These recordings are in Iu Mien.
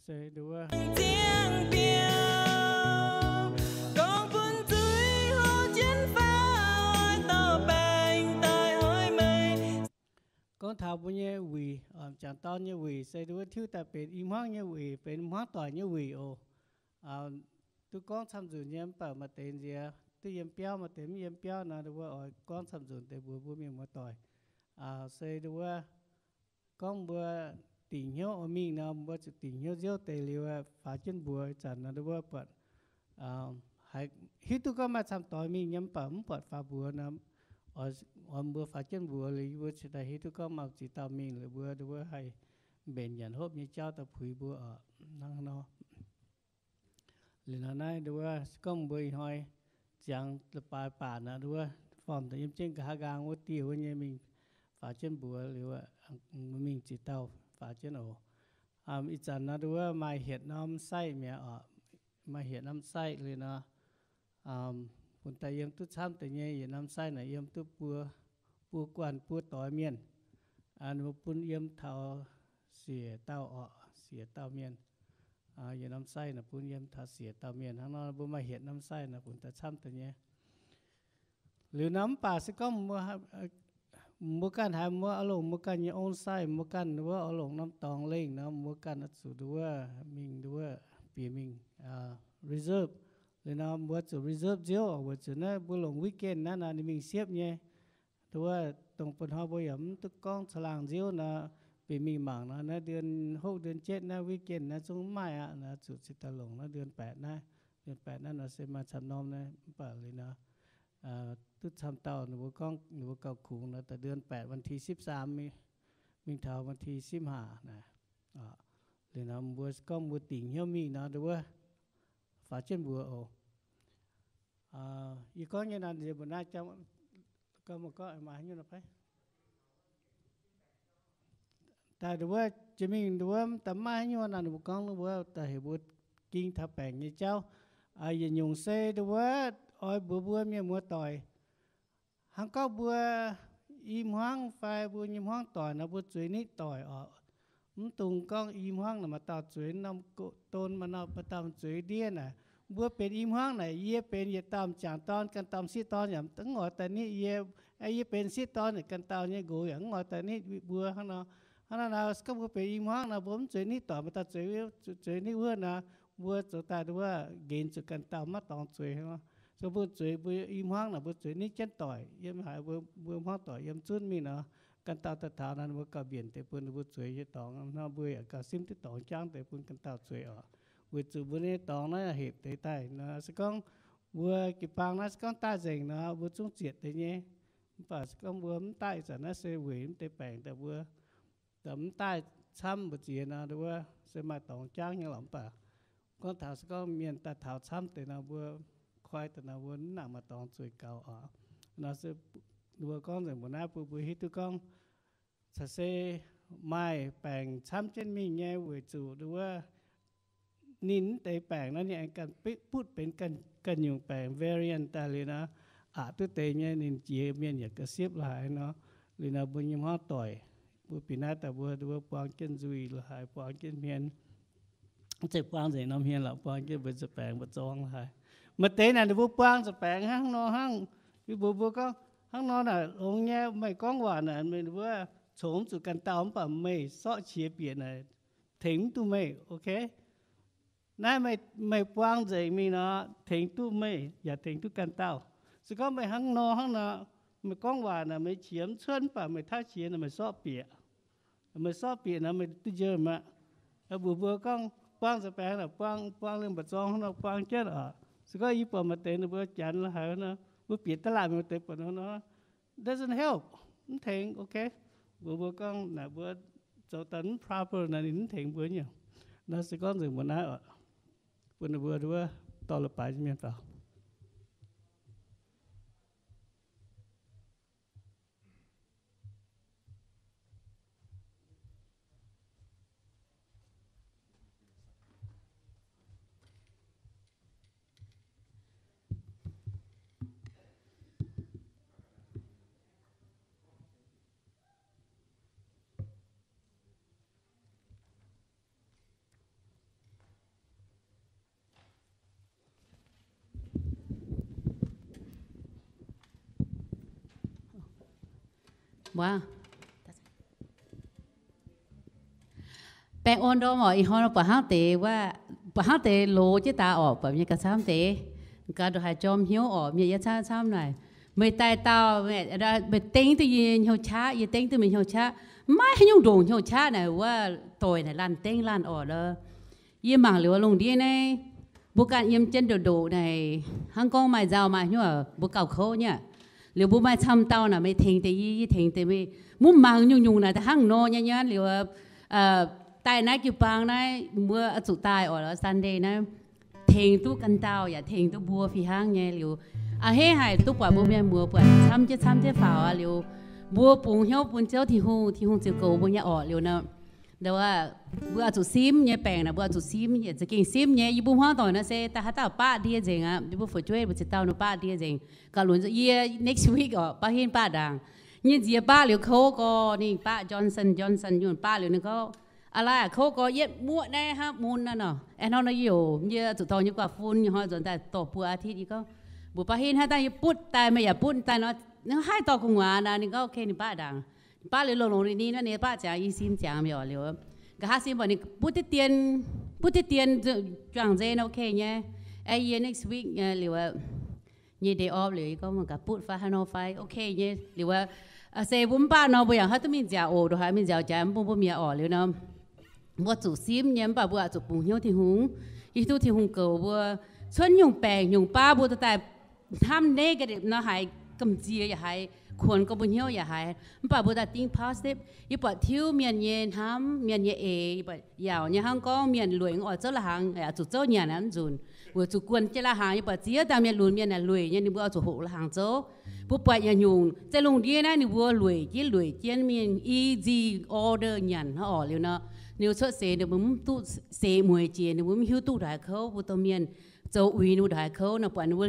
Ziangh biauv, gorngv bun zuiz hlo jienv faaux, oix dorh baengc daaih hoic meih. Gorngv taux mbuo nyei wuic, jangc dorn nyei wuic se nduov tiuv daaih benx i hmuangv nyei wuic, benx hmuangv doic nyei wuic oc. Duqv gorngv camv nzunc nyei, mv baac maaih deix nziex duqv yiem biauv, maaih deix mv yiem biauv nor, nduov oix gorngv camv nzunc deix mbuox mbuo mienh muoz-doic. Se nduov gorngv mbuo dingc hnyouv oix mingh nor, mbuo zuqc dingc hnyouv nziouv deix liuz faaux jienv mbuox. Ih zanc nor nduov buatc, hiuv duqv gorngv maaih camv doix mingh nyei, mv baac mv buatc faaux mbuox nor, oix mbuo faaux jienv mbuox liuz, yie mbuo cingx daaih hiuv duqv gorngv maaih ziex dauh mingh liuz, mbuo nduov haih mbenc nyanc hopv nyei jauv daaih puix mbuo oc. Hnangv nor, liuz nor naaiv nduov se gorngv mbuo ih hnoi ziangx leiz-baaix baac nor, nduov form daaih yiem jienv nqa'haav nqaang wuov dieh wuov nyei mingh faaux jienv mbuox liuz, mingh ziex dauh faaux jienv oc. Ih zanc nor nduov maaih hietc norm site mi'aqv oc. Maaih hietc norm site liuz nor, bun daaih yiem duqv camv deix nyei yietc norm site naaic yiem duqv buo, buo guanh buo doix mienh. Ninh mbuo bun yiem taux siec dauh oc, siec dauh mienh. Yietc norm site naaic bun yiem taux siec dauh mienh. Hnangv nor mbuo maaih hietc norm site naaic bun daaih camv deix nyei. Liuz nor mv baac se gorngv mbuo ganh haiz mbuo oix longc mbuo ganh nyei own site, mbuo ganh wuov oix longc norm dorngx lengh nor, mbuo ganh oix zuqc nduov mingh nduov bieqc mingh reserve. Liuz nor mbuo zuqc reserve nziouv, weic zuqc naaiv mbuo longc weekend naaiv nor ninh mingh siepv nyei. Nduov dongh bun hnoi mbuo yaac mv duqv gorngv caangh laangh nziouv nor, bieqc mingh mangc nor, naaiv เดือนหก เดือนเจ็ด naaiv weekend naaiv zungv mv maaih aqv. Naaiv zuqc cingx daaih longc naaiv เดือนแปด naaiv. เดือนแปด naaiv nor se maaih camv norm naaiv, mv baac liuz nor duqv camv dauh ninh mbuo gorngv ninh mbuo gauh kungx nor, daaih เดือนแปด วันที่สิบสาม mingh taux วันที่สิบห้า naaic. Liuz nor mbuo gorngv mbuo dingc hnyouv mingh nor, nduov faaux jienv mbuox oc. Yie gorngv nyei naaiv nziex mbuo naaiv jangv, gorngv mbuo gorngv maaih haaix nyungc nor fai? Daaih nduov jiex mingh nduov daaih maaih haaix nyungc nor, ninh mbuo gorngv ninh mbuo daaih heuc mbuo ging taux baengc nyei jauv. Yietc nyungc se nduov oix mbuox mbuo mienh muoz-doic, hnangv gorngv mbuo i hmuangv fai mbuo nyei hmuangv doic nor, mbuo zueiz nitv doic oc. Mv dungx gorngv i hmuangv naaic maaih dauh zueiz norm don, maaih norm, maaih dauh zueiz ndiev naaic. Mbuo benx i hmuangv naaic, yie benx yietc dauh m'jangc dorn, ganh dauh m'sieqv dorn yaac mv oix daaih nitv yie. Yie benx sieqv dorn yaac ganh dauh nyei nqox yaac mv oix daaih nitv mbuo hnangv nor. Hnangv naaiv nor, se gorngv mbuo benx i hmuangv nor, mbuo mv zueiz nitv doic, maaih dauh zueiz, zueiz nitv wuov nor, mbuo zoux daaih nduov nqenx zuqc ganh dauh maiv dorngx zueiz hnangv nor. Se mbuo zueiz mbuo i hmuangv naaic, mbuo zueiz nitv jienv doic yiem haaix, mbuo hmuangv doic yiem zunv mingh nor, ganh dauh daaih taux nor, ninh mbuo gauh mbienc deix bun ninh mbuo zueiz nyei dorngx nor, mbuo yaac gauh simv duqv dorngx jangv deix bun ganh dauh zueiz oc. Weic zuqc mbuo nyei dorngx naaiv hepc deix daaih nor, se gorngv mbuo jiu-baang naaiv se gorngv daaih nzengc nor, mbuo zungv zietc deix nyei. Mv baac se gorngv mbuo mv daaih ih zanc naaiv se weic mv deix baengc daaih mbuo mv daaih camv mbu'ziex nor, nduov se maaih dorngx jangv nyei lorqc. Mv baac gorngv taux se gorngv mienh daaih taux camv deix nor, mbuo koi daaih nor, mbuo mv nangc maaih dorngx zueiz gaux oc. Nor se mbuo gorngv nzengc mbuo naaiv bun mbuo hiuv duqv gorngv caux se maaih baengc camv jienv mingh nyei weic zuqc nduov ninh mv deix baengc naaiv ninh aengx ganh butv benx ganh nyungc baengc variant daaih liuz nor, aqc duqv deix nyei ninh jiex mienh yaac ga'siepv la'haaix nor. Liuz nor mbuo nyei hmuangv doic, mbuo bieqc naaiv daaih mbuo, mbuo buang jienv nzuih la'haaix, buang jienv hmien, mv zeiz buang nzengc norm hmien lorqc, buang jienv mbuo nza'baengx mbu'zorng la'haaix. Maaih deix naaic ninh mbuo buang nza'baengx hnangv nor hnangv. Yie mbuox mbuo gorngv, hnangv nor naaic longx nyei, meih gorngv waac naaic meih mbuo congx mv zuqc ganh dauh, mv baac meih sortv qiex bieqc naaic tengx mv duqv meih, ok? Naaiv meih, meih buang nzengc mingh nor, tengx duqv meih yaac tengx duqv ganh dauh. Se gorngv meih hnangv nor hnangv nor, meih gorngv waac naaic meih qiex mv cuotv, mv baac meih tauv qiex naaic meih sortv bieqc. Meih sortv bieqc nor meih duqv njoux aqv. Mbuox mbuo gorngv buang nza'baengx naaic buang, buang liemh mba'zorng hnangv nor buang jienv oc. Se gorngv yie buatc maaih deix ninh mbuo Janx la'haaix nor, mbuo bieqc daaih laanh maaih deix buatc nor, doesn't help, mv tengx, ok? Mbuox mbuo gorngv naaic mbuo zoux daaih mv proper naaic ninh mv tengx mbuo nyei. Naaiv se gorngv nzengc mbuo naaiv oc, bun ninh mbuo nduov dorh leiz-baaix nyei mienh faaux. Wuov, baengh orn ndorm oc. Ih hnoi buatc hnangv deix wuov, buatc hnangv deix loz jienv daaih oc, buatc mienh gauh camv deix. Gaax ndongc haaix jorm hnyouv oc, mienh yiem camv camv naaic. Meih daaih dauh, meih dengv duqv yie hnyouv qaqv, yie dengv duqv meih hnyouv qaqv. Maiv haaix nyungc ndongc hnyouv qaqv naaic wuov doic naaic laanh dengv laanh orqc lorqc. Yie mangc liuz lungh ndiev naaiv, mbuo ganh yiem jienv ndoqc ndoqc naaic, hnangv gorngv maaih nzauh maaih hnyouv, mbuo gauh kouv nyei. Liuz mbuo maaih camv dauh naaic, meih tengx deix yie, yie tengx deix meih. Mv mangc nyungc-nyungc naaic daaih hnangv nor nyei nyei liuz, daaih naaiv jiu-baang naaiv mbuo oix zuqc daaih oc, Sunday naaiv tengx duqv ganh dauh yaac tengx duqv mbuo fih hnangv nyei liuz, a'hneiv haic duqv buatc mbuo mienh muoz buatc camv jienv camv jienv faaux aqv liuz, mbuo bungx hnyouv bun Ziouv Tin-Hungh, Tin-Hungh ziouc goux mbuo nyei orqc liuz nor. Mbuo oix zuqc simv nyei baengc naaic, mbuo oix zuqc simv, yietc za'gengh simv nyei. Yie mbuo hmuangv doic nor se daaih haaix dauh baqv ndie nzengc aqv. Yie mbuo fu'jueiv mbuo ziex dauh nor baqv ndie nzengc. Gauh lunx yie next week oc, baqv hinv baqv ndaangc. Nyei nziex baqv liuz kouv gorx, ninh baqv Johnson, Johnson nyungc baqv liuz ninh gorngv, a'laaih kouv gorx, yietv muoqv naaiv hnangv mun naaiv nor. Aengx hnangv nor yie youc yie zuqc dorh nyei guaax fun, ih hnoi nzuonx daaih dorh buo อาทิตย์, yie gorngv, mbuo baqv hinv hnangv daaih yie butv daaih, meih yaac butv daaih nor, haih dorh gu'nguaaz naaic. Ninh gorngv, ok, ninh baqv ndaangc. Baqv liuz longx-longx ninh ninh naaiv ninh baqv ziangx, yie sim ziangx mi'aqv liuz, nqa'haav sim buatc ninh butv diqv dien, butv diqv dien juangc nzei nor, ok nyei. Aengx yie next week nyei liuz, nyei day off liuz, yie gorngv mangc gaax butv fai haaix nor fai, ok nyei liuz, se mbuo mv baqv nor mbuo yaac haaix duqv mingh nziaauc oc, ndongc haaix mingh nziaauc jaax mv bun mbuo mi'aqv orqc liuz nor. Mbuo zuqc simv nyei, mv baac mbuo oix zuqc bungx hnyouv Tin-Hungh. Yie hiuv duqv Tin-Hungh goux mbuo cuotv nyungc baengc nyungc baav, mbuo daaih hnamv negative nor haiz gamh nziex yaac haiz, kuonx gorngv mbuo hnyouv yaac haiz. Mv baac mbuo daaih think positive. Yie buatc tiuv mienh nyei hnamv, mienh nyei eix, yie buatc yaauc nyei hnangv gorngv mienh lueic oix zouv la'hnaangx, zuqc zouv nyanc aqv, mv nzunc weic zuqc guon jienv la'hnaangx. Yie buatc ziex dauh mienh lunx mienh naaic lueic nyei, ninh mbuo oix zuqc hoqc la'hnaangx zouv. Mbuo buatc yietc nyungc, zeiv lungh ndiev naaiv ninh mbuo lueic jienv lueic jienv mingh, easy order nyanc hnangv orqc liuz nor, ninh mbuo cuotv seix ninh mbuo mv duqv seix mueiz jiex, ninh mbuo mv hiuv duqv ndongc haaix kouv. Mbuo domh mienh zoux uix ninh mbuo ndongc haaix kouv nor, buatc ninh mbuo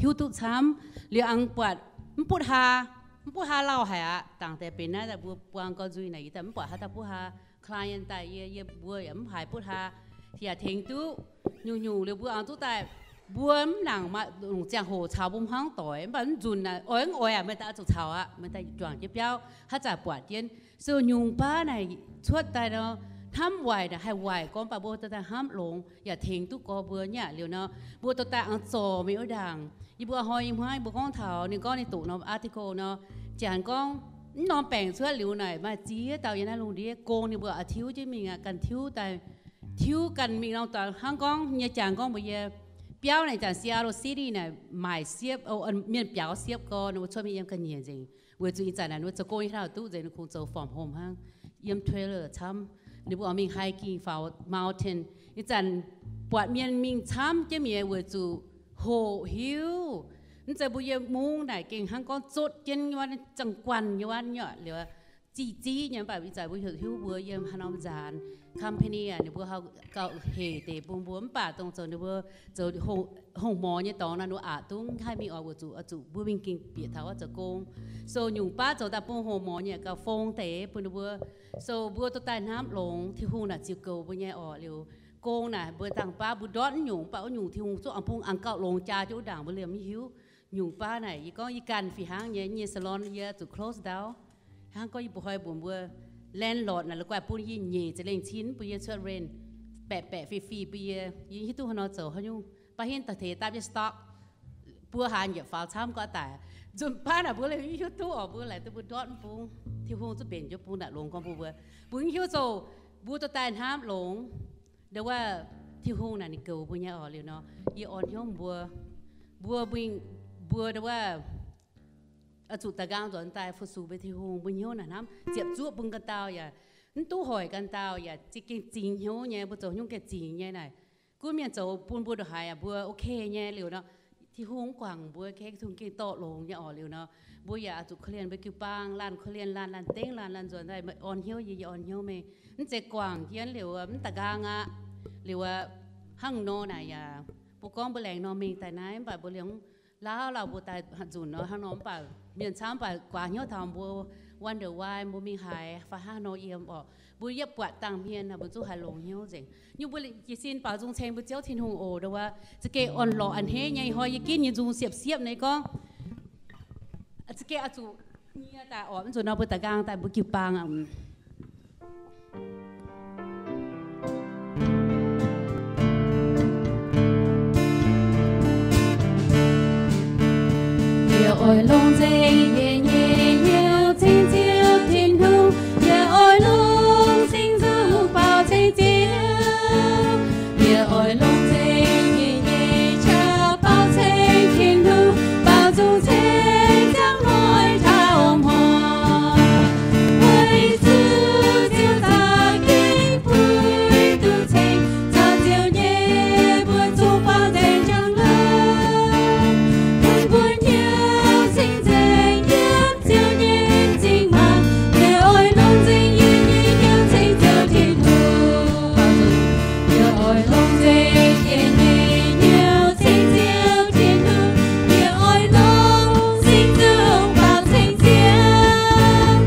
hiuv duqv camv. Liuz aengx buatc mv butv haa, mv butv haa lauh haic aqv. Dangc deix benx naaiv daaih mbuo buang gorx nzuih naaic, yie daaih mv buatc haaix dauh butv haa. Client daaih yie, yie mbuo yaac mv haiz butv haa, yaac tengx duqv nyungc-nyungc liuz mbuo aengx duqv daaih. Mbuo mv nangc maaih longc ziangh hoc caux mbuo hnangv doic, mv baac mv nzunc naaic oix mv oix aac, meih daaih oix zuqc caux aqv, meih daaih juangc jienv biauv haaix zanc buatc jienv. So nyungc baav naaic cuotv daaih nor, hnamv waaic naaic haih waaic gorngv, mv baac mbuo dorh daaih hnamv longx yaac tengx duqv gorx mbuo nyei aqv. Liuz nor, mbuo dorh daaih aengx zorc mingh wuov ndaangc. Yie mbuo hnoi yie hmuangv yie mbuo gorngv taux ninh gorngv ninh doqc norm article nor, janx gorngv mv norm baengc cuotv liuz naaic maaih ziex dauh yiem naaiv lungh ndiev gong ninh mbuo oix tiuv jienv mingh aqv, ganh tiuv daaih, tiuv ganh mingh norm dorngx. Hnangv gorngv nyei janx gorngv mbuox yie, biauv naaic janx Seattle City naaic maaic siepv, mienh biaux siepv gorx, ninh mbuo cuotv mingh yiem ga'nyiec nzengc. Weic zuqc ih zanc naaic ninh mbuo zoux gong nyei hlauv duqv nzengc, ninh kungx zoux from home hnangv, yiem trailer camv. Ninh mbuo oix mingh hiking faaux mountain. Ih zanc buatc mienh mingh camv jienv mi'aqv weic zuqc hoqc hiuv. Mv zeiz mbuo yiem mungv naaic gengh hnangv gorngv zotv jienv nyei wuov, zangh guanh nyei wuov nyei liuz, ziqc ziqv nyei. Mv baac ih zanc mbuo hoqc hiuv mbuo yiem haaix norm nzaanx company aqv, ninh mbuo gauh hec deix bun mbuo. Mv baac dongh zoux ninh mbuo zoux hongh morz nyei dorngx naaic, ninh mbuo aqc dungv haih mingh oix weic zuqc, oix zuqc mbuo mingh gengh bieqc taux wuov zoux gong. So nyungc baav zoux daaih bun hongh morz nyei gauh fong deix bun ninh mbuo. So mbuo dorh daaih hnamv longx, Tin-Hungh naaic ziouc goux mbuo nyei orqc. Liuz gong naaic mbuo dangh baav mbuo ndortv nyungc, mv baac wuov nyungc Tin-Hungh zungv oix bun aengx gauh longx jaa jienv wuov ndaangc mbuo liemh mv hiuv. Nyungc baav naaic yie gorngv yie ganh fih hnangv nyei, nyei salon yie zuqc close down. Hnangv gorngv yie mbuox hnoi mbuox mbuo landlord naaic la'guaih bun yie nyeic za'lengh cin, bun yie cuotv rent baeqc baeqc fih fih bun yie, yie hiuv duqv haaix nor zoux haaix nyungc. Baav hinv daaih teix dapv jienv stock, buo hlaax njiec faaux camv gorqv daic. Nzunc baav naaic mbuo liemh mv hiuv duqv orqc, mbuo laaic duqv mbuo ndortv mv bung, Tin-Hungh zuqc mbenc jienv bung naaic longx gorngv mbuo mbuo, mbuo mv hiuv zoux, mbuo dorh daaih hnamv longx. Ndo wuov Tin-Hungh naaic ninh goux mbuo nyei orqc. Liuz nor, yie orn hnyouv mbuo, mbuo mbuo ndo wuov oix zuqc da'nqaang nzuonx daaih fu-sux mbuo Tin-Hungh, mbuo hnyouv naaic hnamv ziepc zuoqv bun ganh dauh yaac mv duqv hoic ganh dauh yaac za'gengh zingx hnyouv nyei, mbuo zoux haaix nyungc gengh zingx nyei naaic. Gunv mienh zoux bun mbuo ndongc haaix yaac mbuo ok nyei. Liuz nor, Tin-Hungh mv guangc mbuo, Tin-Hungh gengh dorh longx nyei orqc. Liuz nor, mbuo yaac oix zuqc korv-lienh mbuo jiu-baang, laanh korv-lienh laanh, laanh dengv laanh, laanh nzuonx daaih orn hnyouv yie, yie orn hnyouv meih. Mv zeiz guangc jienv liuz mv da'nqaang aqv. Liuz hnangv nor naaic yaac mbuo gorngv mbuo laengz nor mingh daaih naaiv, mv baac mbuo liemh lauh lauh mbuo daaih nzunc nor hnangv nor, mv baac mienh camv mv baac guaax hnyouv taux mbuo wonder why mbuo mingh haaix fai hnangv nor yiem orqc. Mbuo yietv buatc dangh hmien mbuo zungv haiz longx hnyouv nzengc. Nyungc mbuo jiez sin baaux nzung ceng mbuo Ziouv Tin-Hungh oc. Ndo wuov za'gengh orn-lorqc a'hneiv nyei. Ih hnoi yie ginv nyei nzung siepv-siepv nyei gorngv za'gengh oix zuqc Nyie daaih oc, mv zuqc nor mbuo daaih nqaang daaih mbuo jiu-baang aqv. Yie oix longc nzengc yie nyei hnyouv ceng Ziouv Tin-Hungh. Yie oix longc singx nzung baaux ceng Ziouv. Yie oix longc nzengc yie nyei qaqv baaux ceng Tin-Hungh, baaux nzung ceng ziangh hnoi taux hmuangx. Weic zuqc Ziouv za'gengh puix duqv ceng caux Ziouv nyei mbuox zungv buangh nzengc njang-laangc. Bun mbuo hnyouv cing-nzengc yiem Ziouv nyei m'zing maah! Yie oix longc nzengc yie nyei hnyouv ceng Ziouv Tin-Hungh. Yie oix longc nzengc yie nyei hnyouv ceng Ziouv Tin-Hungh. Yie oix longc singx nzung baaux ceng Ziouv.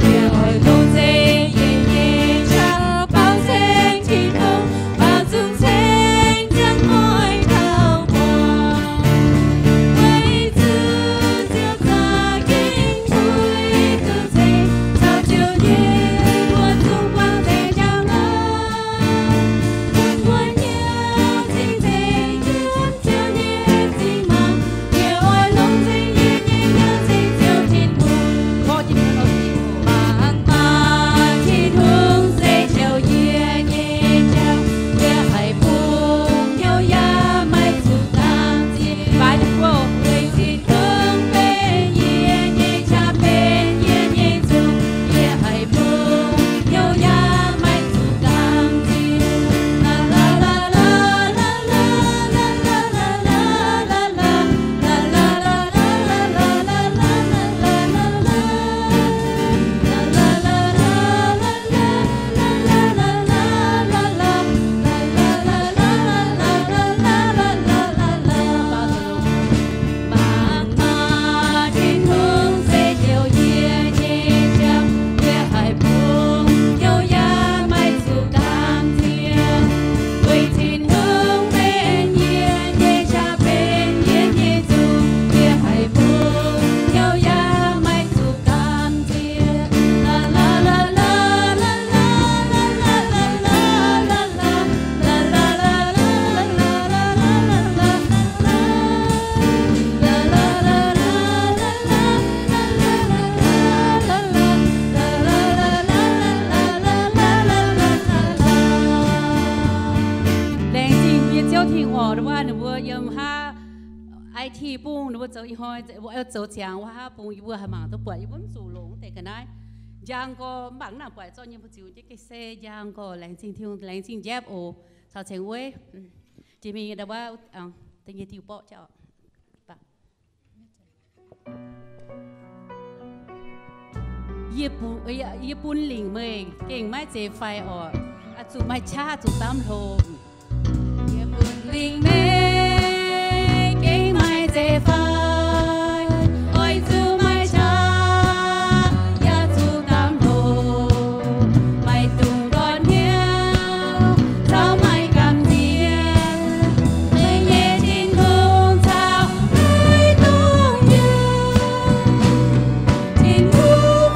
Yie oix longc nzengc yie nyei qaqv baaux ceng Tin-Hungh, baaux nzung ceng ziangh hnoi taux hmuangx. Weic zuqc Ziouv za'gengh puix duqv ceng caux Ziouv nyei mbuox zungv buangh nzengc njang-laangc. Bun mbuo hnyouv cing-nzengc yiem Ziouv nyei m'zing maah! Yie oix longc nzengc yie nyei hnyouv ceng Ziouv Tin-Hungh. Mangc maah! Tin-Hungh se Ziouv yie nyei jauv. Yie haiz bun hnyouv yaac maiv zuqc gamh nziex. Weic Tin-Hungh benx yie nyei qaqv, benx yie nyei nzung. Yie haiz bun hnyouv yaac maiv zuqc gamh nziex. Mangc maah! Tin-Hungh se Ziouv yie nyei jauv. Yie haiz bun hnyouv yaac maiv zuqc gamh nziex. Weic Tin-Hungh benx yie nyei qaqv, benx yie nyei nzung. Yie haiz bun hnyouv yaac maiv zuqc gamh nziex. Laengz zingh yie Ziouv Tin-Hungh oc, wuov ninh mbuo yiem haav I T bung ninh mbuo zoux ih hnoi, zoux ziangx wuov haav bung yie mbuo haih mangc duqv buatc, yie mbuo mv zuqc longc deix ga'naaiv. Njang gorx mv baac mv nangc buatc zorqv nyei mbu'ziex nyei ga'sie njang gorx. Laengz zingh Tin-Hungh, laengz zingh Njepv oc, caux Ceng Wei. Jiex mingh ndau wuov da'nyeic diuh borqv jauv. Yie bun lingc meih gengh maiv zeiz fai oc. Oix zuqc maaih qaqv zuqc damv hlo. Yie bun lingc meih gengh maiv zeiz fai, oix zuqc maaih qaqv yaac zuqc damv hlo. Maiv dungx ndortv hnyouv caux maiv gamh nziex, meih nyei Tin-Hungh caux meih dongh yiem. Tin-Hungh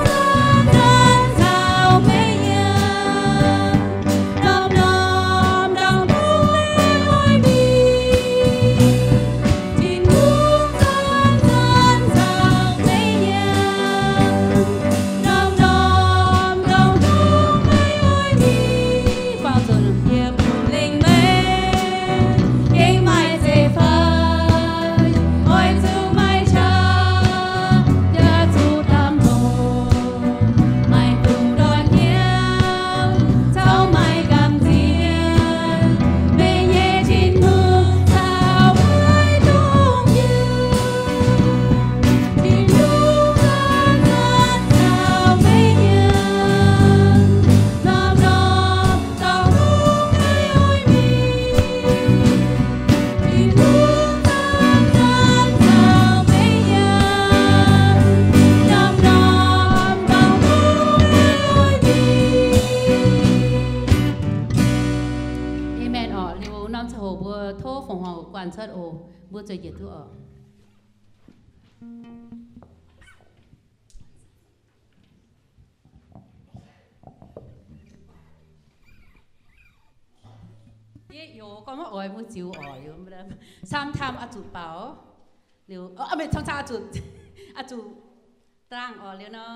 zanc-zanc caux meih yiem, norm-norm dangh dongh meih oix mingh. Tin-Hungh zanc-zanc caux meih yiem, norm-norm dangh dongh meih oix mingh. Baaux nzunc, yie bun lingc meih gengh maiv zeiz fai, oix zuqc maaih qaqv yaac zuqc damv hlo. Maiv dungx ndortv hnyouv caux maiv gamh nziex, meih nyei Tin-Hungh caux meih dongh yiem. Tin-Hungh zanc-zanc caux meih yiem, norm-norm dangh dongh meih oix mingh. Tin-Hungh zanc-zanc caux meih yiem, norm-norm dangh dongh meih oix mingh. Aamen oc. Liuz norm ziangh hoc mbuo tov fongc horc guanh cuotv oc. Mbuo zueiz njiec duqv oc. Gorngv maiv oix mbuo ziux oc liuz, camv-camv oix zuqc baaux liuz, mv, camv-camv oix zuqc, oix zuqc dangh oc liuz nor,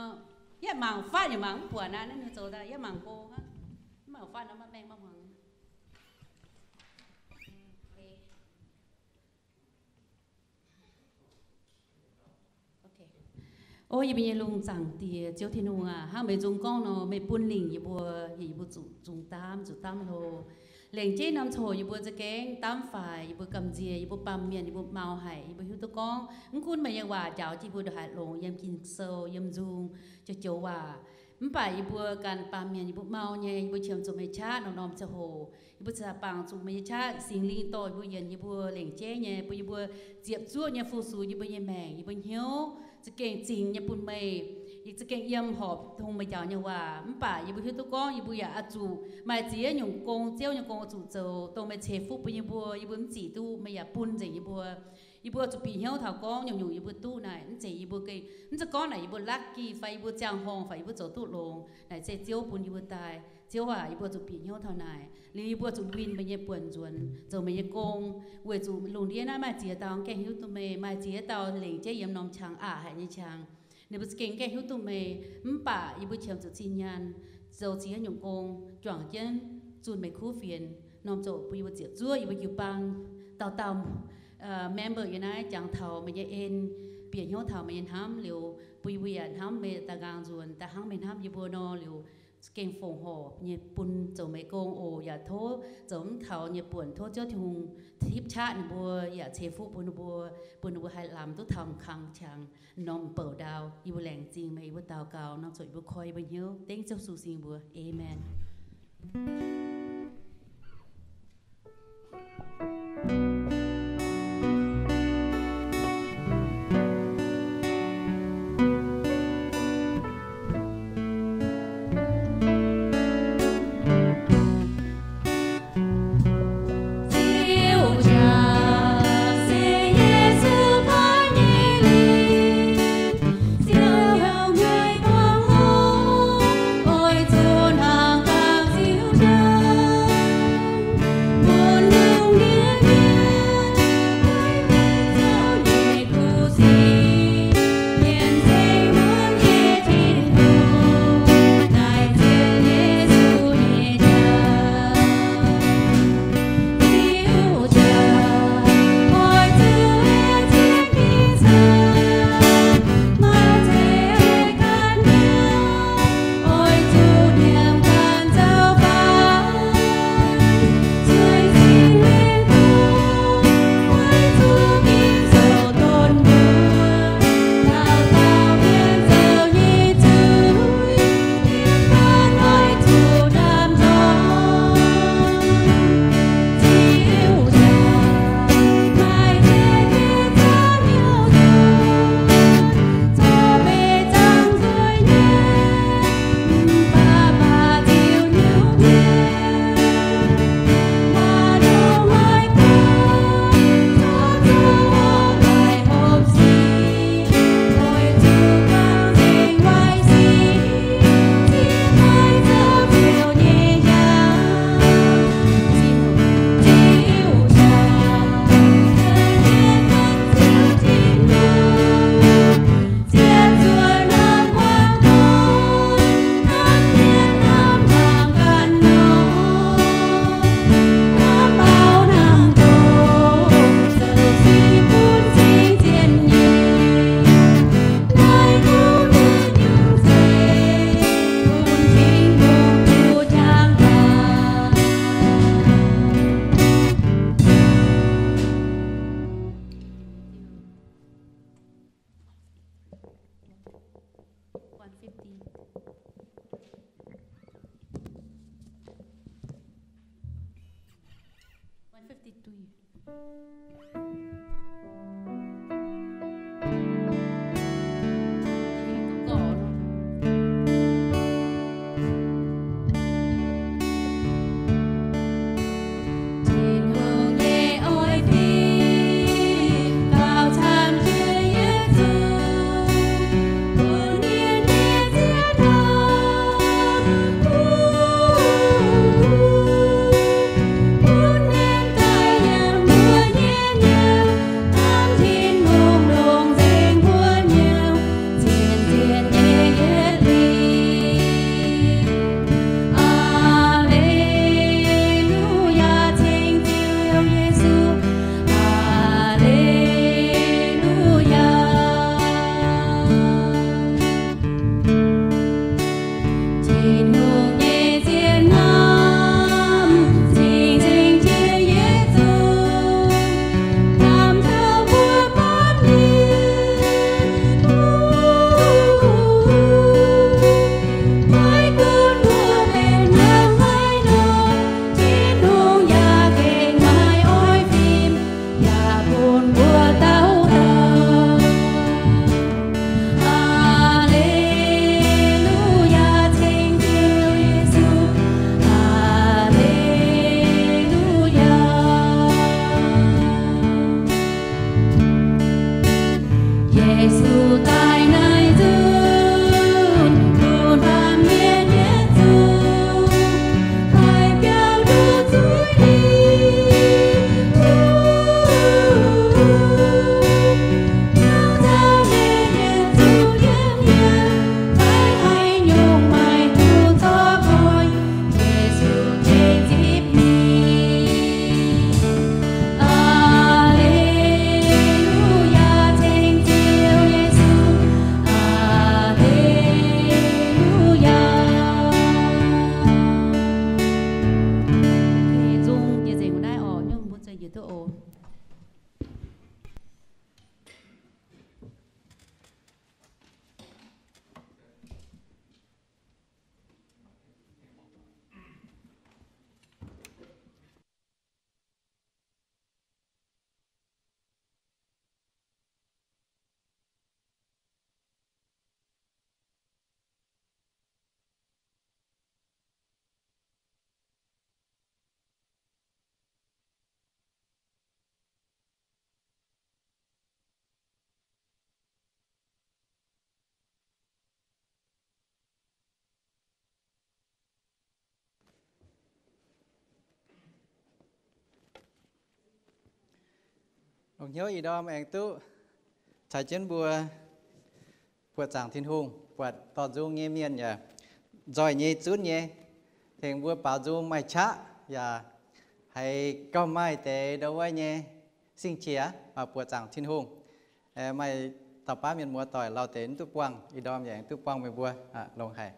yie mangc fatv yaac mangc mv buatc naaiv, naaiv ninh zoux daaih yie mangc go hnangv, mv mangc fatv nor maiv maengh maiv muangx. O yie mbuo nyei lungh zaangc Diex, Ziouv Tin-Hungh aac, hnangv meih nzung gorngv nor, meih bun lingc yie mbuo, yie mbuo zuqc nzung daamv, zuqc daamv hlo. Laengz jeiv norm coc yie mbuo za'gengh daamv faix, yie mbuo gamh nziex, yie mbuo baamh mienh, yie mbuo mau haic, yie mbuo hiuv duqv gorngv mv gunv meih nyei waac njaaux jienv yie mbuo ndongc haaix longx yiem Ging-Sou, yiem nzung, joux-joux waac. Mv baac yie mbuo ganh baamh mienh yie mbuo mau nyei, yie mbuo qiemx zuqc meih qaqv norm-norm ziangh hoc. Yie mbuo zaah bangc zuqc meih nyei qaqv Singx Lingh dorh yie mbuo yienc yie mbuo lengc jeiv nyei, bun yie mbuo ziepc zuoqv nyei fu-sux yie mbuo nyei maengc, yie mbuo hnyouv za'gengh zingx nyei bun meih. Yie za'gengh yiem horpc hungh meih njaaux nyei waac. Mv baac yie mbuo hiuv duqv gorngv yie mbuo yaac oix zuqc maaih ziex nyungc gong, Ziouv nyei gong oix zuqc zoux, dongh meih ceix fuqv bun yie mbuo. Yie mbuo mv zic duqv, meih yaac bun nzengc yie mbuo. Yie mbuo zuqc bieqc hnyouv taux gorngv nyungc-nyungc yie mbuo duqv naaic, mv zeiz yie mbuo gengh, mv zeiz gorngv naaic yie mbuo lucky fai yie mbuo ziangh horngh fai yie mbuo zoux duqv longx. Naaic se Ziouv bun yie mbuo daaih. Ziouv aac, yie mbuo zuqc bieqc hnyouv taux naaic. Liuz yie mbuo zuqc winh meih nyei buonc nzuonx, zoux meih nyei gong, weic zuqc lungh ndiev naaiv maaih ziex dauh gaengh hiuv duqv meih, maaih ziex dauh lengc jeiv yiem norm qangx, aqc haic nyei qangx. Ninh mbuo za'gengh gaengh hiuv duqv meih, mv baac yie mbuo qiemx zuqc zinh nyaanh zoux ziex nyungc gong, juangc jienv zunh meih kuv fienx, norm zoqc bun yie mbuo ziepc zuoqv yie mbuo jiu-baang dauh dauh member yiem naaiv jangx taux meih nyei en, bieqc hnyouv taux meih nyei hnamv liuz, bun yie mbuo yaac hnamv meih daaih nqaang nzuonx, daaih hnangv meih hnamv yie mbuo nor liuz, gengh fongc horc nyei bun zoux meih gong oc. Yaac tov zoux mv kaux nyei buonc, tov Ziouv Tin-Hungh tipv qaqv ninh mbuo, yaac ceix fuqv bun ninh mbuo, bun ninh mbuo haih lamz duqv taux kangx qangx norm bouc ndau. Yie mbuo laengz zingh meih, yie mbuo daux gaux nor, zuqc yie mbuo koi yie mbuo hnyouv dengv Ziouv Yesu singx mbuox. Aamen. One fifty. One fifty-three. Longx hnyouv ih ndorm aengx duqv caux jienv mbuo buoqc zaangc Tin-Hungh, buatc dorh nzung nyei mienh yaac nzoih nyei, zunv nyei, tengx mbuo baaux nzung maaih qaqv yaac haiz gauh maaih deix ndau wuov nyei sing-qiex, buoqc zaangc Tin-Hungh. Maaih dauh baav mienh muoz-doic lauh deix mv duqv buangh, ih ndorm yaac aengx duqv buangh meih mbuo, longx haic.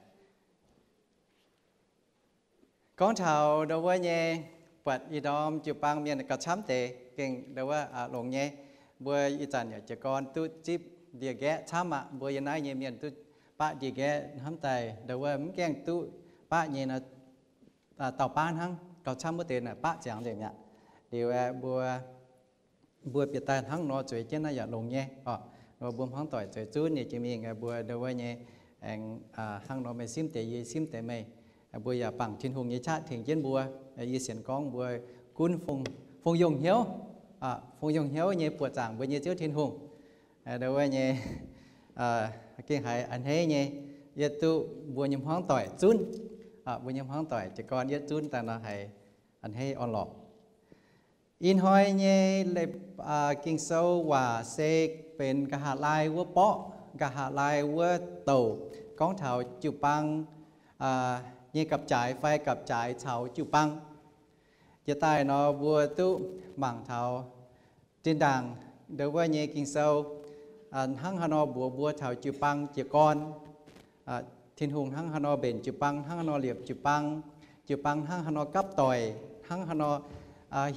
Gorngv taux ndau wuov nyei, buatc ih ndorm jiu-baang mienh gauh camv deix gengh ndau wuov longx nyei. Mbuo ih zanc yaac jiez gorn duqv zipv ndie-nqaeqv camv aqv. Mbuo yiem naaiv nyei mienh duqv baqv ndie-nqaeqv hnamv daaih ndau wuov mv gaengh duqv baqv nyei nor, dauh baav hnangv, gauh camv wuov deix naaic baqv ziangx nzengc mi'aqv. Liuz aeqv, mbuo mbuo bieqc daaih hnangv nor zueiz jienv naaiv yaac longx nyei oc. Nor mbuo hmuangv doic zueiz zunv nyei jiex mingh, mbuo ndau wuov nyei aengx hnangv nor meih simv deix yie, yie simv deix meih. Mbuo yaac bangc Tin-Hungh nyei qaqv tengx jienv mbuo. Yie sienx gorngv mbuo gunv fongc yongh hnyouv, fongc yongh hnyouv nyei buoqc zaangc mbuo nyei Ziouv Tin-Hungh. Ndau wuov nyei gengh haiz a'hneiv nyei, yietv duqv mbuo nyei hmuangv doic zunv, mbuo nyei hmuangv doic jiez gorn yietv zunv daaih nor haiz a'hneiv orn-lorqc. Ih hnoi nyei Ging-Sou waac se benx nqa'haav laai wuov borqv, nqa'haav laai wuov douc, gorngv taux jiu-baang nyei gapv-jaaix fai gapv-jaaix caux jiu-baang. Jiex daaih nor mbuo duqv mangc taux zinh ndaangc ndau wuov nyei Ging-Sou hnangv haaix nor mbuox mbuo taux jiu-baang jiez gorn. Tin-Hungh hnangv haaix nor mbenc jiu-baang, hnangv haaix nor liepc jiu-baang, jiu-baang hnangv haaix nor gapv doic, hnangv haaix nor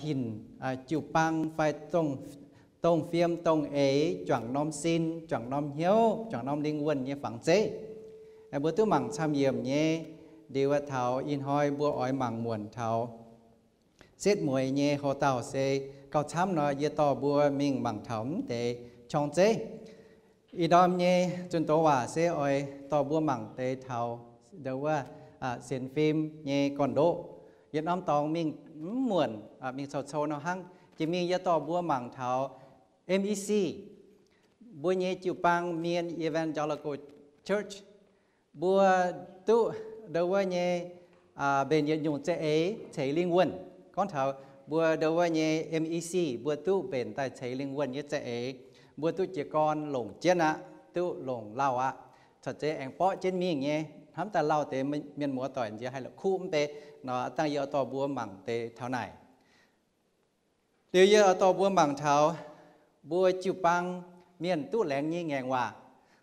hinc jiu-baang fai dongh fiem dongh eix, juangc norm sin, juangc norm hnyouv, juangc norm lingh wuonh nyei fangx zeiv. Mbuo duqv mangc camv-yiemc nyei. Liuz taux ih hnoi mbuo oix mangc muonc taux setv mueiz nyei houx-dauh se gauh camv nor yie dorh mbuo mingh mangc taux mv deix qorng-zeiv. Ih ndorm nyei zunh doz waac se oix dorh mbuo mangc deix taux ndau wuov sienx fim nyei gorn-ndoqv. Yietc norm dorngx mingh mv muonc, mingh cou-cou nor hnangv. Jiex mingh yie dorh mbuo mangc taux M E C, mbuo nyei jiu-baang Mien Evangelical Church. Mbuo duqv ndau wuov nyei mbenc yietc nyungc za'eix ceix lingh wuonh. Gorngv taux mbuo ndau wuov nyei M E C, mbuo duqv mbenc daaih ceix lingh wuonh nyei za'eix. Mbuo duqv jiez gorn longc jienv aqv, duqv longc lauh aqv. Corc zeiz aengx borqv jienv mingh nyei. Hnamv daaih lauh deix mienh muoz-doic nziex haih la'kuqv mv bei nor, dangh yie oix dorh mbuo mangc deix taux naaic. Liuz yie oix dorh mbuo mangc taux mbuo jiu-baang mienh duqv laengz nyei ngaengc waac,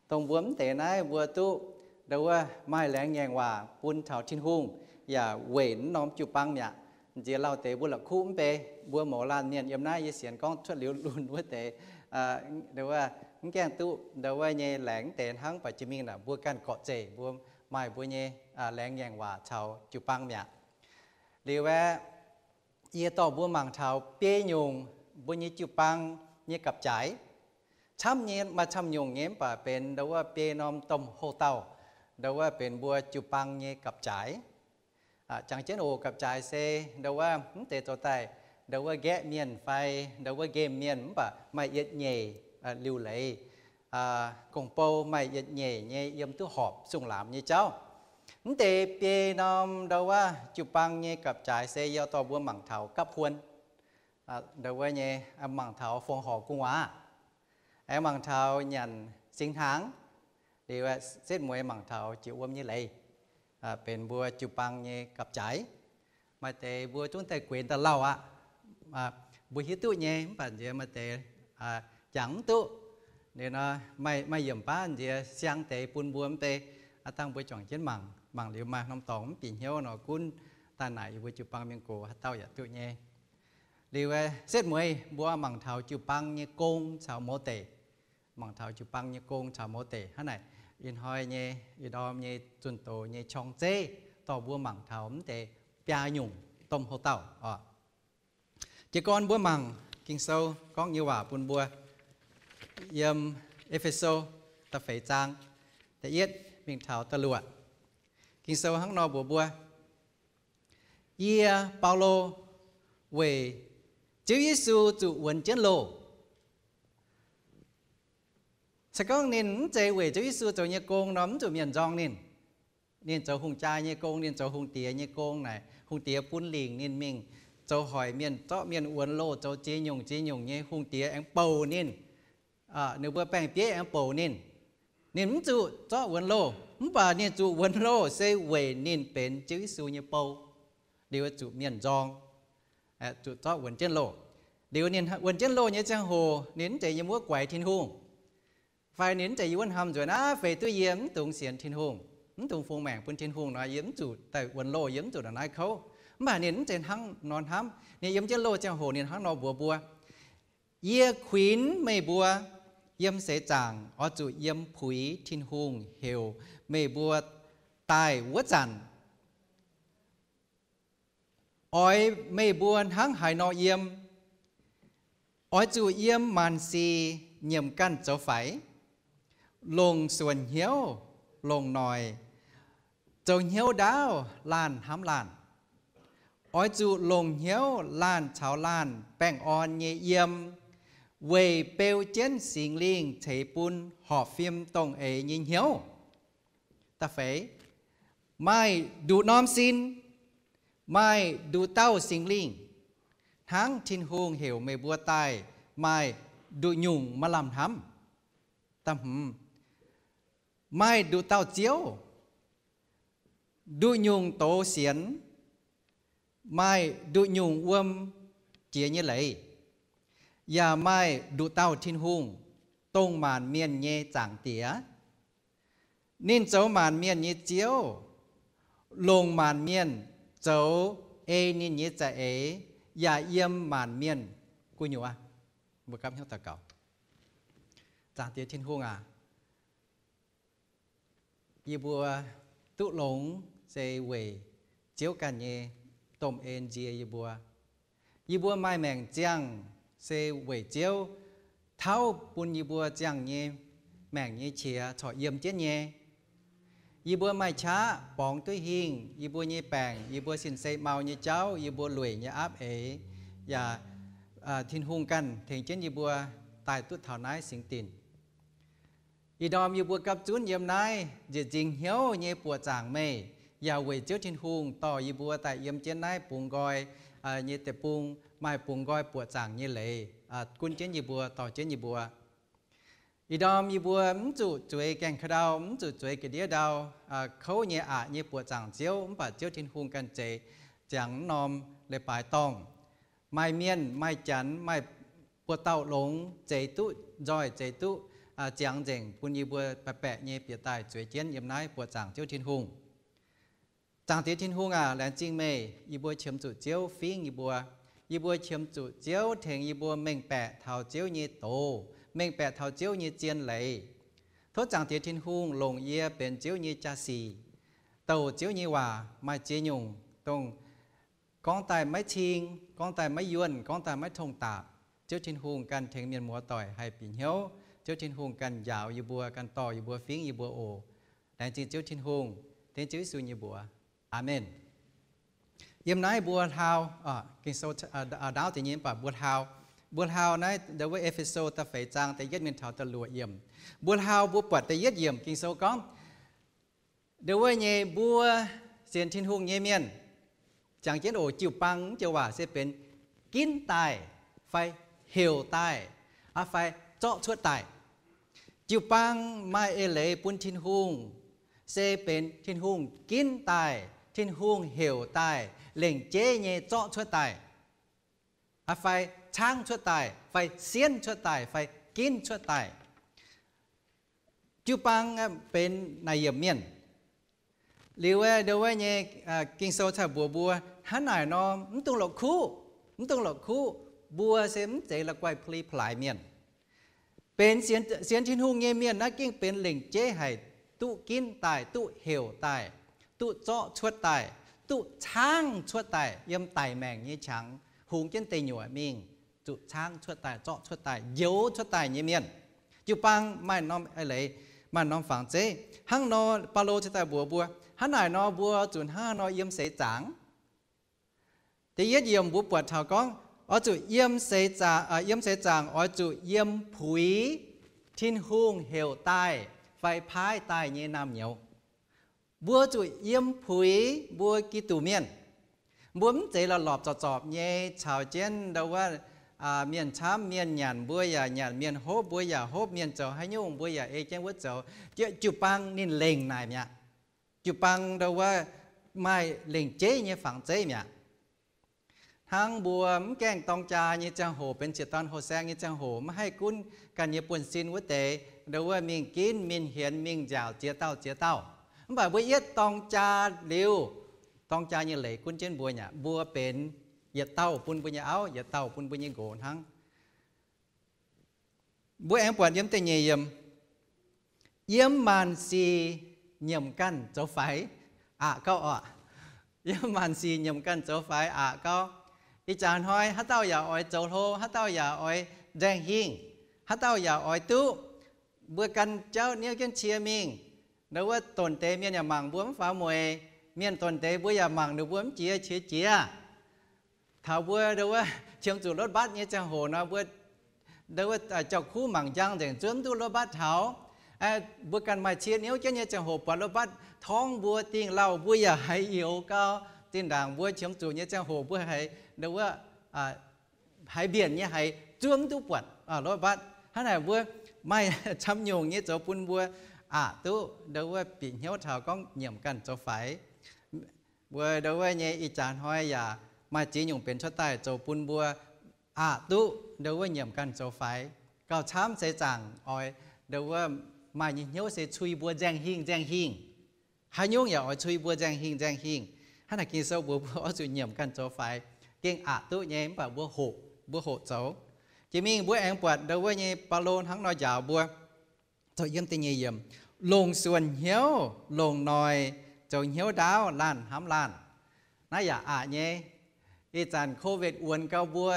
dongh mbuo mv deix naaiv mbuo duqv ndau wuov maaih laengz ngaengc waac bun taux Tin-Hungh yaac weic naaiv norm jiu-baang mi'aqv. Nziex lauh deix mbuo la'kuqv mv bei, mbuo mouz laanh mienh yiem naaiv yie sienx gorngv cuotv liuz lunx wuov deix, ndau wuov mv gaengh duqv ndau wuov nyei laengz deix hnangv. Baac jiex mingh naaic mbuo ganh gorqv-zeih mbuo maaih mbuo nyei laengz ngaengc waac caux jiu-baang mi'aqv. Liuz aeqv, yie dorh mbuo mangc taux biei nyungc mbuo nyei jiu-baang nyei gapv-jaaix. Camv nyei, maaih camv nyungc nyei mv baac benx ndau wuov biei norm domh houx-dauh, ndau wuov benx mbuo jiu-baang nyei gapv-jaaix. Jangx jienv oc, gapv-jaaix se ndau wuov mv deix zoux daaih ndau wuov nqaeqv mienh fai ndau wuov nqemh mienh mv baac maaih yietc nyeic liuc leiz gong-bou, maaih yietc nyeic nyei yiem duqv horpc sung-laamx nyei jauv. Mv deix biei norm ndau wuov jiu-baang nyei gapv-jaaix se yie dorh mbuo mangc taux gapv huon, ndau wuov nyei mangc taux fongc horc gu'nguaaz, aengx mangc taux nyanc singx hnaangx. Liuz setv mueiz mangc taux jiex wuom nyei leiz, benx mbuo jiu-baang nyei gapv-jaaix. Maaih deix mbuo zungv daaih guenx daaih lauh aqv. Mbuo hiuv duqv nyei, mv baac nziex maaih deix jangx mv duqv. Liuz nor, maaih yiemc baav nziex siang deix bun mbuo mv bei. Aav dangh mbuo juangc jienv mangc, mangc liuz maaih norm dorngx mv bieqc hnyouv nor gunv daaih naaic yie mbuo jiu-baang mienh gox haaix dauh yaac duqv nyei. Liuz setv mueiz mbuo mangc taux jiu-baang nyei gong caux mouz deic. Mangc taux jiu-baang nyei gong caux mouz deic hnangv naaic. Ih hnoi nyei, ih ndorm nyei zunh doz nyei qorng-zeiv dorh mbuo mangc taux mv deix biaa nyungc domh houx-dauh oc. Jiez gorn mbuo mangc Ging-Sou gorngv nyei waac bun mbuo yiem E^fe^so da'feix zaang da'yietv mingh taux da'luoqc. Ging-Sou hnangv nor mbuox mbuo, Yie, Baulo, weic Ziouv Yesu zuqc wuonx jienv loh. Se gorngv ninh mv zeiz weic Ziouv Yesu zoux nyei gong nor, mv zuqc mienh nzorng ninh. Ninh zoux hungh jaa nyei gong, ninh zoux hungh diex nyei gong naaic, hungh diex bun lingc ninh mingh zoux hoic mienh, zorqv mienh wuonx loh, zoux ziex nyungc ziex nyungc nyei hungh diex aengx bouc ninh. Ninh mbuo baeng-bieiv aengx bouc ninh. Ninh mv zuqc zorqv wuonx loh, mv baac ninh zuqc wuonx loh se weic ninh benx Ziouv Yesu nyei bou. Liuz zuqc mienh nzorng, zuqc zorqv wuonx jienv loh. Liuz ninh wuonx jienv loh nyei ziangh hoc, ninh mv zeiz yiem wuov guaix Tin-Hungh, fai ninh mv zeiz yiem wuov hnamv nzuonx aqv, feix duqv yie mv dungx sienx Tin-Hungh, mv dungx fungx maengc bun Tin-Hungh nor, yie mv zuqc daaih wuonx loh, yie mv zuqc ndongc naaiv kouv. Mv baac ninh mv zeiz hnangv nor hnamv. Ninh yiem jienv loh ziangh hoc ninh hnangv nor mbuox mbuo, Yie kuinx meih mbuo, yiem seix zaangc oix zuqc yiem puix Tin-Hungh heuc meih mbuo daaih wuov zanc, oix meih mbuo hnangv haaix nor yiem. Oix zuqc yiem maanc sic nyiemc ganh zoux faix, longc suonc hnyouv, longc noic, zoux hnyouv ndaauv laanh hnamv laanh. Oix zuqc longc hnyouv laanh caux laanh baengh orn nyei yiem, weic beu jienv Singx Lingh ceix bun horpc fim dongh eix nyei hnyouv. Da'feix, maaih nduqc norm sin, maaih nduqc dauh Singx Lingh, hnangv Tin-Hungh heuc meih mbuo daaih maaih nduqc nyungc maaih lamh hnamv. Da'hmz, maaih nduqc dauh Ziouv, nduqc nyungc doz sienx, maaih nduqc nyungc wuom jiex nyei leiz, yaac maaih nduqc dauh Tin-Hungh, dongh maanc mienh nyei Zaangc Diex. Ninh zoux maanc mienh nyei Ziouv, longc maanc mienh zoux ei ninh nyei za'eix, yaac yiem maanc mienh gu'nyuoz. Mbuo gapv hnyouv daux gaux. Zaangc Diex Tin-Hungh aac, yie mbuo duqv longx se weic Ziouv ganh nyei domh en nzie yie mbuo. Yie mbuo maaih maengc ziangh se weic Ziouv tauv bun yie mbuo ziangh nyei maengc nyei qiex corc yiem jienv nyei. Yie mbuo maaih qaqv borngz duqv hingh, yie mbuo nyei baengc, yie mbuo sin-sei mau nyei jauv, yie mbuo lueic nyei aapv eix, yaac Tin-Hungh ganh tengx jienv yie mbuo daaih duqv taux naaiv singx dinc. Ih ndorm yie mbuo gapv zunv yiem naaiv njiec nzingx hnyouv nyei buoqc zaangc meih, yaac weic Ziouv Tin-Hungh dorh yie mbuo daaih yiem jienv naaiv bungx nqoi nyei deic-bung, maaih bungx nqoi buoqc zaangc nyei leiz gunv jienv yie mbuo, dorh jienv yie mbuo. Ih ndorm yie mbuo mv zuqc zueiz gaengh ka'ndau, mv zuqc zueiz ga'ndiev ndau, kouv nyei aqc nyei buoqc zaangc Ziouv, mv baac Ziouv Tin-Hungh ganh zeix ziangx mv norm leiz-baaix dorngh. Maaih mienh, maaih janx, maaih buoz-dauh longx zeix duqv, nzoih zeix duqv, ziangx nzengc bun yie mbuo baeqc baeqc nyei bieqc daaih zueiz jienv yiem naaiv buoqc zaangc Ziouv Tin-Hungh. Zaangc Diex Tin-Hungh aac, laengz zingh meih, yie mbuo qiemx zuqc Ziouv fingx yie mbuo. Yie mbuo qiemx zuqc Ziouv tengx yie mbuo mengh baeqc taux Ziouv nyei doz, mengh baeqc taux Ziouv nyei zien leiz. Tov Zaangc Diex Tin-Hungh longc yie benx Ziouv nyei jaa-sic, douc Ziouv nyei waac maaih ziex nyungc dongh gorngv daaih maiv cing, gorngv daaih maiv yuonh, gorngv daaih maiv tong-dapc. Ziouv Tin-Hungh ganh tengx mienh muoz-doic haih bieqc hnyouv. Ziouv Tin-Hungh ganh njaaux yie mbuo, ganh dorh yie mbuo, fingx yie mbuo oc. Laengz zingh Ziouv Tin-Hungh. Dengv Ziouv Yesu nyei mbuox, aamen. Yiem naaiv mbuo hlaau, Ging-Sou ndaauv deix nyei, mv baac mbuo hlaau, mbuo hlaau naaiv ndau wuov E^fe^so da'feix zaang da'yietv mingh taux da'luoqc yiemc. Mbuo hlaau mbuo buatc da'yietv yiemc Ging-Sou gorngv, ndau wuov nyei mbuo sienx Tin-Hungh nyei mienh, jangx jienv oc, jiu-baang wuov joux waac se benx ginv daaih, fai heuc daaih, fai zorqv cuotv daaih. Jiu-baang maaih eix leiz bun Tin-Hungh, se benx Tin-Hungh ginv daaih, Tin-Hungh heuc daaih, lengc jeiv nyei zorqv cuotv daaih, fai caangv cuotv daaih, fai sienv cuotv daaih, fai ginv cuotv daaih. Jiu-baang benx naaic yiemc mienh. Liuz ndau wuov nyei Ging-Sou cai mbuox mbuo, hnangv naaic nor mv dungx la'kuqv, mv dungx la'kuqv, mbuo se mv zeiz la'guaih pli pa'laaix mienh. Benx sienx Tin-Hungh nyei mienh naaiv gengh benx lengc jeiv haic duqv ginv daaih, duqv heuc daaih, duqv zorqv cuotv daaih, duqv caangv cuotv daaih yiem daic maengc nyei qangx, hungx jienv deic nyuoqc mingh, zuqc caangv cuotv daaih, zorqv cuotv daaih, njoux cuotv daaih nyei mienh. Jiu-baang maaih norm eix leiz, maaih norm fangx zeiv. Hnangv nor Baulo cingx daaih mbuox mbuo, hnangv naaic nor mbuo zuqc hnangv nor yiem seix zaangc. Da'yietv yiemc mbuo buatc taux gorngv, oix zuqc yiem seix zaangc, yiem seix zaangc oix zuqc yiem puix Tin-Hungh heuc daaih fai paaiv daaih nyei naamh nyouz. Mbuo zuqc yiem puix mbuo Giduc mienh. Mbuo mv zeiz lorpc lorpc zorpc zorpc nyei caux jienv ndo wuov mienh camv, mienh nyanc mbuo yaac nyanc, mienh hopv mbuo yaac hopv, mienh zoux haaix nyungc mbuo yaac ei jienv wuov zoux. Jiu-baang ninh lengc naaic mi'aqv. Jiu-baang ndo wuov maaih lengc jeiv nyei fangx zeiv mi'aqv. Hnangv mbuo mv gaengh dorng jaa nyei ziangh hoc, benx ziex dorn houh saeng nyei ziangh hoc, maiv haih gunv ganh nyei buonv-sin wuov deix, ndo wuov mingh ginv, mingh hienx, mingh nziaauc ziex dauh ziex dauh. Mv baac mbuo yietv dorng jaa liuz, dorng jaa nyei leiz gunv jienv mbuo mi'aqv. Mbuo benx yietc dauh bun mbuo nyei auv, yietc dauh bun mbuo nyei nqox hnangv. Mbuo aengx buatc yiem da'nyeic yiemc, yiem maanc sic nyiemc ganh zoux faix aqc gauh orqc. Yiem maanc sic nyiemc ganh zoux faix aqc gauh. Ih jaax hnoi haaix dauh yaac oix zoux hlo, haaix dauh yaac oix nzaeng hingh, haaix dauh yaac oix duqv mbuo ganh jauv niouv jienv cie mingh. Ndo wuov donc deix mienh yaac mangc mbuo mv faaux mueic, mienh donc deix mbuo yaac mangc ninh mbuo mv jiex qiex jiez. Taux mbuo ndo wuov qiemx zuqc รถบัส nyei ziangh hoc nor, mbuo ndo wuov jauv-kuv mangc njang nzengc, zuov mv duqv รถบัส taux. Mbuo ganh maaih cie niouv jienv nyei ziangh hoc buatc รถบัส torngv mbuo dingh lauh, mbuo yaac haiz youx gau. Zinh ndaangc mbuo qiemx zuqc nyei ziangh hoc mbuo haiz ndo wuov haiz mbienc nyei, haiz zuov mv duqv buatc รถบัส. Hnangv naaic mbuo maaih camv nyungc nyei zoux bun mbuo aqc duqv ndo wuov bieqc hnyouv taux gorngv nyiemc ganh zoux faix. Mbuo ndo wuov nyei ih jaax hnoi yaac maaih ziex nyungc benx cuotv daaih zoux bun mbuo aqc duqv ndo wuov nyiemc ganh zoux faix. Gauh camv se zaangc oix ndo wuov maaih nyei hnyouv se cui mbuo nzaeng hingh nzaeng hingh. Haaix nyungc yaac oix cui mbuo nzaeng hingh nzaeng hingh. Hnangv naaic Ging-Sou mbuox mbuo oix zuqc nyiemc ganh zoux faix, gengh aqc duqv nyei, mv baac mbuo hoqc, mbuo hoqc zoux. Jiex mingh mbuo aengx buatc ndo wuov nyei Baulo hnangv nor njaaux mbuo, zoux yiem da'nyeic yiemc, longc suonc hnyouv, longc noic zoux hnyouv ndaauv laanh hnamv laanh. Naaiv yaac aqc nyei. Ih zanc COVID wuonx gau mbuo,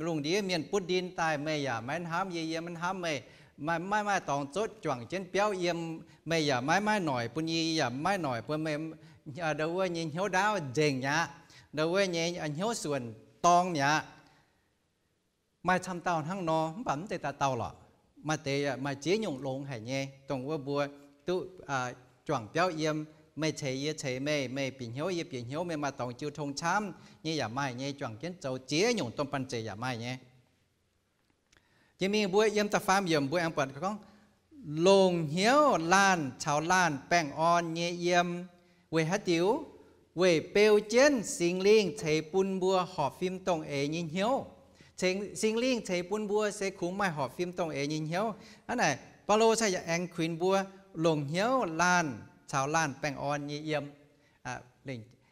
lungh ndiev mienh butv ndin daaih, meih yaac maiv hnamv yie, yie maiv hnamv meih. Maiv maaih dorngx zotv juangc jienv biauv yiem, meih yaac maiv maaih noic bun yie, yie yaac maiv maaih noic bun meih. Ndo wuov nyei hnyouv ndaauv nzengc mi'aqv. Ndo wuov nyei hnyouv suonc dorng mi'aqv. Maaih camv dauh hnangv nor, mv baac mv zeiz dauh dauh lorqc. Maaih deix, maaih ziex nyungc longx haic nyei, dongh wuov mbuo duqv juangc biauv yiem, meih ceix yie ceix meih, meih bieqc hnyouv yie bieqc hnyouv, meih maaih dorngx jiu tong camv nyei yaac maaih nyei, juangc jienv zoux ziex nyungc domh banh zeic yaac maaih nyei. Jiex mingh mbuo yiem da'faam yiemc mbuo aengx buatc gorngv, longc hnyouv laanh caux laanh baengh orn nyei yiem. Weic haaix diuc? Weic beu jienv Singx Lingh ceix bun mbuo horpc fim dongh eix nyei hnyouv. Singx Lingh ceix bun mbuo se kungx maaih horpc fim dongh eix nyei hnyouv. Hnangv naaic Baulo yaac aengx kuinx mbuo longc hnyouv laanh caux laanh baengh orn nyei yiem.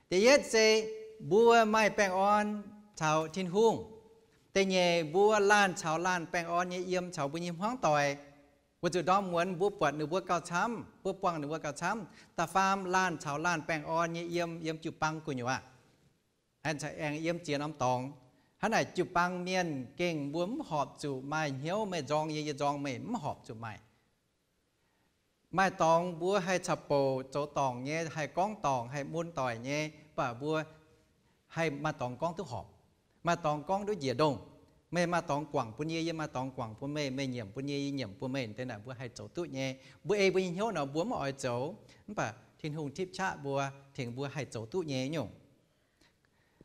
Da'yietv se mbuo maaih baengh orn caux Tin-Hungh. Da'nyeic, mbuo laanh caux laanh baengh orn nyei yiem caux mbuo nyei hmuangv doic. Weic zuqc ndorm muonz mbuo buatc ninh mbuo gauh camv, mbuo buangh ninh mbuo gauh camv. Da'faam, laanh caux laanh baengh orn nyei yiem, yiem jiu-baang gu'nyuoz aqv. Aengx yiem ziex norm dorngx. Hnangv naaic jiu-baang mienh gengh mbuo mv horpc zuqc maaih hnyouv, meih nzorng yie, yie nzorng meih, mv horpc zuqc maaih. Maaih dorngx mbuo haih caux bouc zoux dorngc nyei, haih gorngv dorngc, haih mun doic nyei, mv baac mbuo haih maaih dorngx gorngv duqv horpc, maaih dorngx gorngv duqv njiec ndongh. Meih maaih dorngx guangc bun yie, yie maaih dorngx guangc bun meih, meih nyiemc bun yie, yie nyiemc bun meih, deix naaic mbuo haih zoux duqv nyei. Mbuo ei mbuo nyei hnyouv nor mbuo mv oix zoux, mv baac Tin-Hungh tipv qaqv mbuo, tengx mbuo haih zoux duqv nyei nyungc.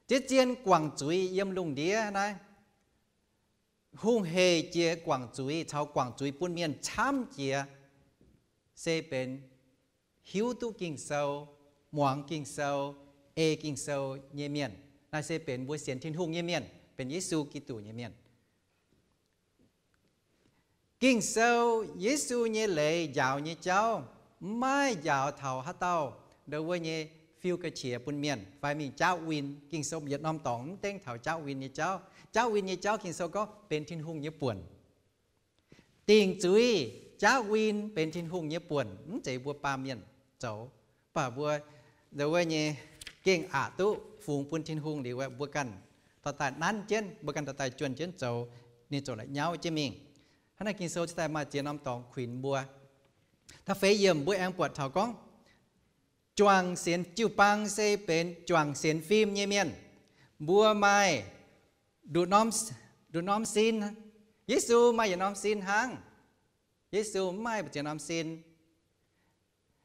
Ziex zien guangc zuiz yiem lungh ndiev naaiv, hungh heic jiex guangc zuiz caux guangc zuiz bun mienh camv jiex, se benx hiuv duqv Ging-Sou, muangx Ging-Sou, ei Ging-Sou nyei mienh. Naaiv se benx mbuo sienx Tin-Hungh nyei mienh, benx Yesu Giduc nyei mienh. Ging-Sou, Yesu nyei leiz, njaaux nyei jauv, mv maaih njaaux taux haaix dauh ndo wuov nyei fiu ga'qiex bun mienh fai mingh jaauv win. Ging-Sou yietc norm dorngx mv dengv taux jaauv win nyei jauv. Jaauv win nyei jauv Ging-Sou gorngv benx Tin-Hungh nyei buonc. Dingc zuiz, jaauv win benx Tin-Hungh nyei buonc, mv zeiz mbuo baamh mienh zoux. Mv baac mbuo ndo wuov nyei gengh aqc duqv fungx bun Tin-Hungh liuz, mbuo ganh dorh daaih nanv jienv, mbuo ganh dorh daaih juonh jienv zoux, ninh ziouc la'nyauv jienv mingh. Hnangv naaiv Ging-Sou cingx daaih maaih ziex norm dorngx kuinx mbuo. Da'feix yiemc mbuo aengx buatc taux gorngv, juangc sienx, jiu-baang se benx juangc sienx fim nyei mienh. Mbuo maaih nduqc norm sin. Yesu maaih yietc norm sin hnangv. Yesu mv maaih ziex norm sin.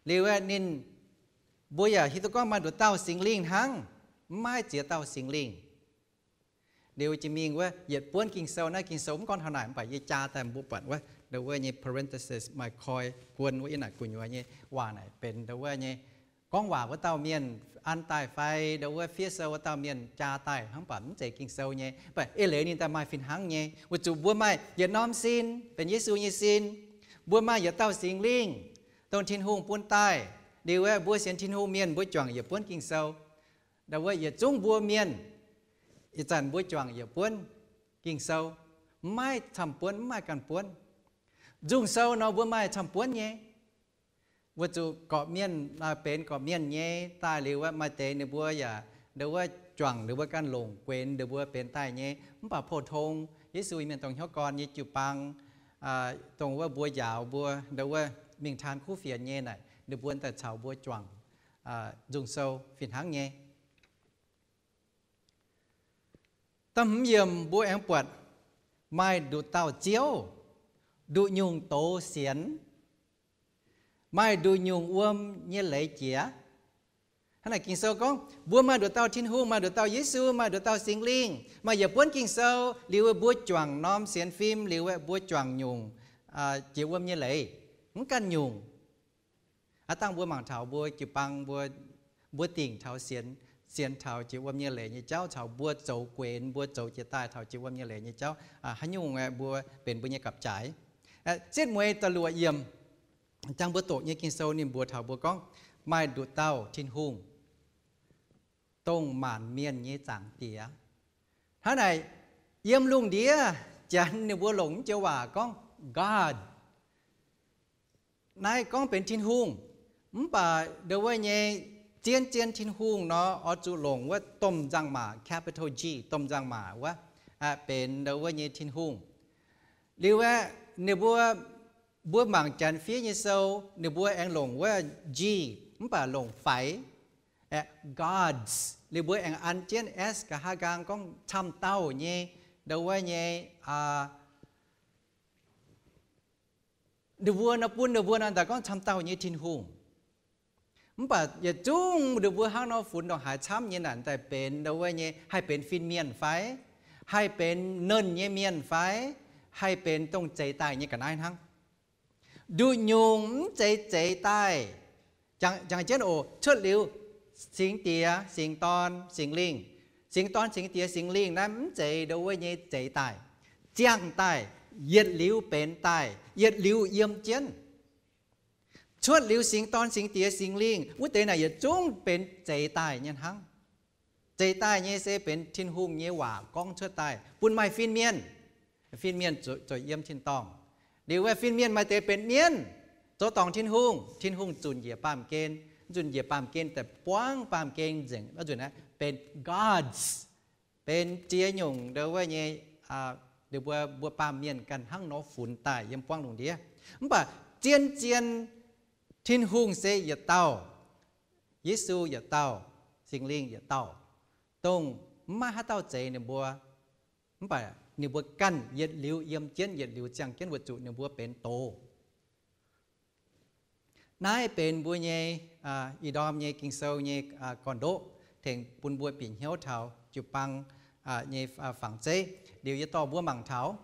Liuz ninh, mbuo yaac hiuv duqv gorngv maaih nduqc dauh Singx Lingh hnangv. mv maaih ziex dauh Singx Lingh. Liuz jiex mingh wuov yietc buonv Ging-Sou naaiv, Ging-Sou mv gorngv taux naaic, mv baac yie jaa daaih mbuo buatc wuov, ndau wuov nyei parenthesis maaih koi guon wuov yiem naaic gu'nyuoz nyei waac naaic benx ndau wuov nyei gorngv waac wuov dauh mienh an daaih fai ndau wuov fiev sou wuov dauh mienh jaa daaih hnangv, mv baac mv zeiz Ging-Sou nyei. Mv baac eix leiz ninh daaih maaih fih hnangv nyei, weic zuqc mbuo maaih yietc norm sin, benx Yesu nyei sin. Mbuo maaih yietc dauh Singx Lingh, dongh Tin-Hungh bun daaih. Liuz aeqv, mbuo sienx Tin-Hungh mienh mbuo juangc yietc buonv Ging-Sou. Ndau wuov yietc zungv mbuo mienh, ih zanc mbuo juangc yietc buonv Ging-Sou, mv maaih camv-buonv, mv maaih ganh buonv. Nzung-Sou nor mbuo maaih camv-buonv nyei. Weic zuqc gorqv-mienh, benx gorqv-mienh nyei daaih liuz aeqv, maaih deix ninh mbuo yaac ndau wuov juangc, ninh mbuo ganh longc guenx ninh mbuo benx daaih nyei. Mv baac pou-tong Yesu mienh dongh hnyouv gorn nyei jiu-baang, dongh wuov mbuo njaaux mbuo ndau wuov mingh taan kuv fienx nyei naaic, ninh mbuo daaih caux mbuo juangc Nzung-Sou fih hnangv nyei. Da'hmz yiemc mbuo aengx buatc maaih nduqc dauh Ziouv, nduqc nyungc doz sienx, maaih nduqc nyungc wuom nyei leiz jiex. Hnangv naaic Ging-Sou gorngv mbuo maaih nduqc dauh Tin-Hungh, maaih nduqc dauh Yesu, maaih nduqc dauh Singx Lingh, maaih yietc buonv Ging-Sou, liuz mbuo juangc norm sienx fim, liuz mbuo juangc nyungc jiex wuom nyei leiz, mv ganh nyungc. Aav dangh mbuo mangc taux mbuo jiu-baang, mbuo dingc taux sienx, sienx taux jiex wuom nyei leiz nyei jauv, caux mbuo zoux guenx, mbuo zoux jiex daaih taux jiex wuom nyei leiz nyei jauv, haaix nyungc mbuo benx mbuo nyei gapv-jaaix. Setv mueiz da'luoqc yiemc, jangx mbuo doqc nyei Ging-Sou ninh mbuox taux mbuo gorngv, maaih nduqc dauh Tin-Hungh, dongh maanc mienh nyei Zaangc Diex. Hnangv naaic, yiem lungh ndiev Janx ninh mbuo longc mv joux waac gorngv God. Naaiv gorngv benx Tin-Hungh, mv baac ndau wuov nyei zien-zien Tin-Hungh nor oix zuqc longc wuov domh nzangc-maac, capital G, domh nzangc-maac wuov, benx ndau wuov nyei Tin-Hungh. Liuz aeqv, ninh mbuo, mbuo mangc Janx fiev nyei sou, ninh mbuo aengx longc wuov G, mv baac longc faix, gods. Liuz mbuo aengx an jienv s nqa'haav nqaang gorngv camv dauh nyei, ndau wuov nyei, ninh mbuo nor bun ninh mbuo nor daaih gorngv camv dauh nyei Tin-Hungh. Mv baac yietc zungv ninh mbuo hnangv nor funx ndongc haaix camv nyei naaic daaih benx ndau wuov nyei, haih benx fin-mienh fai, haih benx nernh nyei mienh fai, haih benx dongh zeix daaih nyei ga'naaiv hnangv. Nduqc nyungc mv zeiz zeix daaih. Jangx jienv oc, cuotv liuz Singx Diex, Singx Dorn, Singx Lingh. Singx Dorn, Singx Diex, Singx Lingh naaiv mv zeiz ndau wuov nyei zeix daaih, ziangh daaih, yietc liuz benx daaih, yietc liuz yiem jienv. Cuotv liuz Singx Dorn, Singx Diex, Singx Lingh, wuov deix naaic yietc zungv benx zeix daaih nyei hnangv. Zeix daaih nyei se benx Tin-Hungh nyei waac gorngv cuotv daaih bun maaih fin-mienh. Fin-mienh zoux yiem tin-dorngh. Liuz wuov fin-mienh maaih deix benx mienv, zoux dorngc Tin-Hungh. Tin-Hungh zunc njiec baamh gen, zunc njiec baamh gen daaih buangv baamh gen nzengc, nzunc naaiv benx gods, benx ziex nyungc ndau wuov nyei, ninh mbuo, mbuo baamh mienh ganh hnangv nor funx daaih yiem buangv lungh ndiev. Mv baac zien-zien Tin-Hungh se yietc dauh, Yesu yietc dauh, Singx Lingh yietc dauh, dongh mv maaih haaix dauh zeix ninh mbuo. Mv baac ninh mbuo ganh yietc liuz yiem jienv, yietc liuz ziangh jienv weic zuqc ninh mbuo benx doz. Naaiv benx mbuo nyei ih ndorm nyei Ging-Sou nyei gorn-ndoqv, tengx bun mbuo bieqc hnyouv taux jiu-baang nyei fangx zeiv. Liuz yie dorh mbuo mangc taux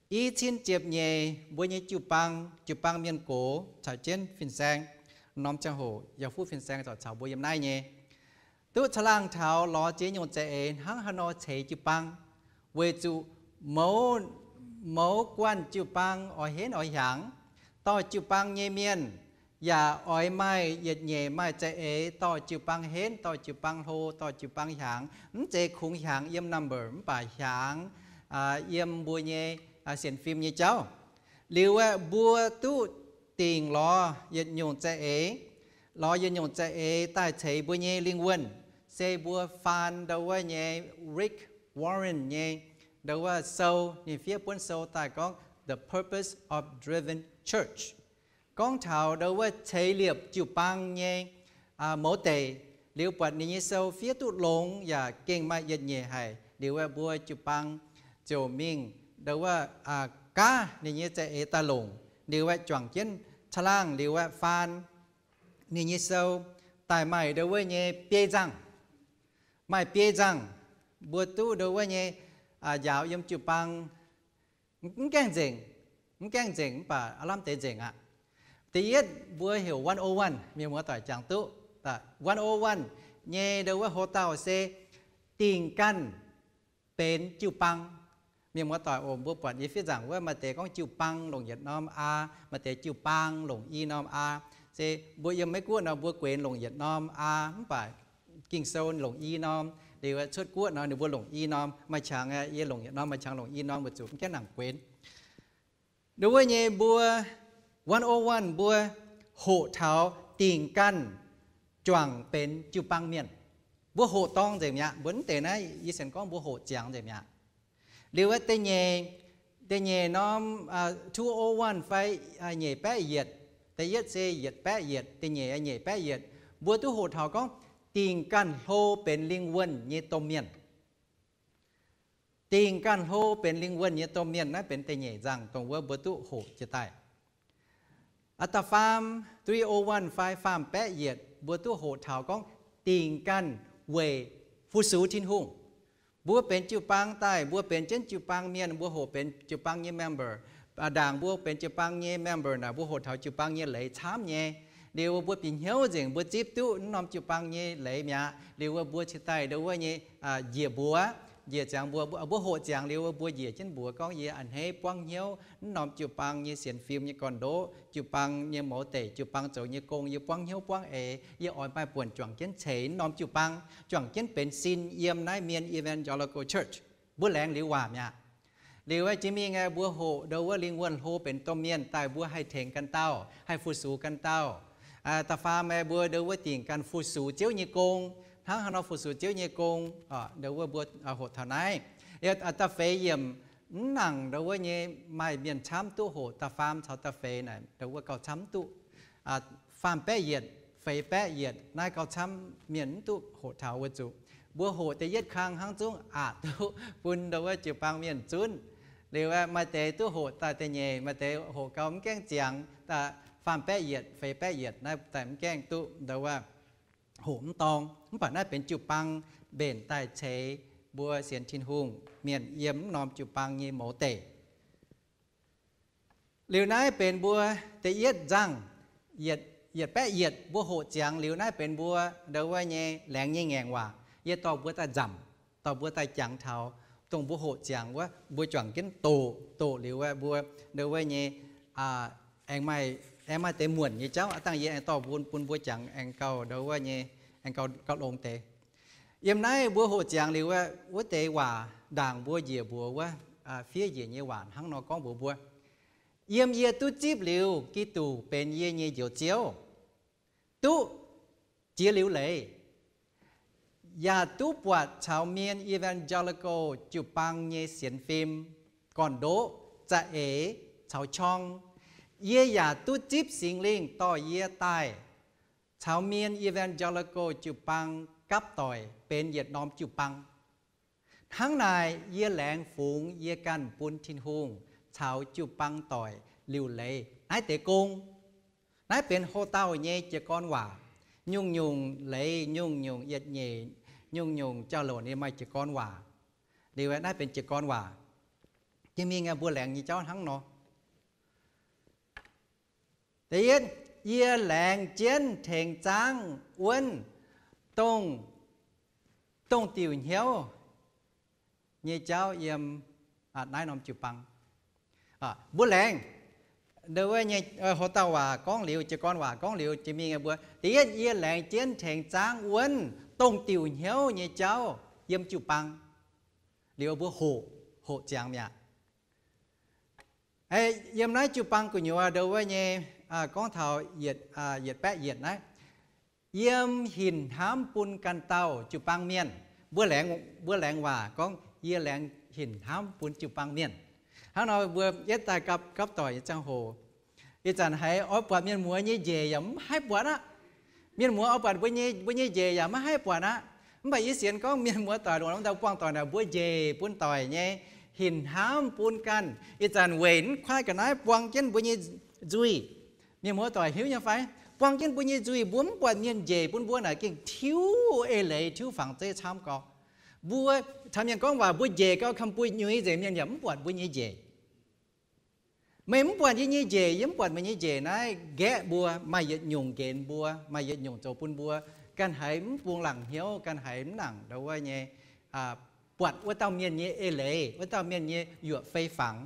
i cin ziepc nyeic mbuo nyei jiu-baang, jiu-baang mienh gox caux jienv fin-saeng, norm ziangh hoc yaac fuqv fin-saeng zorc caux mbuo yiem naaiv nyei, duqv caangh laangh taux lorz ziex nyungc za'eix hnangv haaix nor ceix jiu-baang, weic zuqc mouz, mouz guanh jiu-baang oix henv oix hiaangx. Dorh jiu-baang nyei mienh yaac oix maaih yietc nyeic maaih za'eix dorh jiu-baang henv, dorh jiu-baang hlo, dorh jiu-baang hiaangx. Mv zeiz kungx hiaangx yiem number, mv baac hiaangx yiem mbuo nyei sienx fim nyei jauv. Liuz aeqv, mbuo duqv dingc lorz yietc nyungc za'eix, lorz yietc nyungc za'eix daaih ceix mbuo nyei lingh wuonh, se mbuo faan ndau wuov nyei Rick Warren nyei ndau wuov sou. Ninh fiev buonv sou daaih gorngv The Purpose of Driven Church, gorngv taux ndau wuov ceix liepc jiu-baang nyei mouz deic. Liuz buatc ninh nyei sou fiev duqv longx yaac gengh maaih yietc nyeic haic. Liuz aeqv, mbuo jiu-baang ziouc mingh ndau wuov gaav ninh nyei za'eix daaih longc. Liuz aeqv, juangc jienv caangh laangh, liuz aeqv, faan ninh nyei sou daaih maaih ndau wuov nyei biei nzangh. Maaih biei nzangh mbuo duqv ndo wuov nyei njaaux yiem jiu-baang mv gaengh nzengc, mv gaengh nzengc mv baac aav lamh deix nzengc aqv. Da'yietv mbuo heuc one oh one, mienh muoz-doic jangx duqv. One oh one nyei ndo wuov hoc dauh se dingh ganh benx jiu-baang. Mienh muoz-doic oc, mbuo buatc nyei fiev nzaangc wuov maaih deix gorngv jiu-baang longc yietc norm aa, maaih deix jiu-baang longc i norm aa. Se mbuo yiem Meiv Guoqv nor mbuo guenx longc yietc norm aa, mv baac Ging-Sou longc i norm. Liuz cuotv guoqv nor ninh mbuo longc i norm. Maaih qangx yie longc yietc norm, maaih qangx longc i norm, weic zuqc mv gaengh nangc guenx. Ndo wuov nyei mbuo one oh one mbuo hoqc taux dingh ganh juangc benx jiu-baang mienh. Mbuo hoqc dorng nzengc mi'aqv. Mbuo mv deix naaiv yie sienx gorngv mbuo hoqc ziangx nzengc mi'aqv. Liuz wuov da'nyeic, da'nyeic norm two oh one fai nyeic baeqv yietc. Da'yietv se yietc baeqv yietc, da'nyeic nyeic baeqv yietc. Mbuo duqv hoqc taux gorngv dingh ganh hlo benx lingh wuonh nyei domh mienh. Dingh ganh hlo benx lingh wuonh nyei domh mienh, naaiv benx da'nyeic nzangh dongh wuov mbuo duqv hoqc jiex daaih. Aa, da'faam, three oh one fai faam baeqv yietc, mbuo duqv hoqc taux gorngv dingh ganh weic fu-sux Tin-Hungh. Mbuo benx jiu-baang daaih, mbuo benx jienv jiu-baang mienh, mbuo hoqc benx jiu-baang nyei member. Ndaangc mbuo benx jiu-baang nyei member naaic, mbuo hoqc taux jiu-baang nyei leiz camv nyei. Liuz mbuo bieqc hnyouv nzengc, mbuo zipv duqv naaiv norm jiu-baang nyei leiz mi'aqv. Liuz mbuo cingx daaih ndo wuov nyei njiec mbuox, njiec ziangx mbuo, mbuo hoqc ziangx liuz mbuo njiec jienv mbuox gorngv yie a'hneiv buangv hnyouv naaiv norm jiu-baang nyei sienx fim nyei gorn-ndoqv, jiu-baang nyei mouz deic, jiu-baang zoux nyei gong, yie buangv hnyouv buangv eix, yie oix maaih buonc juangc jienv ceix naaiv norm jiu-baang, juangc jienv benx sin yiem naaiv Mien Evangelical Church. Mbuo laengz liuz waac mi'aqv. Liuz jiex mingh mbuo hoqc ndo wuov lingh wuonh hlo benx domh mienh daaih mbuo haih tengx ganh dauh, haih fu-sux ganh dauh. Da'faam mbuo ndo wuov dingh ganh fu-sux Ziouv nyei gong. Hnangv haaix nor fu-sux Ziouv nyei gong? Ndo wuov mbuo hoqc taux naaiv. Da'feix yiemc mv nangc ndo wuov nyei maaih mienh camv duqv hoqc da'faam caux da'feix naaic, ndo wuov gauh camv mv duqv. Faam baeqv yietc, feix baeqv yietc naaiv gauh camv mienh mv duqv hoqc taux weic zuqc mbuo hoqc da'yietv kang hnangv zungv aqc duqv bun ndo wuov jiu-baang mienh zunv. Liuz maaih deix duqv hoqc daaih da'nyeic, maaih deix hoqc gauh mv gaengh ziangx, faam baeqv yietc, feix baeqv yietc naaiv daaih mv gaengh duqv ndo wuov hoqc mv dorng. Mv baac naaiv benx jiu-baang mbenc daaih ceix mbuo sienx Tin-Hungh mienh yiem mv norm jiu-baang nyei mouz deic. Liuz naaiv benx mbuo da'yietv nzangh, yietc baeqv yietc mbuo hoqc ziangx liuz naaiv benx mbuo ndo wuov nyei laengz nyei ngaengc waac. Yie dorh mbuo daaih nzamc, dorh mbuo daaih jangx taux dongh mbuo hoqc ziangx wuov, mbuo juangc jienv doqc, doqc liuz wuov mbuo ndo wuov nyei aengx maaih, aengx maaih deix muonc nyei jauv aqv. Dangh yie aengx dorh bun, bun mbuo jangx aengx gauh ndo wuov nyei, aengx gauh, gauh longx deix. Yiem naaiv mbuo hoqc ziangx liuz wuov, wuov deix waac ndaangc mbuo njiec mbuox wuov, fiev njiec nyei waac hnangv nor gorngv mbuox mbuo, yiem yie duqv zipv liuz Giduc benx yie nyei Njoux Ziouv, duqv jiex liuz leiz, yaac duqv buatc caux Mien Evangelical jiu-baang nyei sienx fim gorn-ndoqv, za'eix caux qorng. Yie yaac duqv zipv Singx Lingh dorh yie daaih caux Mien Evangelical jiu-baang gapv doic benx yietc norm jiu-baang. Hnangv naaic yie laengz fungx yie ganh bun Tin-Hungh caux jiu-baang doic liuc leiz naaiv deix gong. Naaiv benx hoc-dauh nyei jiez gorn waac. Nyungc-nyungc leiz, nyungc-nyungc yietc nyeic, nyungc-nyungc jauv-louc ninh maaih jiez gorn waac. Liuz naaiv benx jiez gorn waac. Jiex mingh mbuo laengz nyei jauv hnangv nor. Da'yietv, yie laengz jienv tengx zaangv wuonv dongh, dongh diuc hnyouv nyei jauv yiem naaiv norm jiu-baang. Mbuo laengz ndo wuov nyei hoc-dauh waac gorngv liuz, jiez gorn waac gorngv liuz, jiex mingh mbuo da'yietv, yie laengz jienv tengx zaangv wuonv dongh diuc hnyouv nyei jauv yiem jiu-baang. Liuz mbuo hoqc, hoqc ziangx mi'aqv. Yiem naaiv jiu-baang gu'nyuoz ndo wuov nyei, gorngv taux yietc, yietc baeqv yietc naaiv, yiem hinc hnamv bun ganh dauh jiu-baang mienh. Mbuo laengz, mbuo laengz waac gorngv yie laengz hinc hnamv bun jiu-baang mienh. Hnangv nor mbuo yietv daaih gapv, gapv doic nyei ziangh hoc, ih zanc haiz oix buatc mienh muoz nyei njiec yaac mv haih buatc aqv. Mienh muoz oix buatc mbuo nyei, mbuo nyei njiec yaac maiv haih buatc aqv. Mv baac yie sienx gorngv mienh muoz doic longc norm ndau buangh doic naaic, mbuo njiec bun doic nyei, hinc hnamv bun ganh. Ih zanc weic mv kuaaiv ga'naaiv buang jienv mbuo nyei nzuih. Mienh muoz doic hiuv nyei fai? Buang jienv mbuo nyei nzuih, mbuo mv buatc mienh njiec bun mbuo naaic gengh tiuv eix leiz, tiuv fangx zeiv camv gau. Mbuo caux mienh gorngv waac, mbuo njiec gau, kamx buic nyuiz nzengc, mienh yaac mv buatc mbuo nyei njiec. Meih mv buatc yie nyei njiec, yie mv buatc meih nyei njiec naaiv nqaeqv mbuo, maaih yietc nyungc nqenx mbuo, maaih yietc nyungc zoux bun mbuo ganh haiz mv bungx laangc hnyouv, ganh haiz mv nangc ndau wuov nyei buatc wuov dauh mienh nyei eix leiz, wuov dauh mienh nyei yuoqc fei fangx.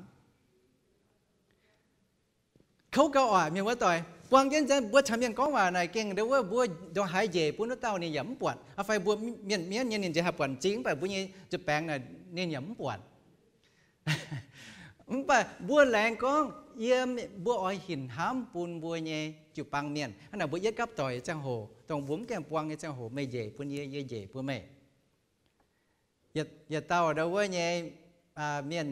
Kouv gau oc, mienh muoz-doic. Buang jienv mbuo caux mienh gorngv waac naaic gengh ndau wuov mbuo ndongc haaix njiec bun wuov dauh ninh yaac mv buatc. Fai mbuo mienh mienv nyei ninh nziex haih buatc m'zing, mv baac mbuo nyei nzuih baengx naaic ninh yaac mv buatc. Mv baac mbuo laengz gorngv yiem mbuo oix hinc hnamv bun mbuo nyei jiu-baang mienh. Hnangv naaic mbuo yietv gapv doic nyei ziangh hoc, dongh mbuo mv gaengh buang nyei ziangh hoc, meih njiec bun yie, yie njiec bun meih. Yietc dauh ndau wuov nyei mienh,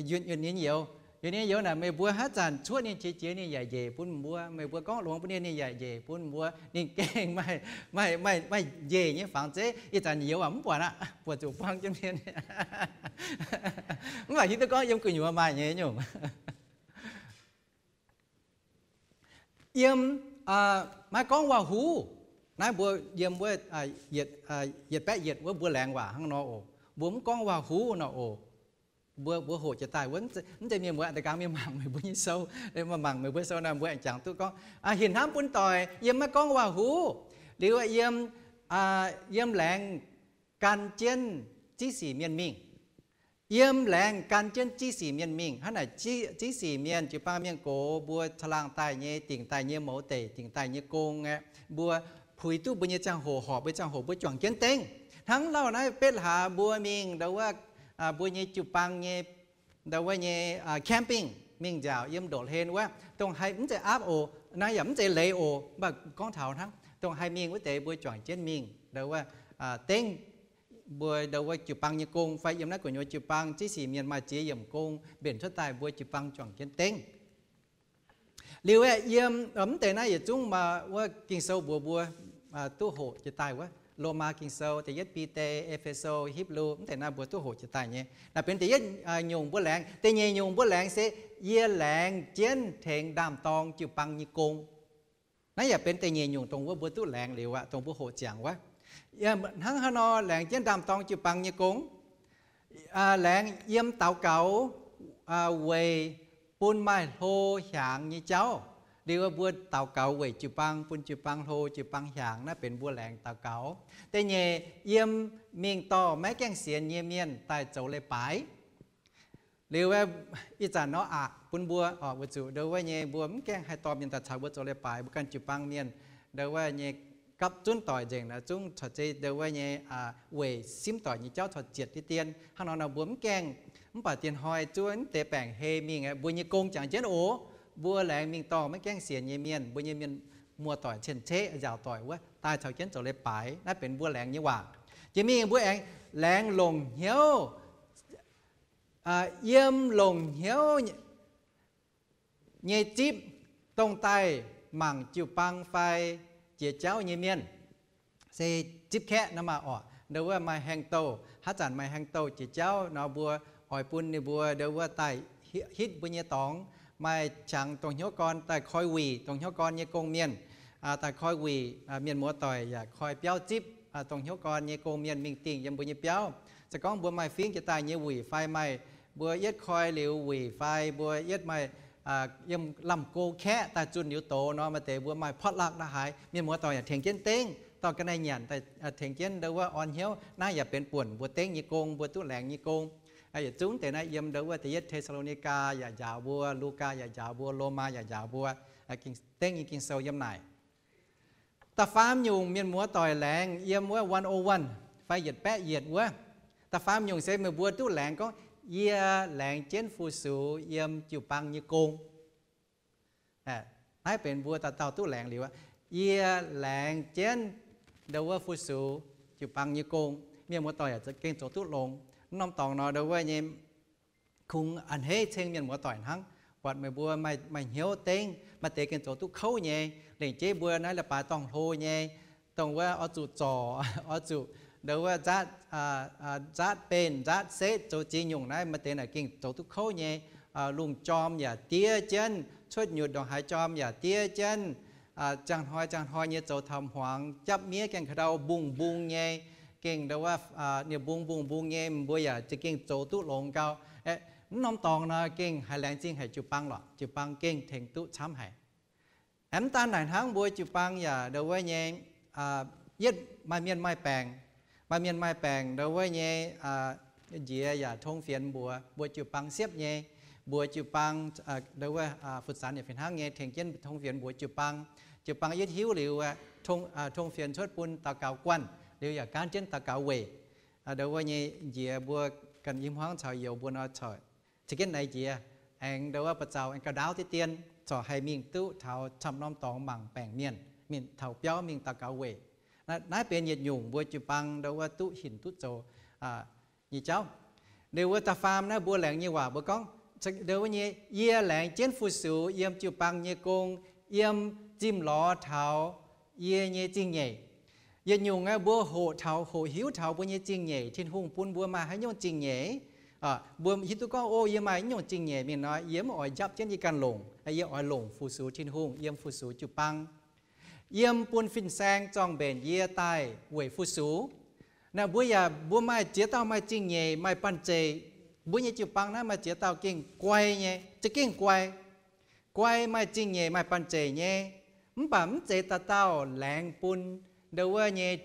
yunh nyinh youz, yunh nyinh youz naaic meih mbuo haaix zanc cuotv ninh qiex jiez ninh yaac njiec bun mbuo. Meih mbuo gorngv longx bun ninh, ninh yaac njiec bun mbuo. Ninh gengh maaih, maaih, maaih njiec nyei fangx zeiv. Ih zanc youz aac mv buatc aqv, buatc zuqc buang jienv mienh. Mv baac hiuv duqv gorngv yiem gu'nyuoz maaih nyei nyungc. Yiem maiv gorngv waac-huv. Naaiv mbuo yiem wuov yietc baeqv yietc wuov mbuo laengz waac hnangv nor oc. Mbuo mv gorngv waac-huv nor oc. Mbuo, mbuo hoqc jiex daaih wuov, mv zeiz mienh muoz da'gaang mienh mangc meih mbuo nyei sou, mangc meih mbuo sou nor mbuo aengx jangx duqv gorngv, hinc hnamv bun doic, yiem maiv gorngv waac-huv. Liuz yiem, yiem laengz gan jienv ziex sic mienh mingh. Yiem laengz gan jienv ziex sic mienh mingh. Hnangv naaic ziex sic mienh, jiu-baang mienh gox, mbuo caangh laangh daaih nyei, dingc daaih nyei mouz deic, dingc daaih nyei gong aeqv, mbuo puix duqv mbuo nyei ziangh hoc, horpc mbuo nyei ziangh hoc, mbuo juangc jienv dengv. Hnangv lauh naaiv betv hlaax mbuo mingh ndau wuov, mbuo nyei jiu-baang nyei ndau wuov nyei camping, mingh nziaauc yiem ndoqv hlen wuov, dongh haih mv zeiz aapv oc, naaiv yaac mv zeiz leiz oc, mv baac gorngv taux hnangv dongh haih mingh wuov deix mbuo juangc jienv mingh ndau wuov dengv mbuo ndau wuov jiu-baang nyei gong, fai yiem naaiv gu'nyuoz jiu-baang ziex sic mienh maaih ziex yiemc gong mbenc cuotv daaih mbuo jiu-baang juangc jienv dengv. Liuz aeqv, yiem mv deix naaiv yietc zungv maaih wuov Ging-Sou mbuox mbuo duqv hoqc jiex daaih wuov, Lomaa Ging-Sou, da'yietv Bide, E^fe^so, Hipv^lu, mv deix naaiv mbuo duqv hoqc jiex daaih nyei. Naaiv benx da'yietv nyungc mbuo laengz. Da'nyeic nyungc mbuo laengz se yie laengz jienv tengx ndaam-dorng jiu-baang nyei gong. Naaiv yaac benx da'nyeic nyungc dongh wuov mbuo duqv laengz liuz aqv, dongh mbuo hoqc ziangx wuov. Hnangv haaix nor laengz jienv ndaam-dorng jiu-baang nyei gong? Laengz yiem daux gaux weic bun maaih hlo hiaangx nyei jauv. Liuz mbuo daux gaux weic jiu-baang, bun jiu-baang hlo, jiu-baang hiaangx, naaiv benx mbuo laengz daux gaux. Da'nyeic, yiem mingh dorh maiv gaengh sienx nyei mienh daaih zoux leiz-baaix. Liuz ih zanc nor aqc bun mbuo oc, weic zuqc ndau wuov nyei mbuo mv gaengh haih dorh mienh daaih caux mbuo zoux leiz-baaix, mbuo ganh jiu-baang mienh ndau wuov nyei gapv zunv doic nzengc naaiv zungv caux zei ndau wuov nyei weic simv doic nyei jauv caux zietc diqv dien. Hnangv nor nor mbuo mv gaengh, mv baac dien hnoi zuov mv deix baengc hei mingh, mbuo nyei gong jangx jienv oc. Mbuo laengz mingh dorh maiv gaengh sienx nyei mienh, mbuo nyei mienh muoz-doic, cien-ceqv, nziaauc doic wuov daaih caux jienv zoux leiz-baaix. Naaiv benx mbuo laengz nyei waac. Jiex mingh mbuo aengx laengz longc hnyouv, yiem longc hnyouv nyei zipv, dongh daaih mangc jiu-baang fai jiex jauv nyei mienh, se zipv kaeqv nor maah oc. Ndau wuov maaih haeng douh, haaix zanc maaih haeng douh jiex jauv nor mbuo oix bun ninh mbuo ndau wuov daaih hitv mbuo nyei dorngx, maaih qangx dongh hnyouv gorn daaih koi wuic dongh hnyouv gorn nyei gong-mienh, daaih koi wuic, mienh muoz-doic yaac koi biauv zipv dongh hnyouv gorn nyei gong-mienh mingh dingh yiem mbuo nyei biauv. Se gorngv mbuo maaih fingv jiex daaih nyei wuic fai maaih, mbuo yietv koi liuz wuic fai mbuo yietv maaih yiem lamh go kaeqv daaih zunh liuz doz nor, maaih deix mbuo maaih potluck la'haaix, mienh muoz-doic yaac tengx jienv dengv, dorh ga'naaiv nyanc daaih tengx jienv ndau wuov orn hnyouv. Naaiv yaac benx buonc mbuo dengv nyei gong, mbuo duqv laengz nyei gong. Yietc zungv deix naaiv yiem ndau wuov da'yietv Te^saa^lo^ni^gaa yaac njaaux mbuo, Lugaa yaac njaaux mbuo, Lomaa yaac njaaux mbuo, dengv nyei Ging-Sou yiem naaic. Da'faam nyungc mienh muoz-doic laengz yiem wuov one oh one fai yietc baeqv yietc wuov. Da'faam nyungc se meih mbuo duqv laengz gorngv, yie laengz jienv fu-sux yiem jiu-baang nyei gong. Naaiv benx mbuo dauh dauh duqv laengz liuz aqv. Yie laengz jienv ndau wuov fu-sux jiu-baang nyei gong. Mienh muoz-doic yaac gengh zoux duqv longx. Mv norm dorngx nor ndau wuov nyei kungx a'hneiv ceng mienh muoz-doic hnangv. Buatc meih mbuo maaih hnyouv dengv, maaih deix gengh zoux duqv kouv nyei. Lengc jeiv mbuo naaiv leiz-baaix dorngh hlo nyei, dongh wuov oix zuqc zorc, oix zuqc ndau wuov nzaatv, nzaatv benh, nzaatv setv, zoux ziex nyungc naaiv, maaih deix naaic gengh zoux duqv kouv nyei. Lungh jorm yaac diev jienv, cuotv nyutc ndongc haaix jorm yaac diev jienv, ziangh hnoi ziangh hnoi nyei zoux taux hmuangx, japv miev gaengh ka'ndau mbungh mbungh nyei, gengh ndo wuov, ninh mbungh mbungh mbungh nyei, mbuo yaac za'gengh zoux duqv longx gau. Mv norm dorngx nor gengh haiz laengz zingh haic jiu-baang lorqc, jiu-baang gengh tengx duqv camv haic. Mv daan naaic hnangv, mbuo jiu-baang yaac ndo wuov nyei, yietv maaih mienh maaih baengc, maaih mienh maaih baengc ndo wuov nyei, njiec yaac tong fienx mbuox mbuo jiu-baang siepv nyei, mbuox jiu-baang ndo wuov fu-zanx yaac fih hnangv nyei tengx jienv tong fienx mbuox jiu-baang. Jiu-baang yietv hiuv liuz, tong fienx cuotv bun daux gaux guanh liuz yaac gaanv jienv daux gaux weic. Ndo wuov nyei njiec mbuo ganh i hmuangv caux youz mbuo nor corc ca'jienv naaiv njiec, aengx ndo wuov ba'zaux aengx ga'ndaauv deix dien, corc haih mingh duqv taux camv norm dorngx mangc baengc mienh, mingh taux biauv mingh daux gaux weic. Naaiv benx yietc nyungc mbuo jiu-baang ndo wuov duqv hinc duqv zoux nyei jauv. Liuz wuov da'faam naaiv mbuo laengz nyei waac mbuo gorngv, ndo wuov nyei, yie laengz jienv fu-sux yiem jiu-baang nyei gong, yiem zimh lorz taux yie nyei zingh nyeic. Yietc nyungc aeqv, mbuo hoqc taux, hoqc hiuv taux mbuo nyei zingh nyeic, Tin-Hungh bun mbuo maaih haaix nyungc zingh nyeic. Mbuo hiuv duqv gorngv, o, yie maaih haaix nyungc zingh nyeic mingh nor, yie mv oix njapv jienv yie ganh longc. Yie oix longc fu-sux Tin-Hungh, yiem fu-sux jiu-baang, yiem bun fin-saeng zorng-mbenc yie daaih weic fu-sux. Naaiv mbuo yaac mbuo maaih ziex dauh maaih zingh nyeic maaih banh zeic. Mbuo nyei jiu-baang naaiv maaih ziex dauh gengh guai nyei, za'gengh guai. Guai, maaih zingh nyeic maaih banh zeic nyei. Mv baac mv zeiz dauh dauh laengz bun ndo wuov nyei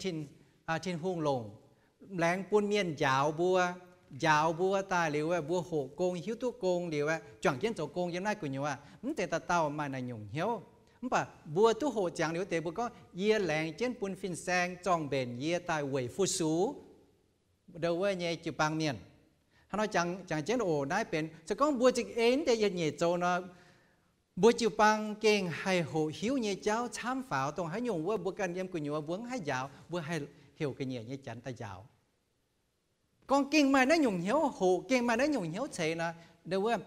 Tin-Hungh longc. Laengz bun mienh njaaux mbuo, njaaux mbuo daaih liuz, mbuo hoqc gong, hiuv duqv gong liuz, juangc jienv zoux gong yiem naaiv gu'nyuoz. Mv zeiz dauh dauh maaih naaiv nyungc hnyouv. Mv baac mbuo duqv hoqc ziangx liuz wuov deix mbuo gorngv, yie laengz jienv bun fin-saeng zorng-mbenc yie daaih weic fu-sux ndo wuov nyei jiu-baang mienh. Hnangv nor jangx jienv oc, naaiv benx se gorngv mbuo za'eix deix yietc nyeic zoux nor, mbuo jiu-baang gengh haih hoqc hiuv nyei jauv camv faaux, dongh haaix nyungc wuov mbuo ganh yiem gu'nyuoz mbuo mv haih njaaux, mbuo haih heuc ga'nyiec nyei janx daaih njaaux. Gorngv gengh maaih naaiv nyungc hnyouv hoqc, gengh maaih naaiv nyungc hnyouv ceix nor, ndo wuov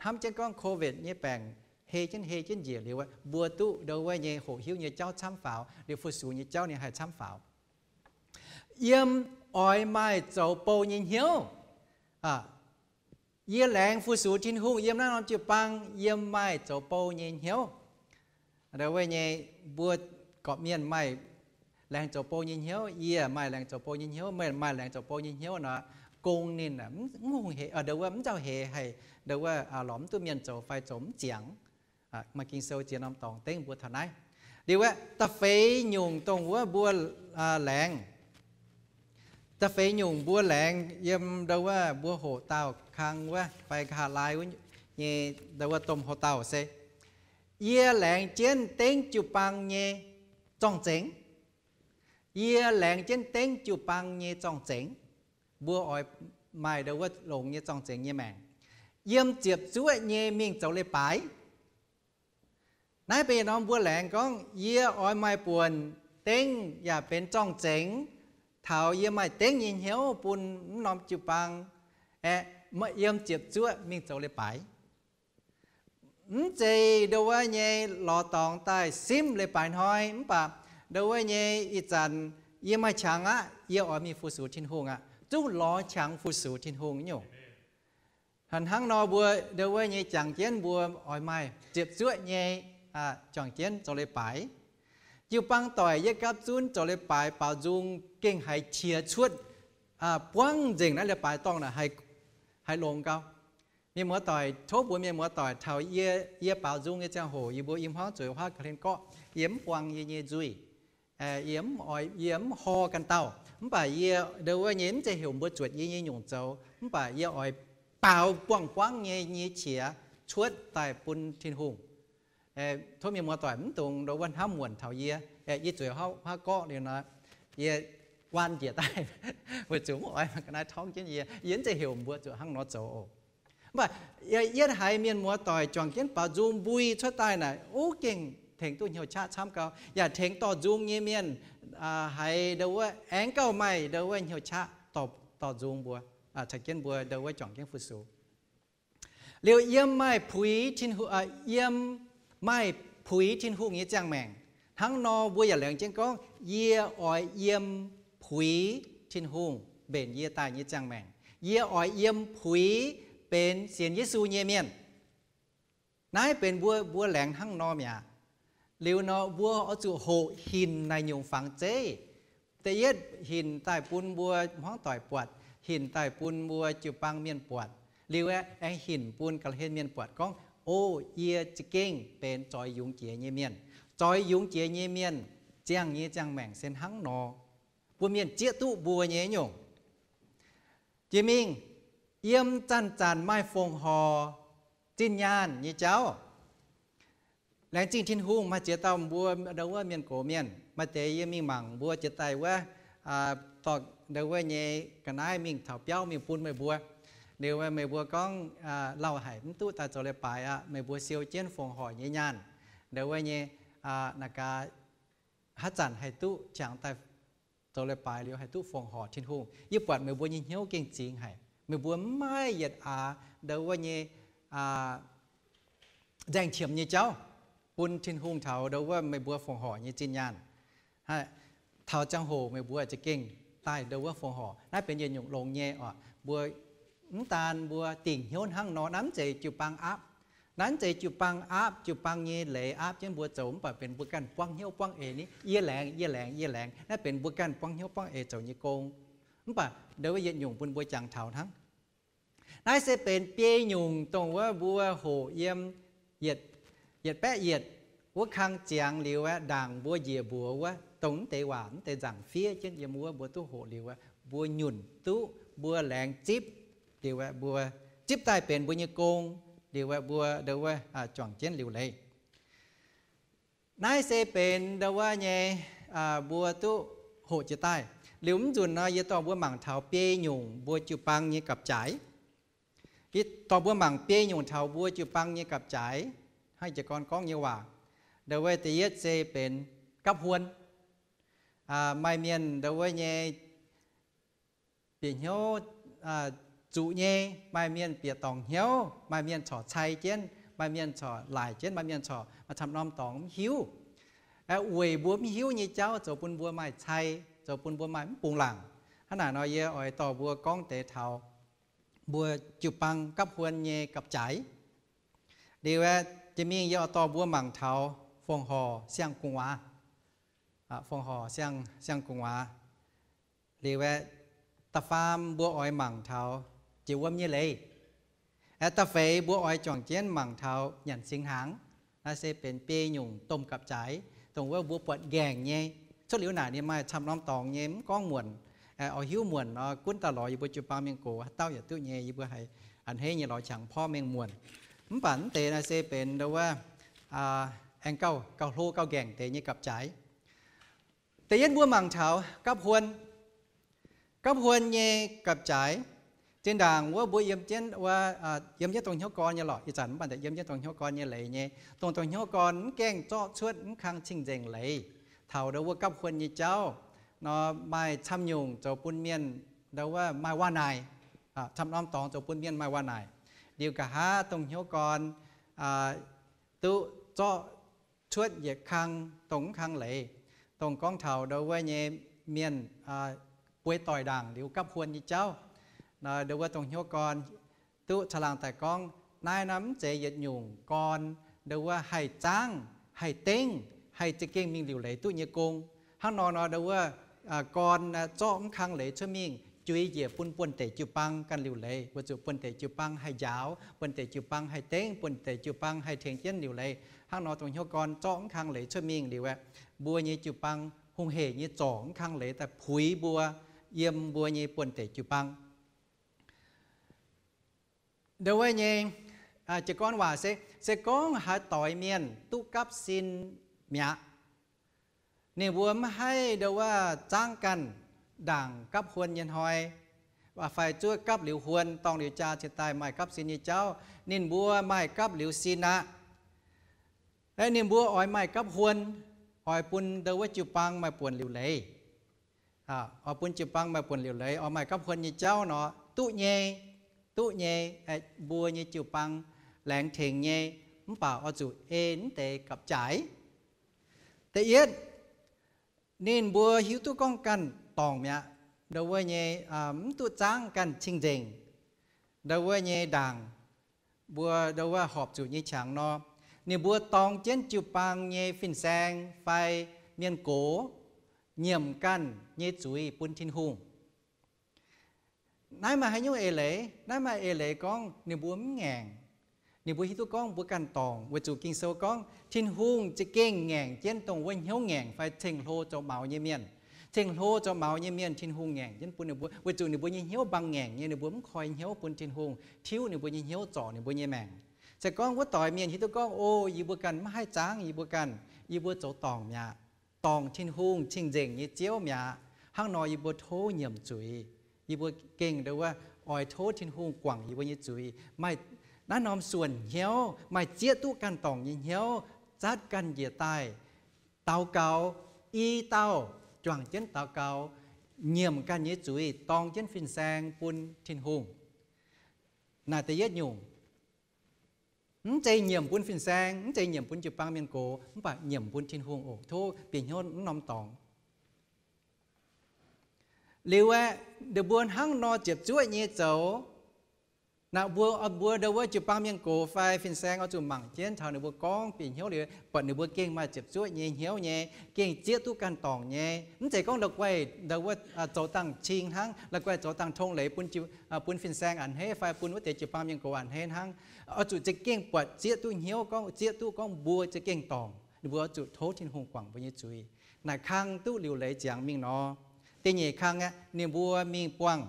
hnamv jienv gorngv covid nyei baengc hei jienv hei jienv njiec liuz, mbuo duqv ndo wuov nyei hoqc hiuv nyei jauv camv faaux, liuz fu-sux nyei jauv ninh haih camv faaux. Yiem oix maaih zoux bou nyei hnyouv. Yie laengz fu-sux Tin-Hungh yiem naaiv norm jiu-baang, yiem maaih zoux bou nyei hnyouv. Ndo wuov nyei, mbuo gorqv-mienh maaih laengz zoux bou nyei hnyouv, yie maaih laengz zoux bou nyei hnyouv, meih maaih laengz zoux bou nyei hnyouv nor, gong ninh mv hungh heix, ndo wuov mv nzauh heix haic, ndo wuov lorz mv duqv mienh zoux fai zoux mv ziangx. Maaih Ging-Sou ziex norm dorngx dengv mbuo taux naaiv. Liuz aeqv, da'feix nyungc dongh wuov mbuo laengz, da'feix nyungc mbuo laengz yiem ndo wuov mbuo hoqc dauh kang wuov fai nqa'haav laai wuov nyei ndo wuov domh hoc dauh se, yie laengz jienv dengv jiu-baang nyei zorng-zengx. Yie laengz jienv dengv jiu-baang nyei zorng-zengx. Mbuo oix maaih ndo wuov longx nyei zorng-zengx nyei maengc, yiem ziepc zuoqv nyei mingh zoux leiz-baaix. Naaiv benx yietc norm mbuo laengz gorngv, yie oix maaih buonc dengv yaac benx zorng-zengx, taux yie maaih dengv nyei hnyouv bun mv norm jiu-baang aeqv, yiem ziepc zuoqv mingh zoux leiz-baaix. Mv zeiz ndo wuov nyei lorz dorngx daaih simv leiz-baaix hnoi, mv baac ndo wuov nyei ih zanc yie maaih qangx aqv, yie oix mingh fu-sux Tin-Hungh aqv, zungv lorz qangx fu-sux Tin-Hungh nyungc. Hnangv nor mbuo ndo wuov nyei jangx jienv mbuo oix maaih ziepc zuoqv nyei juangc jienv zoux leiz-baaix. Jiu-baang doic yietv gapv zunv zoux leiz-baaix baaux nzung gengh haiz qiex cuotv buangv nzengc naaiv leiz-baaix dorngh naaic haiz longx gau. Mienh muoz-doic, tov mbuox mienh muoz-doic taux yie, yie baaux nzung nyei ziangh hoc yie mbuo i hmuangv zueiz huaav ga'hlen gorqv, yie mv buang yie nyei nzuih. Yie mv oix, yie mv hor ganh dauh, mv baac yie ndo wuov nyei mv zeiz heuc mbuo zuotc yie nyei nyungc zoux, mv baac yie oix baaux buangv-buangv nyei, nyei qiex cuotv daaih bun Tin-Hungh. Tov mienh muoz-doic mv dungx ndo wuov hnamv muonc taux yie. Yie zueiz huaav gorqv liuz nor, yie waan njiec daaih, weic zuqc mv oix ga'naaiv torngv jienv yie. Yie mv zeiz heuc mbuo zuqc hnangv nor zoux oc. Mv baac yie yietv haiz mienh muoz-doic juangc jienv baaux nzung mbui cuotv daaih naaic, o, gengh tengx duqv hnyouv qaqv camv gau, yaac tengx dorh nzung nyei mienh haiz ndo wuov aengx gauh maaih ndo wuov hnyouv qaqv dorh nzung mbuo, caux jienv mbuo ndo wuov juangc jienv fu-sux. Liuz yiem maaih puix Tin-Hungh, yiem maaih puix Tin-Hungh nyei ziangh maengc. Hnangv nor mbuo yaac laengz jienv gorngv, yie oix yiem puix Tin-Hungh mbenc yie daaih nyei ziangh maengc. Yie oix yiem puix benx sienx Yesu nyei mienh. Naaiv benx mbuo, mbuo laengz hnangv nor mi'aqv. Liuz nor mbuo oix zuqc hoqc hinc naaic nyungc fangx zeiv. Da'yietv hinc daaih bun mbuo hmuangv doic buatc, hinc daaih bun mbuo jiu-baang mienh buatc. Liuz aeqv, aengx hinc bun Gaa^laa^hen Mienh buatc gorngv, o, yie za'gengh benx zoix yungz jiex nyei mienh. Zoix yungz jiex nyei mienh ziangh nyei ziangh maengc se hnangv nor. Mbuo mienh zieqv duqv mbuo nyei nyungc. Jiex mingh, yiem zanc-zanc maaih fongc horc zinh nyaanh nyei jauv. Laengz zingh Tin-Hungh, maaih ziex dauh mbuo ndau wuov mienh gox mienh, maaih deix yie mingh mangc mbuo jiex daaih wuov, dorh ndau wuov nyei ga'naaiv mingh taux biauv mingh bun meih mbuo. Liuz meih mbuo gorngv, lauh haic mv duqv daaih zoux leiz-baaix aqv. Meih mbuo siou jienv fongc horc nyei nyaanh ndau wuov nyei, naaic gaax haaix zanc haih duqv qangx daaih zoux leiz-baaix liuz haih duqv fongc horc Tin-Hungh. Yie buatc meih mbuo nyei hnyouv gengh zingx haic. Meih mbuo mv maaih yietc aax ndau wuov nyei nzaeng qiemx nyei jauv bun Tin-Hungh taux ndau wuov meih mbuo fongc horc nyei zinh nyaanh. Taux ziangh hoc meih mbuo za'gengh daaih ndau wuov fongc horc. Naaiv benx yietc nyungc longx nyei oc. Mbuo mv daan mbuo dingc hnyouv hnangv nor, naaiv mv zeiz jiu-baang aapv. Naaiv mv zeiz jiu-baang aapv, jiu-baang nyei leiz aapv jienv mbuo zoux, mv baac benx mbuo ganh buangv hnyouv buangv eix ni, yie laengz, yie laengz, yie laengz. Naaiv benx mbuo ganh buangv hnyouv buangv eix zoux nyei gong. Mv baac ndau wuov yietc nyungc bun mbuo jangx taux hnangv. Naaiv se benx biei nyungc dongh wuov mbuo hoqc yiem yietc baeqv yietc wuov kang ziangx liuz aeqv, ndaangc mbuo njiec mbuox wuov, dongh mv deix waac mv deix nzaangc fiev jienv yiem wuov mbuo duqv hoqc liuz aeqv, mbuo nyunc duqv, mbuo laengz zipv liuz aeqv, mbuo zipv daaih benx mbuo nyei gong liuz aeqv, mbuo ndau wuov juangc jienv liuc leiz. Naaiv se benx ndau wuov nyei, mbuo duqv hoqc jiex daaih. Liuz mv nzunc nor yie dorh mbuo mangc taux biei nyungc mbuo jiu-baang nyei gapv-jaaix. Yie dorh mbuo mangc biei nyungc taux mbuo jiu-baang nyei gapv-jaaix hnangv jiez gorn gorngv nyei waac. Ndau wuov da'yietv se benx gapv huon. Maaih mienh ndau wuov nyei bieqc hnyouv zuqc nyei, maaih mienh bieqc dorngc hnyouv, maaih mienh corc cai jienv, maaih mienh corc laaic jienv, maaih mienh corc maaih camv norm dorngx mv hiuv. Weic mbuo mv hiuv nyei jauv zoux bun mbuo maaih cai, zoux bun mbuo maaih mv bungx laangc. Hnangv naaic nor yie oix dorh mbuo gorngv deix taux mbuo jiu-baang gapv huon nyei gapv-jaaix. Liuz aeqv, jiex mingh yie oix dorh mbuo mangc taux fongc horc siang-gu'nguaaz. Fongc horc siang-gu'nguaaz. Liuz aeqv, da'faam mbuo oix mangc taux jiex wuom nyei leiz. Aeqv, da'feix mbuo oix juangc jienv mangc taux nyanc singx hnaangx. Naaiv se benx biei nyungc domh gapv-jaaix, dongh wuov mbuo buatc nqaengc nyei. Cuotv liuz naaic ninh maaih camv norm dorngx nyei, mv gorngv muonc, oix hiuv muonc nor, gunv daaih lorz yie mbuo jiu-baang mienh gox haaix dauh yaac duqv nyei, yie mbuo haiz a'hneiv nyei lorz qangx porv mengh muonc. Mv baac mv deix naaiv se benx ndau wuov aengx gauh, gauh hlo gauh nqaengc deix nyei gapv-jaaix. Da'yietv mbuo mangc taux gapv huon. Gapv huon nyei gapv-jaaix, zinh ndaangc wuov mbuo yiem jienv, yiem jienv dongh hnyouv gorn nyei lorqc. Ih zanc mv baac yiem jienv dongh hnyouv gorn nyei leiz nyei. Dongh, dongh hnyouv gorn mv gaengh zorqv cuotv mv kang cing-nzengc leiz taux ndau wuov gapv huon nyei jauv nor, maaih camv nyungc zoux bun mienh ndau wuov maaih waac-naaic. Camv norm dorngx zoux bun mienh maaih waac-naaic. Liuz nqa'haav dongh hnyouv gorn duqv zorqv cuotv yietc kang dongh mv kang leiz, dongh gorngv taux ndau wuov nyei mienh bueix doic ndaangc liuz gapv huon nyei jauv. Ndau wuov dongh hnyouv gorn duqv caangh laangh daaih gorngv, naaiv nor mv zeiz yietc nyungc gorn ndau wuov haih zaangv, haih dengv, haih za'gengh mingh liuc leiz duqv nyei gong. Hnangv nor nor ndau wuov gorn zorqv mv kang leiz cuotv mingh, juix njiec bun buonv-deic jiu-baang ganh liuc leiz, weic zuqc buonv-deic jiu-baang haih njaaux, buonv-deic jiu-baang haih dengv, buonv-deic jiu-baang haih tengx jienv liuc leiz. Hnangv nor dongh hnyouv gorn zorqv mv kang leiz cuotv mingh liuz aeqv, mbuo nyei jiu-baang hungh hec nyei zorc mv kang leiz daaih puix mbuo yiem mbuo nyei buonv-deic jiu-baang. Ndau wuov nyei jiez gorn waac se, se gorngv haaix doix mienh duqv gapv sin mi'aqv, ninh mbuo mv haih ndau wuov zaangv ganh ndaangc gapv huon nyei hnoi, fai zuov gapv liuz huon dorngh liuz jaa cingx daaih maaih gapv sin nyei jauv. Ninh mbuo maaih gapv liuz sin aqv. Ninh mbuo oix maaih gapv huon, oix bun ndau wuov jiu-baang maaih buonc liuc leiz. Oix bun jiu-baang maaih buonc liuc leiz, oix maaih gapv huon nyei jauv nor, duqv nyei, duqv nyei. Mbuo nyei jiu-baang laengz tengx nyei, mv baac oix zuqc ei mv deix gapv-jaaix. Da'yietv, ninh mbuo hiuv duqv gorngv ganh dorngc mi'aqv, ndau wuov nyei mv duqv zaangv ganh cing-nzengc, ndau wuov nyei ndaangc mbuo ndo wuov horpc zuqc nyei qangx nor, ninh mbuo dorng jienv jiu-baang nyei fin-saeng fai mienh gox nyiemc ganh nyei zuiz bun Tin-Hungh. Naaiv maaih haaix nyungc eix leiz? Naaiv maaih eix leiz gorngv ninh mbuo mv ngaengc. Ninh mbuo hiuv duqv gorngv mbuo ganh dorngc, weic zuqc Ging-Sou gorngv Tin-Hungh za'gengh ngaengc jienv dongh wuov hnyouv ngaengc fai ceng-hlo zoux maux nyei mienh. Ceng-hlo zoux maux nyei mienh Tin-Hungh ngaengc jienv bun ninh mbuo, weic zuqc ninh mbuo nyei hnyouv mbaang ngaengc nyei, ninh mbuo mv koi hnyouv bun Tin-Hungh, tiuv ninh mbuo nyei hnyouv, zorc ninh mbuo nyei maengc. Se gorngv wuov doix mienh hiuv duqv gorngv, O, yie mbuo ganh maiv haih zaangv yie mbuo ganh, yie mbuo zoux dorngc mi'aqv. Dorngc Tin-Hungh cing-nzengc nyei Ziouv mi'aqv. Hnangv nor yie mbuo tov nyiemc zuiz. Yie mbuo gengh ndo wuov oix tov Tin-Hungh guangc yie mbuo nyei zuiz. Maaih naaiv norm suonc hnyouv, maaih zieqv duqv ganh dorngc nyei hnyouv, zatv ganh njiec daaih daux gaux, i dauh juangc jienv daux gaux, nyiemc ganh nyei zuiz, dorng jienv fin-saeng bun Tin-Hungh. Naaiv da'yietv nyungc. Mv zeiz nyiemc bun fin-saeng, mv zeiz nyiemc bun jiu-baang mienh gox, mv baac nyiemc bun Tin-Hungh oc. Tov bieqc hnyouv mv norm dorngx. Liuz aeqv, ninh mbuo hnangv nor ziepc zuoqv nyei zoux. Naaiv mbuo, mbuo ndo wuov jiu-baang mienh gox fai fin-saeng oix zuqc mangc jienv taux ninh mbuo gorngv bieqc hnyouv liuz, buatc ninh mbuo gengh maaih ziepc zuoqv nyei hnyouv nyei, gengh zieqv duqv ganh dorngc nyei. Mv zeiz gorngv la'guaih ndo wuov zoux dangh cing hnangv, la'guaih zoux dangh tong leiz bun, bun fin-saeng a'hneiv fai bun wuov deix jiu-baang mienh gox a'hneiv hnangv. Oix zuqc za'gengh buatc zieqv duqv hnyouv gorngv, zieqv duqv gorngv mbuo za'gengh dorngc. Ninh mbuo oix zuqc tov Tin-Hungh guangc mbuo nyei zuiz. Naaic kang duqv liuc leiz ziangx mingh nor. Da'nyeic kang aeqv, ninh mbuo mingh buangh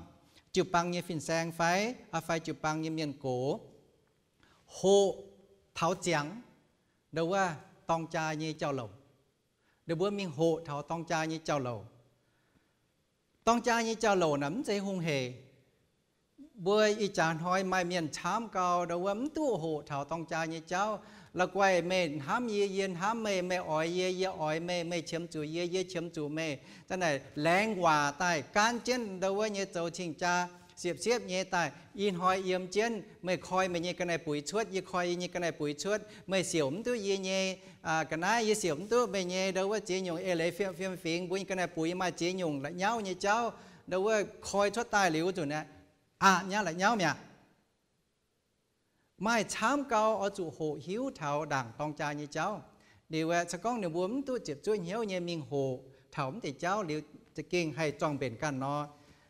jiu-baang nyei fin-saeng fai, fai jiu-baang nyei mienh gox, hoqc taux ziangx ndo wuov dorng jaa nyei jauv-louc. Ninh mbuo mingh hoqc taux dorng jaa nyei jauv-louc. Dorng jaa nyei jauv-louc naaic mv zeiz hungh heic. Mbuo ih jaax hnoi maaih mienh camv gau ndo wuov mv duqv hoqc taux dorng jaa nyei jauv. La'guaih meih hnamv yie, yie hnamv meih, meih oix yie, yie oix meih, meih qiemx zuqc yie, yie qiemx zuqc meih. Da'naaic laengz waac daaih gaanv jienv ndo wuov nyei zoux cing-jaa, siepv-siepv nyei daaih. Ih hnoi yiem jienv, meih koi meih nyei ga'naaiv-buix cuotv, yie koi yie nyei ga'naaiv-buix cuotv. Meih siouc mv duqv yie nyei ga'naaiv, yie siouc mv duqv meih nyei ndo wuov ziex nyungc eix leiz fiem fiem fingx. Mbuo nyei ga'naaiv-buix maaih ziex nyungc la'nyauv nyei jauv, ndo wuov koi cuotv daaih liuz wuov nzunc aeqv, aqc nyei la'nyauv mi'aqv. Maaih camv gau oix zuqc hoqc hiuv taux ndaangc dorng jaa nyei jauv. Liuz aeqv, se gorngv ninh mbuo mv duqv ziepc zuoqv hnyouv nyei mingh hoqc taux mv deix jauv liuz, za'gengh haih zorng-mbenc ganh nor,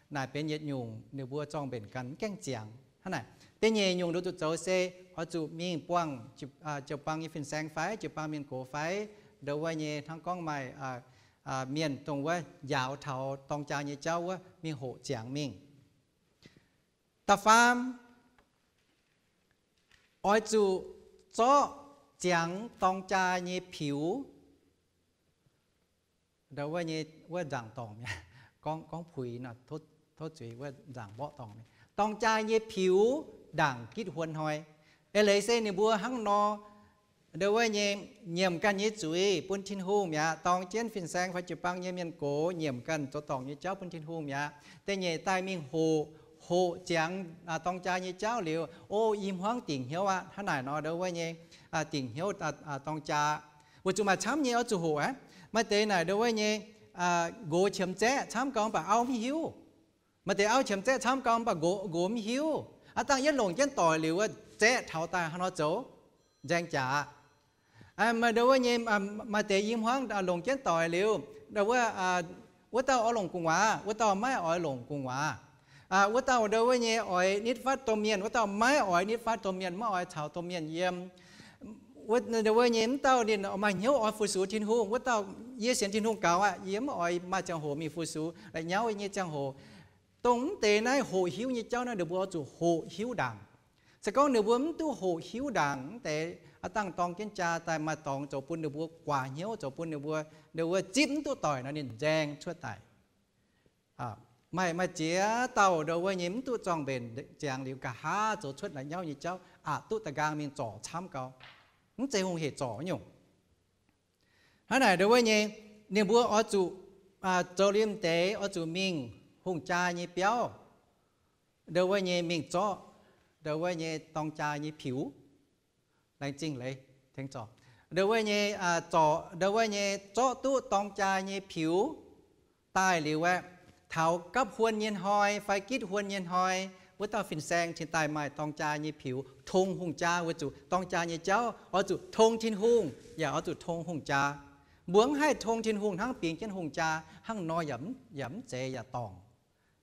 naaic benx yietc nyungc ninh mbuo zorng-mbenc ganh mv gaengh ziangx. Hnangv naaic, da'nyeic nyungc nduov zuqc zoux se oix zuqc mingh buangh jiu-baang nyei fin-saeng fai jiu-baang mienh gox fai ndo wuov nyei hnangv gorngv maaih mienh dongh wuov njaaux taux dorng jaa nyei jauv wuov mingh hoqc ziangx mingh. Da'faam, oix zuqc zorqv ziangx dorng jaa nyei piux. Ndo wuov nyei wuov nzaangc dorngc mi'aqv, gorngv, gorngv puix nor, tov zuiz, wuov nzaangc mborqv dorngc mi'aqv. Dorng jaa nyei piux ndaangc gitv huon hnoi. Eix leiz se ninh mbuo hnangv nor, ndo wuov nyei nyiemc ganh nyei zuiz bun Tin-Hungh mi'aqv. Dorng jienv fin-saeng fai jiu-baang nyei mienh gox nyiemc ganh zoux dorngc nyei jauv bun Tin-Hungh mi'aqv. Da'nyeic daaih mingh hoqc, hoqc ziangx dorng jaa nyei jauv liuz, o, i hmuangv dingc hnyouv aqv. Hnangv naaic nor ndo wuov nyei dingc hnyouv dorng jaa. Weic zuqc maaih camv nyei oix zuqc hoqc aqv. Maaih deix naaic ndo wuov nyei nqox qiemx zaeqv camv gau mv baac auv mv hiuv. Maaih deix auv qiemx zaeqv camv gau mv baac nqox, nqox mv hiuv. Aav dangh yietv longc jienv doic liuz wuov zaeqv taux daaih hnangv nor zoux, nzaeng jaax. Maaih ndo wuov nyei, maaih deix i hmuangv longc jienv doic liuz, wuov, wuov dauh oix longc gu'nguaaz, wuov dauh maiv oix longc gu'nguaaz. Wuov dauh ndo wuov nyei oix nitv fatv domh mienh, wuov dauh maiv oix nitv fatv domh mienh, maiv oix caux domh mienh yiem. Wuov, ndo wuov nyei mv dauh ninh maaih hnyouv oix fu-sux Tin-Hungh, wuov dauh, yie sienx Tin-Hungh gaux aqv, yie mv oix maaih ziangh hoc mingh fu-sux la'nyauv nyei ziangh hoc. Dongh mv deix naaiv hoqc hiuv nyei jauv naaiv, ninh mbuo oix zuqc hoqc hiuv ndaangc. Se gorngv ninh mbuo mv duqv hoqc hiuv ndaangc, mv deix aav dangh dorng jienv jaa daaih maaih dorngx zoux bun ninh mbuo guaax hnyouv, zoux bun ninh mbuo, ninh mbuo zipv mv duqv doic nor, ninh nzaeng cuotv daaih. Maaih, maaih ziex dauh ndo wuov nyei mv duqv zorng-mbenc ziangx liuz, nqa'haav zoux cuotv la'nyauv nyei jauv, aqc duqv da'nqaang mingh zorc camv gau. Mv zeiz hungh heic zorc nyungc. Hnangv naaic ndo wuov nyei, ninh mbuo oix zuqc zoux liemh deix oix zuqc mingh hungh jaa nyei biauv, ndo wuov nyei mingh zorqv ndo wuov nyei dorng jaa nyei piux. Laengz zingh leiz tengx zorc. Ndo wuov nyei, zorc ndo wuov nyei zorqv duqv dorng jaa nyei piux daaih liuz aeqv, taux gapv huon nyei hnoi fai gitv huon nyei hnoi, Wuov dauh fin-saeng cingx daaih maaih dorng jaa nyei piux, tong hungh jaa, weic zuqc dorng jaa nyei jauv oix zuqc tong Tin-Hungh yaac oix zuqc tong hungh jaa. Mbuo mv haih tong Tin-Hungh hnangv bingx jienv hungh jaa, hnangv nor yaac mv zeiz yaac dorngc.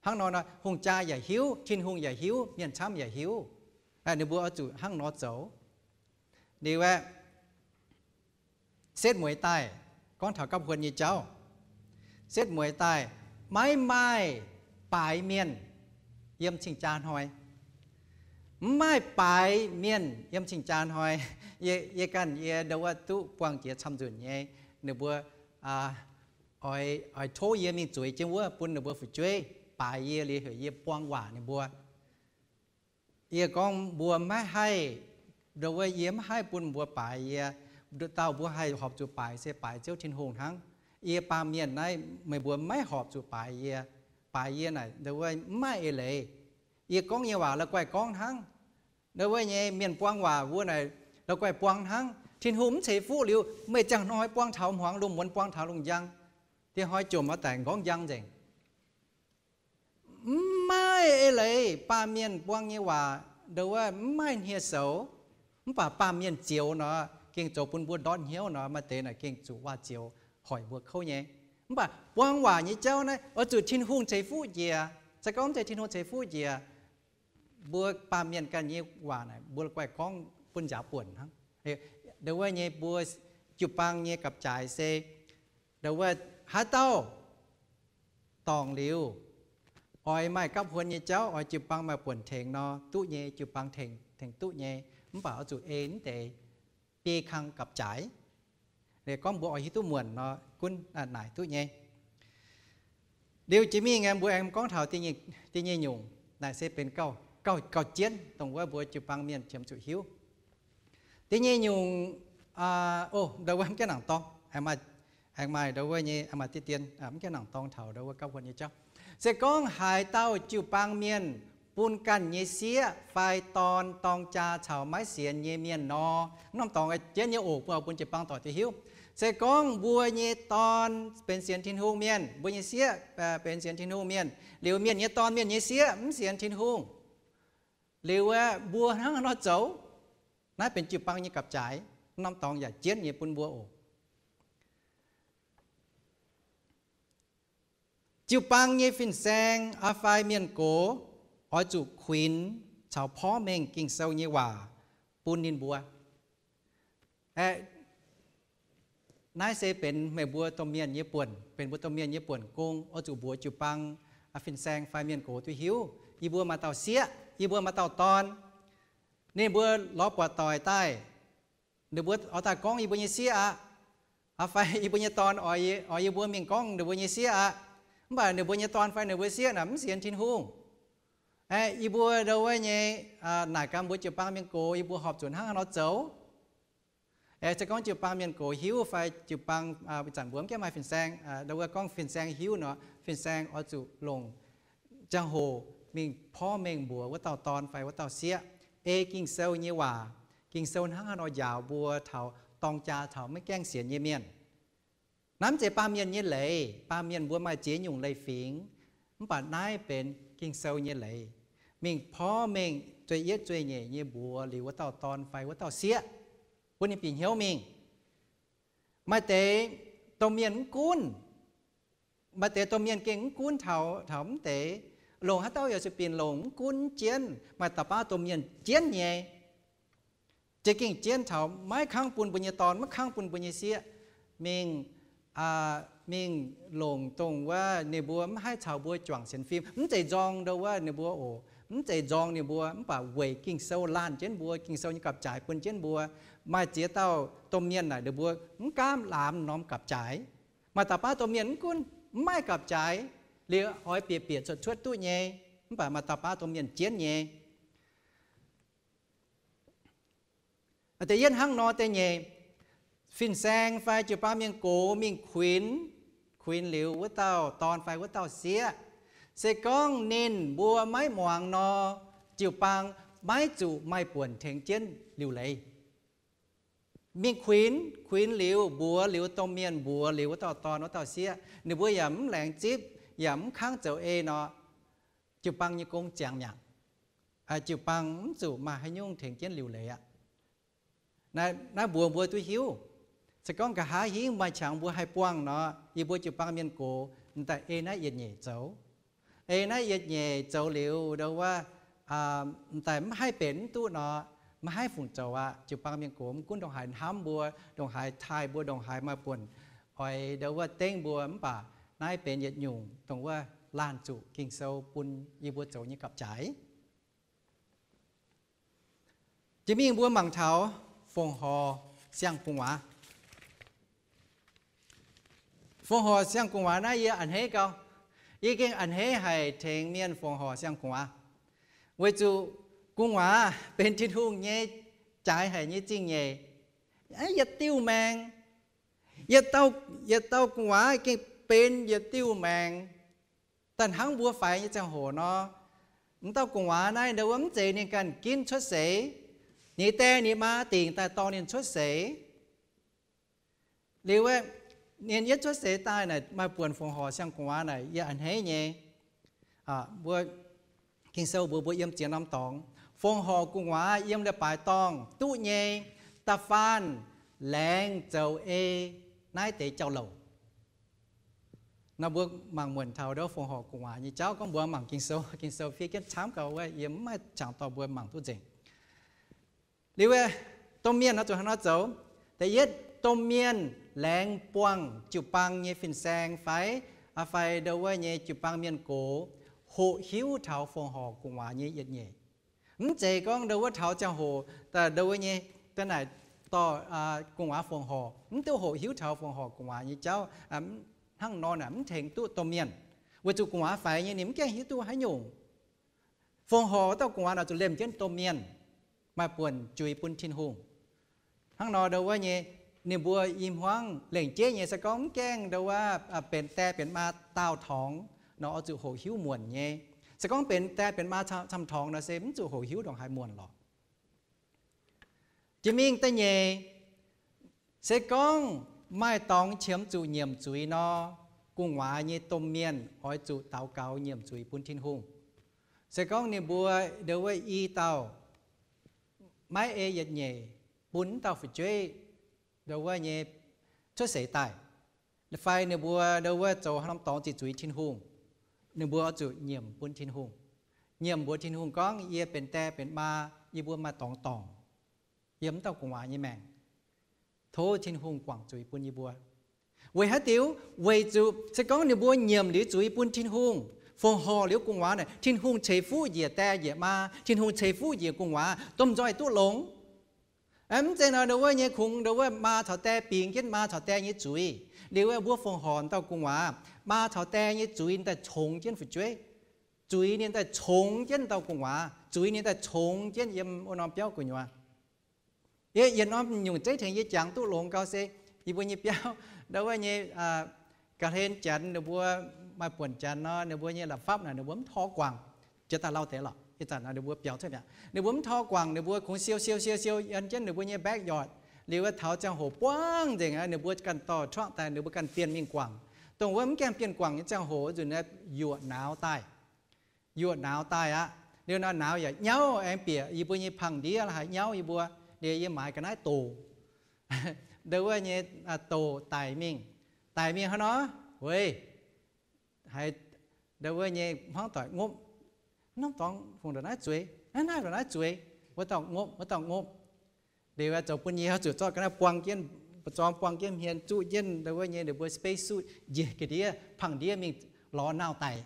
Hnangv nor, hungh jaa yaac hiuv, Tin-Hungh yaac hiuv, mienh camv yaac hiuv. Ninh mbuo oix zuqc hnangv nor zoux. Liuz aeqv, setv mueiz daaih, gorngv taux gapv huon nyei jauv, setv mueiz daaih, maiv maaih baaix mienh yiem cing-jaa hnoi. Mv maaih baaix mienh yiem cing-jaa hnoi. Yie ganh yie ndo wuov duqv buangh jiex camv-nzunc nyei, ninh mbuo oix tov yie mingh zueiz jienv wuov bun ninh mbuo fu'jueiv baaix yie liuz heuc yie buang waac ninh mbuo. Yie gorngv mbuo maiv haih, ndo wuov yie mv haih bun mbuo baaix yie. Dauh mbuo haih horpc zuqc baaix se baaix Ziouv Tin-Hungh hnangv. Yie baamh mienh naaiv meih mbuo maiv horpc zuqc baaix yie. Baaix yie naaic ndo wuov mv maaih eix leiz. Yie gorngv nyei waac la'guaih gorngv hnangv. Ndo wuov nyei mienh buang waac mbuo naaic la'guaih buang hnangv. Tin-Hungh mv ceix fuqv liuz, meih ziangh hnoi buang taux hmuangx lungh muonz, buang taux lungh njang, diex hnoi jomc oix daic nqorngv njang nzengc. Mv maaih eix leiz. Baamh mienh buang nyei waac ndo wuov mv maaih hniev-soux. Mv baac baamh mienh zioux nor, gengh zoux bun mbuo ndortv hnyouv nor, maaih deix naaic gengh zuqc waac-zioux hoic mbuo kouv nyei. Mv baac buang waac nyei jauv naaiv oix zuqc Tin-Hungh ceix fuqv njiec. Se gorngv mv zeiz Tin-Hungh ceix fuqv njiec, mbuo baamh mienh ganh nyei waac naaic mbuo la'guaih gorngv bun nziaaux buonc hnangv. Ndo wuov nyei mbuo jiu-baang nyei gapv-jaaix se, ndo wuov haaix dauh dorngc liuz, oix maaih gapv huon nyei jauv, oix jiu-baang maaih buonc tengx nor, duqv nyei, jiu-baang tengx, tengx duqv nyei. Mv baac oix zuqc ei mv deix biei kang gapv-jaaix. Gorngv mbuo oix hiuv duqv muonc nor, gunv naaic duqv nyei. Liuz jiex mingh aeqv, mbuo aengx gorngv taux da'nyeic nyungc. Naaic se benx gauh, gauh jienv dongh wuov mbuo jiu-baang mienh qiemx zuqc hiuv. Da'nyeic nyungc, o, ndo wuov mv gaengh nangc dorng, aengx maaih ndo wuov nyei, maaih diqv dien, mv gaengh nangc dorng taux ndo wuov gapv huon nyei jauv. Se gorngv haaix dauh jiu-baang mienh bun ganh nyei sieqv fai dorn dorng jaa caux maiv sienx nyei mienh nor, norm dorngx jienv nyei oc, bun, bun jiu-baang doic duqv hiuv. Se gorngv mbuo nyei dorn benx sienx Tin-Hungh mienh, mbuo nyei sieqv benx sienx Tin-Hungh mienh, liuz mienh nyei dorn, mienh nyei sieqv mv sienx Tin-Hungh, liuz aeqv, mbuo hnangv haaix nor zoux? Naaiv benx jiu-baang nyei gapv-jaaix, norm dorngx yaac jienv nyei bun mbuo oc. Jiu-baang nyei fin-saeng fai mienh gox oix zuqc kuinx caux porv mengh Ging-Sou nyei waac bun ninh mbuo. Aeqv, naaiv se benx meih mbuo domh mienh nyei buonc, benx mbuo domh mienh nyei buonc gong, oix zuqc mbuox jiu-baang fin-saeng fai mienh gox duqv hiuv. Yie mbuo maaih dauh sieqv, yie mbuo maaih dauh dorn. Ninh mbuo lorz buatc doic daaih, ninh mbuo oix daaih gorngv yie mbuo nyei sieqv aqv. Fai yie mbuo nyei dorn oix yie mbuo mingh gorngv ninh mbuo nyei sieqv aqv. Mv baac ninh mbuo nyei dorn fai ninh mbuo sieqv naaic mv sienx Tin-Hungh. Aeqv, yie mbuo ndo wuov nyei, naaic gaax mbuo jiu-baang mienh gox, yie mbuo horpc zuqc hnangv haaix nor zoux? Aeqv, se gorngv jiu-baang mienh gox hiuv fai jiu-baang, ih zanc mbuo mv gaengh maaih fin-saeng, ndo wuov gorngv fin-saeng hiuv nor, fin-saeng oix zuqc longc ziangh hoc mingh porv mengh mbuox wuov dauh dorn fai wuov dauh sieqv ei Ging-Sou nyei waac. Ging-Sou hnangv haaix nor njaaux mbuo taux dorng jaa caux maiv gaengh sienx nyei mienh. Naaiv mv zeiz baamh mienh nyei leiz. Baamh mienh mbuo maaih ziex nyungc leiz-fingx, mv baac naaiv benx Ging-Sou nyei leiz. Mingh porv mengh zueih yietv zueih nyeic nyei mbuox liuz wuov dauh dorn fai wuov dauh sieqv, bun ninh bieqc hnyouv mingh. Maaih deix domh mienh mv gunv. Maaih deix domh mienh gengh mv gunv taux, taux mv deix. Longc haaix dauh yaac zuqc binc longc, mv gunv jienv. Maaih dauh baav domh mienh jienv nyei, za'gengh jienv taux maiv kangv bun mbuo nyei dorn, maiv kangv bun mbuo nyei sieqv mingh, mingh longc dongh wuov ninh mbuo mv haih caux mbuo juangc sienx fim. Mv zeiz nzorng ndo wuov ninh mbuo oc, mv zeiz nzorng ninh mbuo, mv baac weic Ging-Sou laanh jienv mbuo, Ging-Sou nyei gapv-jaaix bun jienv mbuo. Maaih ziex dauh domh mienh naaic ninh mbuo mv gaamv laamz norm gapv-jaaix. Maaih dauh baav domh mienh mv gunv, mv maaih gapv-jaaix, liuz oix bieqc bieqc cuotv cuotv duqv nyei, mv baac maaih dauh baav domh mienh jienv nyei. Da'yietv hnangv nor da'nyeic, fin-saeng fai jiu-baang mienh gox mingh kuinx, kuinx liuz wuov dauh dorn fai wuov dauh sieqv, se gorngv ninh mbuo maiv muangx nor, jiu-baang maiv zuqc maaih buonc tengx jienv liuc leiz. Mingh kuinx, kuinx liuz, mbuox liuz domh mienh, mbuox liuz wuov dauh dorn wuov dauh sieqv, ninh mbuo yaac mv laengz zipv, yaac mv kangv zoux ei nor, jiu-baang nyei gong ziangx mi'aqv. jiu-baang mv zuqc maaih haaix nyungc tengx jienv liuc leiz aqv. Naaiv mbuox mbuo duqv hiuv. Se gorngv nqa'haav hingv maaih qangx mbuo haih buangh nor, yie mbuo jiu-baang mienh gox m'daaih ei naaiv yietc nyeic zoux. Ei naaiv yietc nyeic zoux liuz, ndo wuov, m'daaih mv haih benx mv duqv nor, maiv haih fungc zoux aqv. Jiu-baang mienh gox mv gunv ndongc haaix hnamv mbuo, ndongc haaix taaih mbuo, ndongc haaix maaih buonc oix ndo wuov dengv mbuo, mv baac naaiv benx yietc nyungc dongh wuov laanh zuqc Ging-Sou bun yie mbuo zoux nyei gapv-jaaix. Jiex mingh mbuo mangc taux fongc horc siang-gu'nguaaz. Fongc horc siang-gu'nguaaz naaiv yie a'hneiv gau. Yie gengh a'hneiv haic tengx mienh fongc horc siang-gu'nguaaz, weic zuqc gu'nguaaz benx Tin-Hungh nyei jaaix haic nyei zingh nyeic. Yietc diuh maengc, yietc dauh gu'nguaaz gengh benx yietc diuh maengc. Daaih hnangv mbuo faix nyei ziangh hoc nor, m'dauh gu'nguaaz naaiv ndo wuov mv zeiz ninh ganh ginv cuotv seix. Ninh die ninh maa dingc daaih dorh ninh cuotv seix. Liuz aeqv, ninh yietv cuotv seix daaih naaic maaih buonc fongc horc siang-gu'nguaaz naaic yie a'hneiv nyei. Mbuo Ging-Sou mbuox mbuo yiem ziex norm dorngx, fongc horc gu'nguaaz yiem leiz-baaix dorngh duqv nyei, da'faanh laengz zoux ei naaiv deix jauv-louc. Nor mbuo mangc muonc taux ndo fongc horc gu'nguaaz nyei jauv. Gorngv mbuo mangc Ging-Sou, Ging-Sou fiev jienv camv gau wuov, yie mv maaih qangx dorh mbuo mangc duqv nzengc. Liuz, domh mienh nor zuqc hnangv nor zoux. Da'yietv, domh mienh laengz buangh jiu-baang nyei fin-saeng fai, fai ndo wuov nyei jiu-baang mienh gox hoqc hiuv taux fongc horc gu'nguaaz nyei yietc nyeic. Mv zeiz gorngv ndo wuov taux ziangh hoc, ndo wuov nyei, da'naaic dorh gu'nguaaz fongc horc, mv duqv hoqc hiuv taux fongc horc gu'nguaaz nyei jauv. Hnangv nor naaic mv tengx duqv domh mienh, weic zuqc gu'nguaaz faix nyei ninh mv gaengh hiuv duqv haaix nyungc. Fongc horc dauh gu'nguaaz naaic zuqc lemh jienv domh mienh, maaih buonc zuiz bun Tin-Hungh. Hnangv nor ndo wuov nyei, ninh mbuo i hmuangv lengc jeiv nyei se gorngv mv gaengh ndo wuov benx die benx maa daauh torngx nor oix zuqc hoqc hiuv muonc nyei. Se gorngv benx die benx maa camv-camv torngx nor se mv zuqc hoqc hiuv ndongc haaix muonc lorqc. Jiex mingh da'nyeic, se gorngv maaih dorngx qiemx zuqc nyiemc zuiz nor, gu'nguaaz nyei domh mienh oix zuqc daux gaux nyiemc zuiz bun Tin-Hungh. Se gorngv ninh mbuo ndo wuov i dauh maiv ei yietc nyeic bun wuov dauh fu'jueiv ndo wuov nyei cuotv seix daaih, fai ninh mbuo ndo wuov zoux haaix norm dorngx ziqc zuiz Tin-Hungh, ninh mbuo oix zuqc nyiemc bun Tin-Hungh. Nyiemc mbuox Tin-Hungh gorngv, yie benx die benx maa, yie mbuo maaih dorngx dorngc yiem wuov dauh gu'nguaaz nyei maengc. Tov Tin-Hungh guangc zuiz bun yie mbuo. Weic haaix diuc? Weic zuqc se gorngv ninh mbuo nyiemc liuz zuiz bun Tin-Hungh, fongc horc liuz gu'nguaaz naaic, Tin-Hungh ceix fuqv njiec die njiec maa, Tin-Hungh ceix fuqv njiec gu'nguaaz, domh nzoih duqv longx. Mv zeiz nor ndo wuov nyei kungx ndo wuov maa caux die bingx jienv maa caux die nyei zuiz. Liuz mbuo fongc horc dauh gu'nguaaz, maa caux die nyei zuiz ninh daaih congx jienv fu'jueiv. Zuiz ninh daaih congx jienv dauh gu'nguaaz, zuiz ninh daaih congx jienv yiem wuov norm biauv gu'nyuoz. Yie yietc norm nyungc zeiv tengx yie jangx duqv longx gau se, yie mbuo nyei biauv ndo wuov nyei ga'hlen janx ninh mbuo maaih buonc janx nor, ninh mbuo nyei la'fapv naaic ninh mbuo mv tor guangc. Jiex daaih lauh deix lorqc, ih zanc naaic ninh mbuo biaux cuotv mi'aqv. Ninh mbuo mv tor guangc, ninh mbuo kungx siou siou siou siou yiem jienv ninh mbuo nyei backyard. Liuz wuov taux ziangh hoc buangv nzengc aqv, ninh mbuo ganh dorh truck daaih, ninh mbuo ganh bienh mingh guangc. Dongh wuov mv gaengh bienh guangc nyei ziangh hoc nzunc yuoqc nauz daaih. Yuoqc nauz daaih aqv. Liuz nor nauz yaac nyauv aengx bieqc yie mbuo nyei pangh ndiev la'haaix nyauv yie mbuo. Liuz yie maaiz ga'naaiv doc. Ndo wuov nyei doc daic mingh. Daic mingh hnangv nor, weic haiz ndo wuov nyei hmuangv doic ngopv, norm dorngx fungc ndongc naaiv zueiz, naaiv ndongc naaiv zueiz, wuov dauh ngopv, wuov dauh ngopv. Liuz zoux bun yie zuqc zorqv ga'naaiv buang jienv, zorng buang jienv hmien zuqv jienv ndo wuov nyei ninh mbuo space suit njiec ga'ndiev pangh ndiev mingh lorz nauz daic.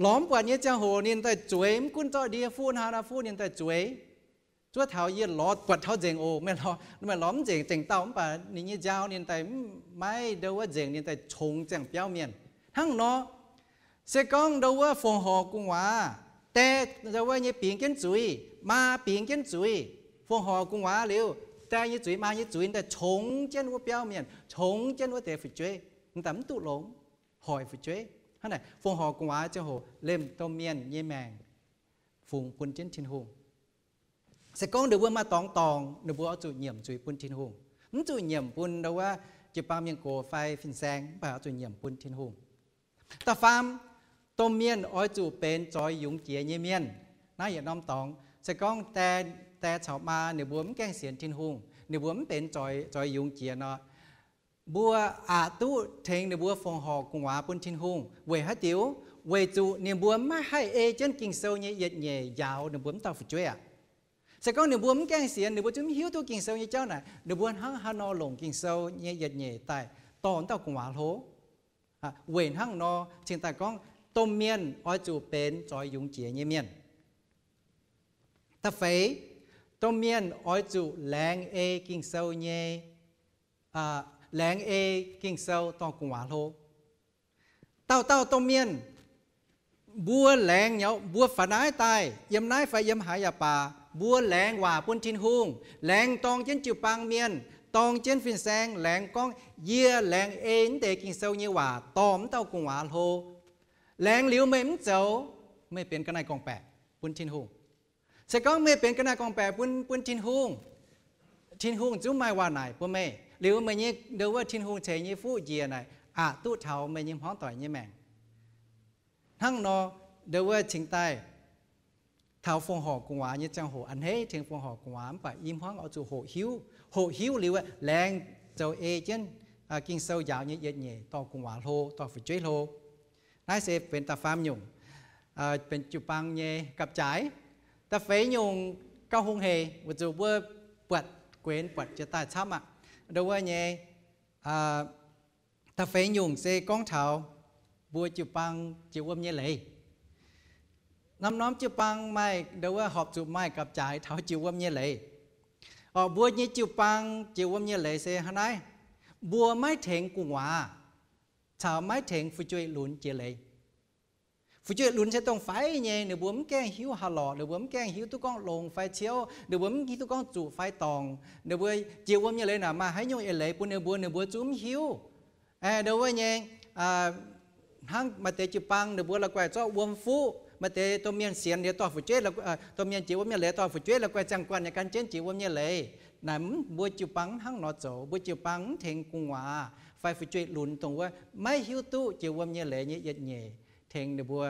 Lorz mv buatc nyei ziangh hoc ninh daaih zueiz, mv gunv zorqv ndie fuqv hnangv nor fuqv ninh daaih zueiz. Zuov taux yie lorz buatc taux nzengc oc, meih lorz, meih lorz mv nzengc zengc dauh mv baac ninh nyei nziaaux ninh daaih mv, maiv ndo wuov nzengc ninh daaih congx ziangh biauv mienh. Hnangv nor, se gorngv ndo wuov fongc horc gu'nguaaz, die ndo wuov nyei bingx jienv zuiz, maa bingx jienv zuiz, fongc horc gu'nguaaz liuz, die nyei zuiz, maa nyei zuiz daaih congx jienv wuov biauv mienh, congx jienv wuov deix fu'jueiv, m'daaih mv duqv longx, hoic fu'jueiv. Hnangv naaic, fongc horc gu'nguaaz ziangh hoc lemh domh mienh nyei maengc fungx bun jienv Tin-Hungh. Se gorngv ninh mbuo maaih dorngx dorngc, ninh mbuo oix zuqc nyiemc zuiz bun Tin-Hungh. Mv zuqc nyiemc bun ndo wuov jiu-baang mienh gox fai fin-saeng, mv baac oix zuqc nyiemc bun Tin-Hungh. Da'faam, Domh mienh oix zuqc benx zoix yungz jiex nyei mienh. Naaiv yietc norm dorngx se gorngv die caux maa ninh mbuo mv gaengh sienx Tin-Hungh, ninh mbuo mv benx zoix yungz jiex nor, mbuo aqc duqv tengx ninh mbuo fongc horc gu'nguaaz bun Tin-Hungh. Weic haaix diuc? Weic zuqc ninh mbuo maiv haih ei jienv Ging-Sou nyei yietc nyeic njaaux ninh mbuo mv dauh fu'jueiv aqv. Se gorngv ninh mbuo mv gaengh sienx, ninh mbuo zungv mv hiuv duqv Ging-Sou nyei jauv naaic, ninh mbuo hnangv haaix nor longc Ging-Sou nyei yietc nyeic daaih dorh dauh gu'nguaaz hlo? Weic hnangv nor cingx daaih gorngv domh mienh oix zuqc benx zoix yungz jiex nyei mienh. Da'feix, domh mienh oix zuqc laengz ei Ging-Sou nyei, laengz ei Ging-Sou dorh gu'nguaaz hlo. Dauh dauh domh mienh, mbuo laengz nyei, mbuo faaux naaiv daaih, yiem naaiv fai yiem haaix yaac baac, mbuo laengz waac bun Tin-Hungh, laengz dorng jienv jiu-baang mienh, dorng jienv fin-saeng, laengz gorngv, yie laengz ei mv deix Ging-Sou nyei waac dorh mv dauh gu'nguaaz hlo. Laengz liuz meih mv zoux, meih benx ga'naaiv gorngv-baeqc bun Tin-Hungh. Se gorngv meih benx ga'naaiv gorngv-baeqc bun, bun Tin-Hungh, Tin-Hungh zungv maaih waac naaic bun meih. Liuz meih nyei ndo wuov Tin-Hungh ceix nyei fuqv njiec naaic aqc duqv taux meih nyei hmuangv doic nyei maengc. Hnangv nor, ndo wuov cingx daaih taux fongc horc gu'nguaaz nyei ziangh hoc a'hneiv tengx fongc horc gu'nguaaz, mv baac i hmuangv oix zuqc hoqc hiuv. Hoqc hiuv liuz laengz zoux ei jienv Ging-Sou njaaux nyei yietc nyeic dorh gu'nguaaz hlo, dorh fu'jueiv hlo. Naaiv se benx da'faam nyungc, benx jiu-baang nyei gapv-jaaix. Da'feix nyungc gauh hungh hec weic zuqc mbuo buatc guenx buatc jiex daaih camv aqv. Ndo wuov nyei, da'feix nyungc se gorngv taux mbuo jiu-baang jiex wuom nyei leiz. Norm-norm jiu-baang maaih ndo wuov horpc zuqc maaih gapv-jaaix taux jiex wuom nyei leiz. Orqc, mbuo nyei jiu-baang jiex wuom nyei leiz se hnangv naaiv. Mbuo maiv tengx gu'nguaaz caux maiv tengx fu'jueiv lunx jiex leiz. Fu'jueiv lunx se dongh faix nyei, ninh mbuo mv gaengh hiuv haih lorqc, ninh mbuo mv gaengh hiuv duqv gorngv longx fai ciouv, ninh mbuo mv hiuv duqv gorngv zuqc fai dorngc. Ninh mbuo jiex wuom nyei leiz naaic maaih haaix nyungc eix leiz bun ninh mbuo, ninh mbuo zungv mv hiuv. Ndo wuov nyei, hnangv maaih deix jiu-baang ninh mbuo la'guaih zorqv wuom fuqv, maaih deix domh mienh sienx liuz dorh fu'jueiv, domh mienh jiex wuom nyei leiz dorh fu'jueiv la'guaih ziangh guanh nyei gan jienv jiex wuom nyei leiz. Naaic mbuo jiu-baang mv hnangv nor zoux. Mbuo jiu-baang mv tengx gu'nguaaz fai fu'jueiv lunx dongh wuov maiv hiuv duqv jiex wuom nyei leiz nyei yietc nyeic tengx ninh mbuo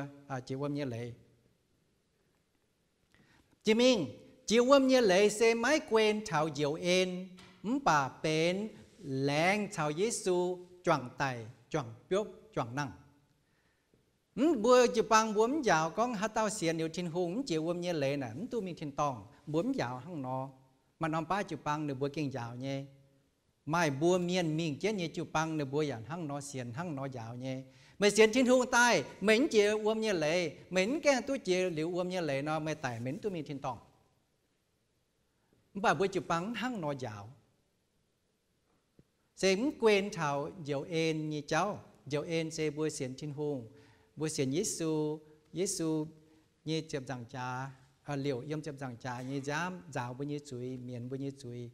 jiex wuom nyei leiz. Jiex mingh, jiex wuom nyei leiz se maiv guen taux njoux en, mv baac benx laengz caux Yesu juangc daic, juangc biopv, juangc nangh. Mv, mbuo jiu-baang mbuo mv njaaux gorngv haaix dauh sienx liuz Tin-Hungh mv jiex wuom nyei leiz naaic mv duqv mingh tin-dorngh. Mbuo mv njaaux hnangv nor. Maaih norm baav jiu-baang ninh mbuo gengh njaaux nyei. Maaih mbuo mienh mingh jienv nyei jiu-baang ninh mbuo yaac hnangv nor sienx, hnangv nor njaaux nyei. Meih sienx Tin-Hungh daaih, meih mv jiex wuom nyei leiz, meih mv gaengh duqv jiex liuz wuom nyei leiz nor, meih daic meih mv duqv mingh tin-dorngh. Mv baac mbuo jiu-baang mv hnangv nor njaaux. Se mv guen taux njoux en nyei jauv. Njoux en se mbuo sienx Tin-Hungh, mbuo sienx Yesu, Yesu nyei ziepc nzaangc jaax, liouc yiem ziepc nzaangc jaax nyei nziaamv nzaaux mbuo nyei zuiz, mienx mbuo nyei zuiz,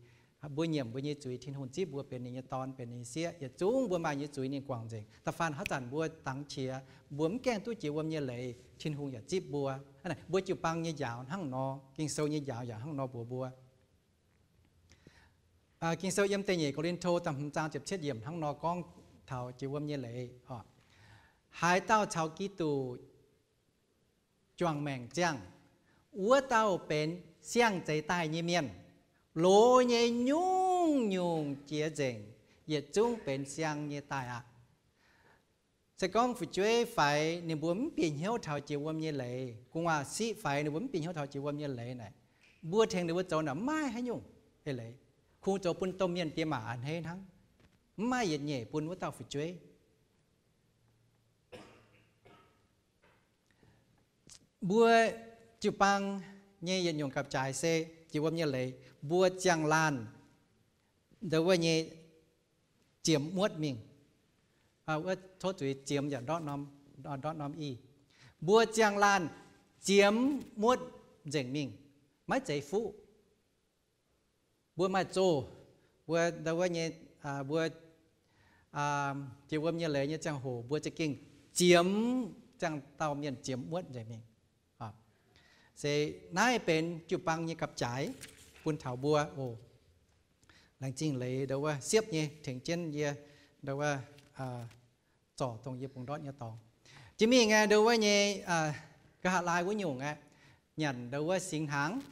mbuo nyiemc mbuo nyei zuiz, Tin-Hungh zipv mbuo benx ninh nyei dorn, benx ninh nyei sieqv. Yietc zungv mbuo maaih nyei zuiz ninh guangc nzengc. Da'faanh haaix zanc mbuo dangx qiex, mbuo mv gaengh duqv jiex wuom nyei leiz, Tin-Hungh yaac zipv mbuo. Mbuo jiu-baang nyei njaaux hnangv nor, Ging-Sou nyei njaaux yaac hnangv nor mbuox mbuo. Ging-Sou yiem da'nyeic Ko^lin^to da'hmz zaang ziepc cietv yiemc hnangv nor gorngv taux jiex wuom nyei leiz, haaix dauh caux Giduc juangc maengc ziangh, wuov dauh benx siang-zeix daaih nyei mienh. Loz nyei nyungc-nyungc jiex nzengc, yietc zungv benx siang nyei daaih aqv. Se gorngv fu'jueiv faix, ninh mbuo mv bieqc hnyouv taux jiex wuom nyei leiz, gu'nguaaz-siqv faix, ninh mbuo mv bieqc hnyouv taux jiex wuom nyei leiz naaic, mbuo tengx ninh mbuo zoux naaic mv maaih haaix nyungc eix leiz. Kungx zoux bun domh mienh diex maac a'hneiv hnangv, mv maaih yietc nyeic bun wuov dauh fu'jueiv. Mbuo jiu-baang nyei yietc nyungc gapv-jaaix se jiex wuom nyei leiz, mbuo ziangh laanh ndo wuov nyei ziemx muotv mingh. Wuov tov zuiz ziemx yaac ndortv norm, ndortv norm i. Mbuo ziangh laanh ziemx muotv nzengc mingh, maiv zeiz fuqv. Mbuo maaih zoh, mbuo ndo wuov nyei, mbuo jiex wuom nyei leiz nyei ziangh hoc mbuo za'gengh ziemx, ziangh dauh mienh ziemx muotv nzengc mingh. Se naaiv benx jiu-baang nyei gapv-jaaix bun taux mbuo oc. Laengz zingh leiz ndo wuov siepv nyei tengx jienv yie ndo wuov zorc dongh yie bungx ndortv nyei dorngx. Jiex mingh aeqv, ndau wuov nyei nqa'haav laai wuov nyungc aeqv, nyanc ndau wuov singx hnaangx.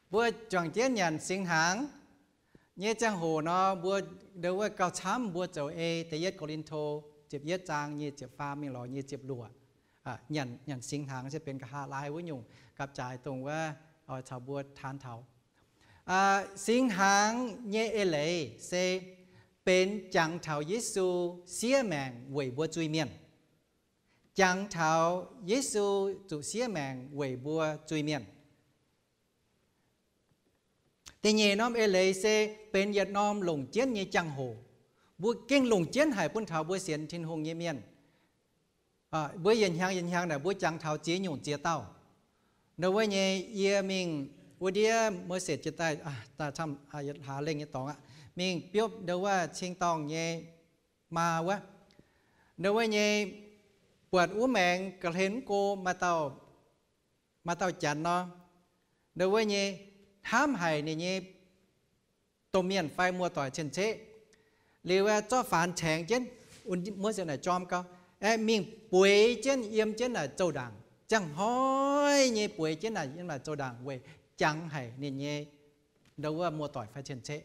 Mbuo juangc jienv nyanc singx hnaangx nyei ziangh hoc nor, mbuo ndau wuov gauh camv mbuo zoux ei da'yietv Ko^lin^to ziepc yietv zaang nyei ziepc faam mingh lorz nyei ziepc luoqc. Nyanc singx hnaangx se benx nqa'haav laai wuov nyungc gapv-jaaix dongh wuov oix caux mbuo taan taux. Singx hnaangx nyei eix leiz se benx jangx taux Yesu siev maengc weic mbuo zuiz-mienh. Jangx taux Yesu zuqc siev maengc weic mbuo zuiz-mienh. Da'nyeic norm eix leiz se benx yietc norm longc jienv nyei jangx-hoc. Mbuo gengh longc jienv haic bun taux mbuo sienx Tin-Hungh nyei mienh. Mbuo yietc hnyangx yietc hnyangx naaic mbuo jangx taux ziex nyungc ziex dauh. Ndau wuov nyei yie mingh wuov ndiev Mose jiex daaih, hlaax lengh nyei dorngx aqv, mingh biopv ndau wuov cing-dorngh nyei maa wuov. Ndau wuov nyei buatc wuov maengx ga'hlen mv go, maaih dauh janx nor, ndau wuov nyei hnamv haic ninh nyei domh mienh fai muoz-doic cien-ceqv. Liuz zorqv faanx caengx jienv, wuov naaic jorm gau, aeqv, mingh bueix jienv yiem jienv naaic zouv-ndaangc, ziangh hnoi nyei bueix jienv naaic yiem naaic zouv-ndaangc weic jangx haic ninh nyei ndau wuov muoz-doic fai cien-ceqv.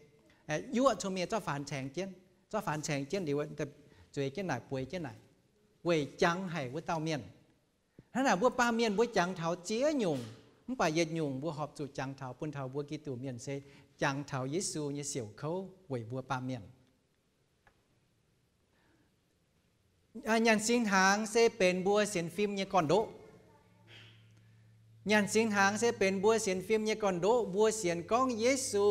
Yuoqv cong-mengh zorqv faanx caengx jienv, zorqv faanx caengx jienv liuz zueiz jienv naaic bueix jienv naaic weic jangx haic wuov dauh mienh. Hnangv naaic mbuo baamh mienh mbuo jangx taux ziex nyungc, mv baac yietc nyungc mbuo horpc zuqc jangx taux bun taux mbuo Giduc mienh se jangx taux Yesu nyei siouc kouv weic mbuo baamh mienh. Nyanc singx hnaangx se benx mbuo sienx fim nyei gorn-ndoqv. Nyanc singx hnaangx se benx mbuo sienx fim nyei gorn-ndoqv. Mbuo sienx gorngv Yesu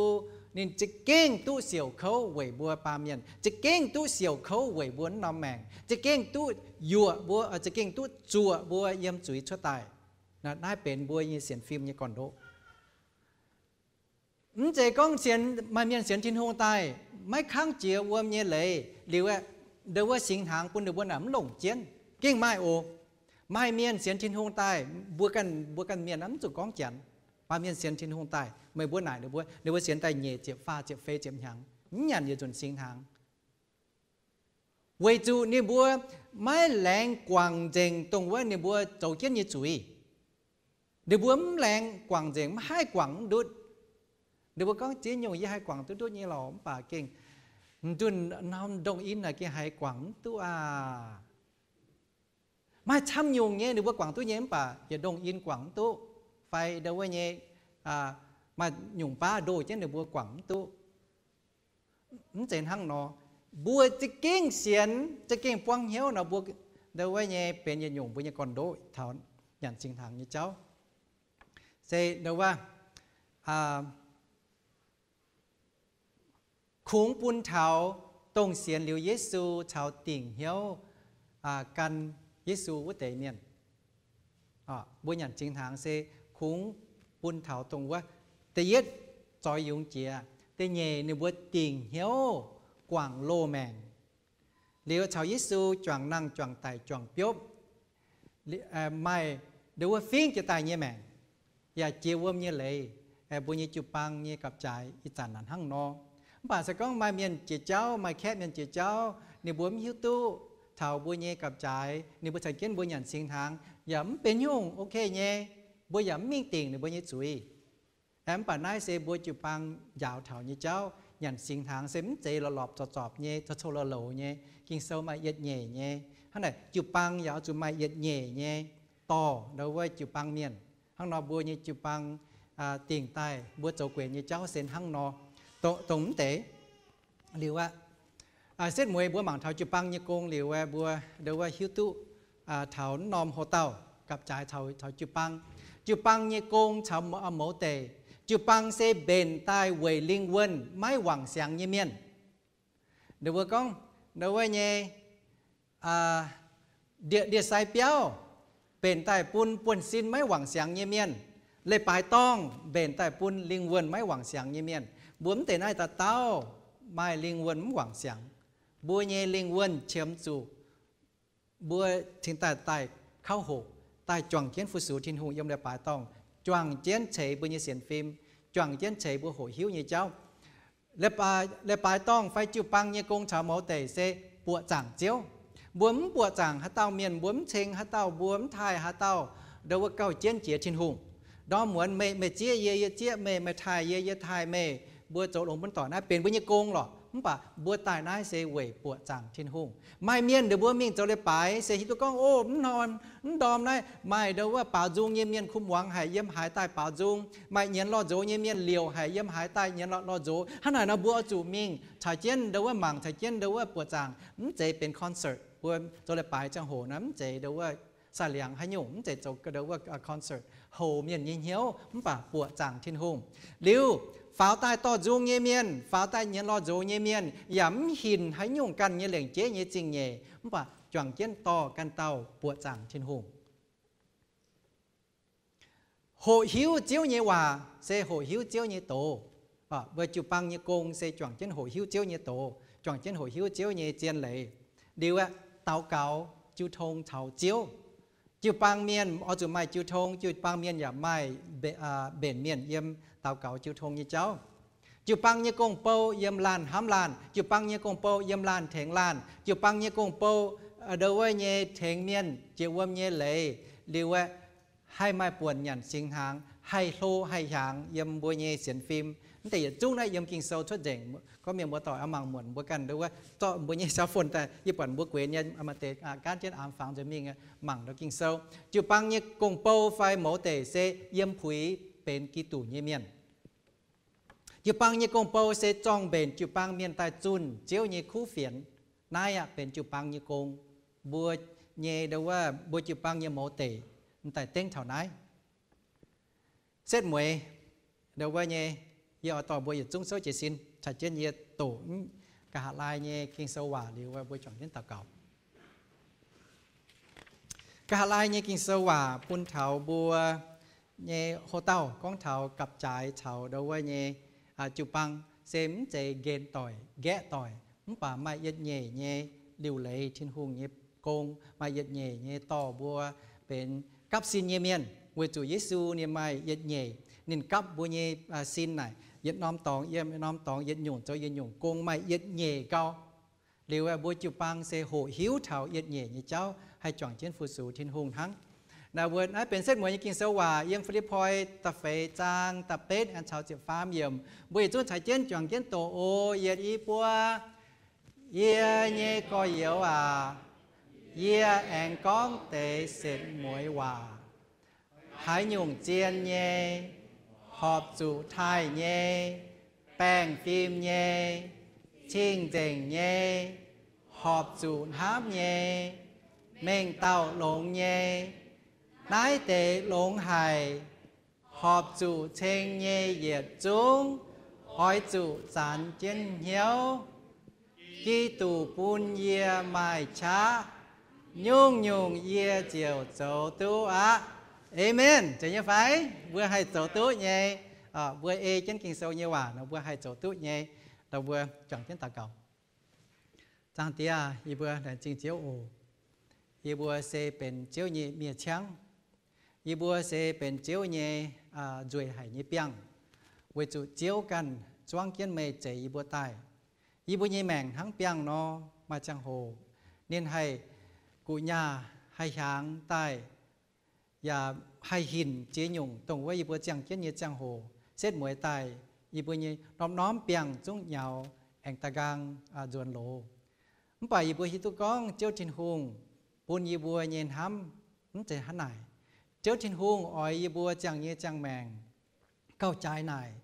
ninh za'gengh duqv siouc kouv weic mbuo baamh mienh, za'gengh duqv siouc kouv weic mbuo wuov norm maengc, za'gengh duqv yuoqc mbuo, za'gengh duqv zuoqc mbuo yiem zuiz cuotv daaih. Naaiv benx mbuo nyei sienx fim nyei gorn-ndoqv. Mv zeiz gorngv sienx, maaih mienh sienx Tin-Hungh daaih maiv kangv jiex wuom nyei leiz liuz, ndau wuov singx hnaangx bun ninh mbuo naaic mv longc jienv. Gengh maaih oc. Maaih mienh sienx Tin-Hungh daaih, mbuo ganh, mbuo ganh mienh mv zuqc gorngv Janx. Maaih mienh sienx Tin-Hungh daaih, meih mbuo naaic ninh mbuo, ninh mbuo sienx daaih nyeic ziepc, faah ziepc, feix ziepc hnyangx, mv nyanc yietc nzunc singx hnaangx. Weic zuqc ninh mbuo maiv laengz guangc nzengc dongh wuov ninh mbuo zoux jienv nyei zuiz. Ninh mbuo mv laengz guangc nzengc, mv haih guangc mv ndutv. Ninh mbuo gorngv, ziex nyungc yie haih guangc duqv ndutv nyei lorqc, mv baac gengh ndunh norm ndongh in naaic gengh haiz guangc mv duqv aqv. Maaih camv nyungc nyei ninh mbuo guangc duqv nyei, mv baac yietc ndongh in guangc mv duqv, fai ndau wuov nyei maaih nyungc baav ndoh jienv ninh mbuo guangc mv duqv. Mv zeiz hnangv nor. Mbuo za'gengh sienx, za'gengh buangv hnyouv nor, mbuo ndau wuov nyei benx yietc nyungc mbuo nyei gorn-ndoqv taux nyanc singx hnaangx nyei jauv. Se ndau wuov kungx bun taux dongh sienx liuz Yesu caux dingc hnyouv gan Yesu wuov deix mienh. Mbuo nyanc singx hnaangx se kungx bun taux dongh wuov, da'yietv, zoix yungz jiex. Da'nyeic, ninh mbuo dingc hnyouv guangc loz-maengc, liuz caux Yesu juangc nangh juangc daic juangc biopv, maaih ndau wuov fingv jiex daaih nyei maengc, yaac jiex wuom nyei leiz. Mbuo nyei jiu-baang nyei gapv-jaaix ih zanc naaic hnangv nor. Mv baac se gorngv maaih mienh jiex jauv, maaih kaeqv mienh jiex jauv, ninh mbuo mv hiuv duqv taux mbuo nyei gapv-jaaix, ninh mbuo caux jienv mbuo nyanc singx hnaangx yaac mv benx nyungc, ok nyei. Mbuo yaac mv mingh dingc ninh mbuo nyei zuiz. Mv baac naaiv se mbuo jiu-baang njaaux taux nyei jauv. Nyanc singx hnaangx se mv zeiz lorpc lorpc zorpc zorpc nyei, coux coux louh louc nyei. Ging-Sou maaih yietc nyeic nyei. Hnangv naaic jiu-baang yaac oix zuqc maaih yietc nyeic nyei dorh ndau wuov jiu-baang mienh. Hnangv nor mbuo nyei jiu-baang dingc daaih mbuo zoux guenx nyei jauv se hnangv nor. Dongh mv deix liuz aqv, setv mueiz mbuo mangc taux jiu-baang nyei gong liuz aeqv, mbuo ndau wuov hiuv duqv taux norm hoc-dauh gapv-jaaix caux jiu-baang. Jiu-baang nyei gong caux mouz deic. Jiu-baang se mbenc daaih weic lingh wuonh maiv wangc siangx nyei mienh. Ninh mbuo gorngv ndau wuov nyei ndie-sai biauv mbenc daaih bun buonv-sin maiv wangc siangx nyei mienh. Leiz-baaix dorngh mbenc daaih bun lingh wuonh maiv wangc siangx nyei mienh. Mbuo mv deix naaiv dauh dauh maaih lingh wuonh mv wangc siangx. Mbuo nyei lingh wuonh qiemx zuqc mbuo cingx daaih daaih kauv hoqc, daaih juangc jienv fu-sux Tin-Hungh yiem leiz-baaix dorngh, juangc jienv ceix mbuo nyei sienx fim, juangc jienv ceix mbuo hoqc hiuv nyei jauv. Leiz-baaix dorngh fai jiu-baang nyei gong caux mouz deic se buoqc zaangc Ziouv. Mbuo mv buoqc zaangc haaix dauh mienh, mbuo mv ceng haaix dauh, mbuo mv taaih haaix dauh, ndo wuov gauh jienv jiex Tin-Hungh. Ndorm muonz meih, meih zieqv yie, yie zieqv meih, meih taaih yie, yie taaih meih, mbuo zoux longx bun doic, naaiv benx mbuo nyei gong lorqc. Mv baac mbuo daaih naaiv se weic buoqc zaangc Tin-Hungh. Maaih mienh nduqc mbuo mingh zoux leiz-baaix se hiuv duqv gorngv, o, mv ndorm, mv ndorm naaiv maaih ndo wuov baaux nzung nyei mienh, kuv muangx haic, yiem haaix daaih baaux nzung. Maaih nyienz lorh nzox nyei mienh, liouc haic, yiem haaix daaih nyienz lorh, lorh nzox. Hnangv naaic nor mbuo oix zuqc mingh caux jienv ndo wuov mangc, caux jienv ndo wuov buoqc zaangc. Mv zeiz benx concert. Mbuo zoux leiz-baaix ziangh hoc naaiv mv zeiz ndo wuov sai liangx haaix nyungc, mv zeiz zoux ndo wuov concert houx mienh nyei hnyouv, mv baac buoqc zaangc Tin-Hungh. Liuz, faaux daaih dorh nzung nyei mienh, faaux daaih nyienz lorh nzox nyei mienh yaac mv hinc haaix nyungc ganh nyei lengc jeiv nyei zingh nyeic, mv baac juangc jienv dorh ganh dauh buoqc zaangc Tin-Hungh. Hoqc hiuv Ziouv nyei waac se hoqc hiuv Ziouv nyei doz. Mbuo jiu-baang nyei gong se juangc jienv hoqc hiuv Ziouv nyei doz, juangc jienv hoqc hiuv Ziouv nyei zien leiz. Liuz aeqv, daux gaux jiu tong caux Ziouv. Jiu-baang mienh oix zuqc maaih jiu tong, jiu-baang mienh yaac maaih mbenc mienh yiem daux gaux jiu tong nyei jauv. Jiu-baang nyei gong-bou yiem laanh hnamv laanh, jiu-baang nyei gong-bou yiem laanh tengx laanh, jiu-baang nyei gong-bou ndo wuov nyei tengx mienh jiex wuom nyei leiz. Liuz aeqv, haih maaih buonc nyanc singx hnaangx, haih hlo haih hiaangx yiem mbuo nyei sienx fim. Mv deix yietc zungv naaiv yiem Ging-Sou cuotv nzengc. Gorngv mienh muoz-doic oix mangc muonc mbuo ganh ndo wuov zorqv mbuo nyei cell phone daaih, yie buatc mbuo gueix nyei, maaih deix gaanv jienv aamx fangx nzuonx mingh mangc ndo Ging-Sou. Jiu-baang nyei gong-bou fai mouz deic se yiem puix benx Giduc nyei mienh. Jiu-baang nyei gong-bou se zorng-mbenc jiu-baang mienh daaih zunh Ziouv nyei kuv fienx. Naaiv aeqv, benx jiu-baang nyei gong. Mbuo nyei ndo wuov mbuo jiu-baang nyei mouz deic m'daaih dengv taux naaiv. Setv mueiz ndo wuov nyei, yie oix dorh mbuo yietc zungv souv jiez sin caux jienv yie doqc nqa'haav laai nyei Ging-Sou waac liuz mbuo juangc jienv daux gaux. Nqa'haav laai nyei Ging-Sou waac bun taux mbuo nyei hlo dauh gorngv taux gapv-jaaix caux ndo wuov nyei jiu-baang se mv zeiz nqenx doic, nqaeqv doic, mv baac maaih yietc nyeic nyei liuc leiz Tin-Hungh nyei gong, maaih yietc nyeic nyei dorh mbuo benx gapv sin nyei mienh. Weic zuqc Yesu ninh maaih yietc nyeic, ninh gapv mbuo nyei sin naaic yietc norm dorngx yiem yietc norm dorngx, yietc nyungc zoux yietc nyungc gong, maaih yietc nyeic gau. Liuz mbuo jiu-baang se hoqc hiuv taux yietc nyeic nyei jauv haih juangc jienv fu-sux Tin-Hungh hnangv. Naaiv mbuo naaiv benx setv mueiz nyei Ging-Sou waac yiem Fi^lipv^poi da'feix zaang da'betv aengx caux ziepc faam yiemc. Mbuo yietc zungv caux jienv juangc jienv doqc oc. Yietc, i, buo. Yie nyei gorx-youz aac, yie aengx gorngv deix setv mueiz waac. Haaix nyungc zien nyei, horpc zuqc taaih nyei, baengh fim nyei, cing-nzengc nyei, horpc zuqc hnamv nyei, mengh dauh longx nyei, naaiv deix longx haic, horpc zuqc ceng nyei yietc zungv, oix zuqc zanx jienv hnyouv. Giduc bun yie maaih qaqv, nyungc-nyungc yie ziouc zoux duqv aqv. Aamen. Zeiz nyei fai? Mbuo haih zoux duqv nyei. Mbuo ei jienv Ging-Sou nyei waac nor, mbuo haih zoux duqv nyei. Dongh mbuo juangc jienv daux gaux. Zaangc Diex, yie mbuo laengz zingh Ziouv oc. Yie mbuo se benx Ziouv nyei miev-ciangv. Yie mbuo se benx Ziouv nyei nzueic haic nyei biangh, weic zuqc Ziouv ganh zuangv jienv meih zeix yie mbuo daaih. Yie mbuo nyei maengc hnangv biangh nor, maaih ziangh hoc ninh haih guqc nyaah, haih hiaangx daaih, yaac haih hinc ziex nyungc, dongh wuov yie mbuo ziangh jienv nyei ziangh hoc setv mueiz daaih, yie mbuo nyei norm-norm biangh zungv nyaux aengx da'nqaang nzuonx loz. Mv baac yie mbuo hiuv duqv gorngv Ziouv Tin-Hungh bun yie mbuo nyei hnamv mv zeiz hnangv naaic. Ziouv Tin-Hungh oix yie mbuo ziangh nyei ziangh maengc gauh jaaix naaic,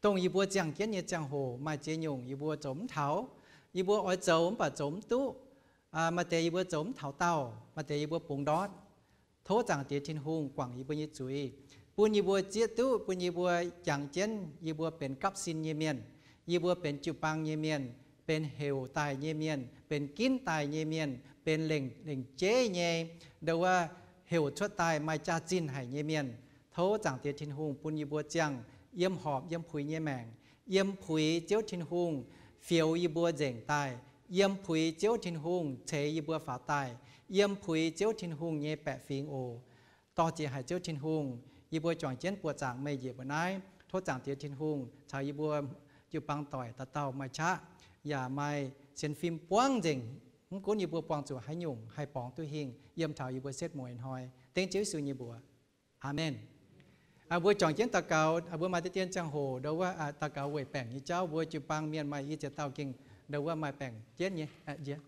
dongh yie mbuo ziangh jienv nyei ziangh hoc maaih ziex nyungc yie mbuo zoux mv taux. Yie mbuo oix zoux mv baac zoux mv duqv. Maaih deix yie mbuo zoux mv taux daauh, maaih deix yie mbuo bungx ndortv. Tov Zaangc Diex Tin-Hungh guangc yie mbuo nyei zuiz, bun yie mbuo zieqv duqv, bun yie mbuo jangx jienv yie mbuo benx gapv sin nyei mienh, yie mbuo benx jiu-baang nyei mienh, benx heuc daaih nyei mienh, benx ginv daaih nyei mienh, benx lengc, lengc jeiv nyei, ndo wuov, heuc cuotv daaih maaih jaax-zinh haic nyei mienh. Tov Zaangc Diex Tin-Hungh bun yie mbuo ziangh yiem horpc yiem puix nyei maengc, yiem puix Ziouv Tin-Hungh fioux yie mbuo nzengc daaih, yiem puix Ziouv Tin-Hungh ceix yie mbuo faaux daaih, yiem puix Ziouv Tin-Hungh nyei baeqc fingx oc. Dorh jiex haic Ziouv Tin-Hungh, yie mbuo juangc jienv buoqc zaangc meih njiec mbuo naaiv. Tov Zaangc Diex Tin-Hungh caux yie mbuo jiu-baang doic dauh dauh maaih qaqv, yaac maaih sienx fim buangv nzengc. Mv gunv yie mbuo buangh zuqc haaix nyungc haih borngz duqv hingh yiem taux yie mbuo setv mueiz hnoi. Dengv Ziouv Yesu nyei mbuox. Aamen. Mbuo juangc jienv daux gaux, mbuo maaih deix dien ziangh hoc ndo wuov daux gaux weic baengc nyei jauv. Mbuo jiu-baang mienh maaih i ziex dauh gengh ndo wuov maaih baengc jienv nyei.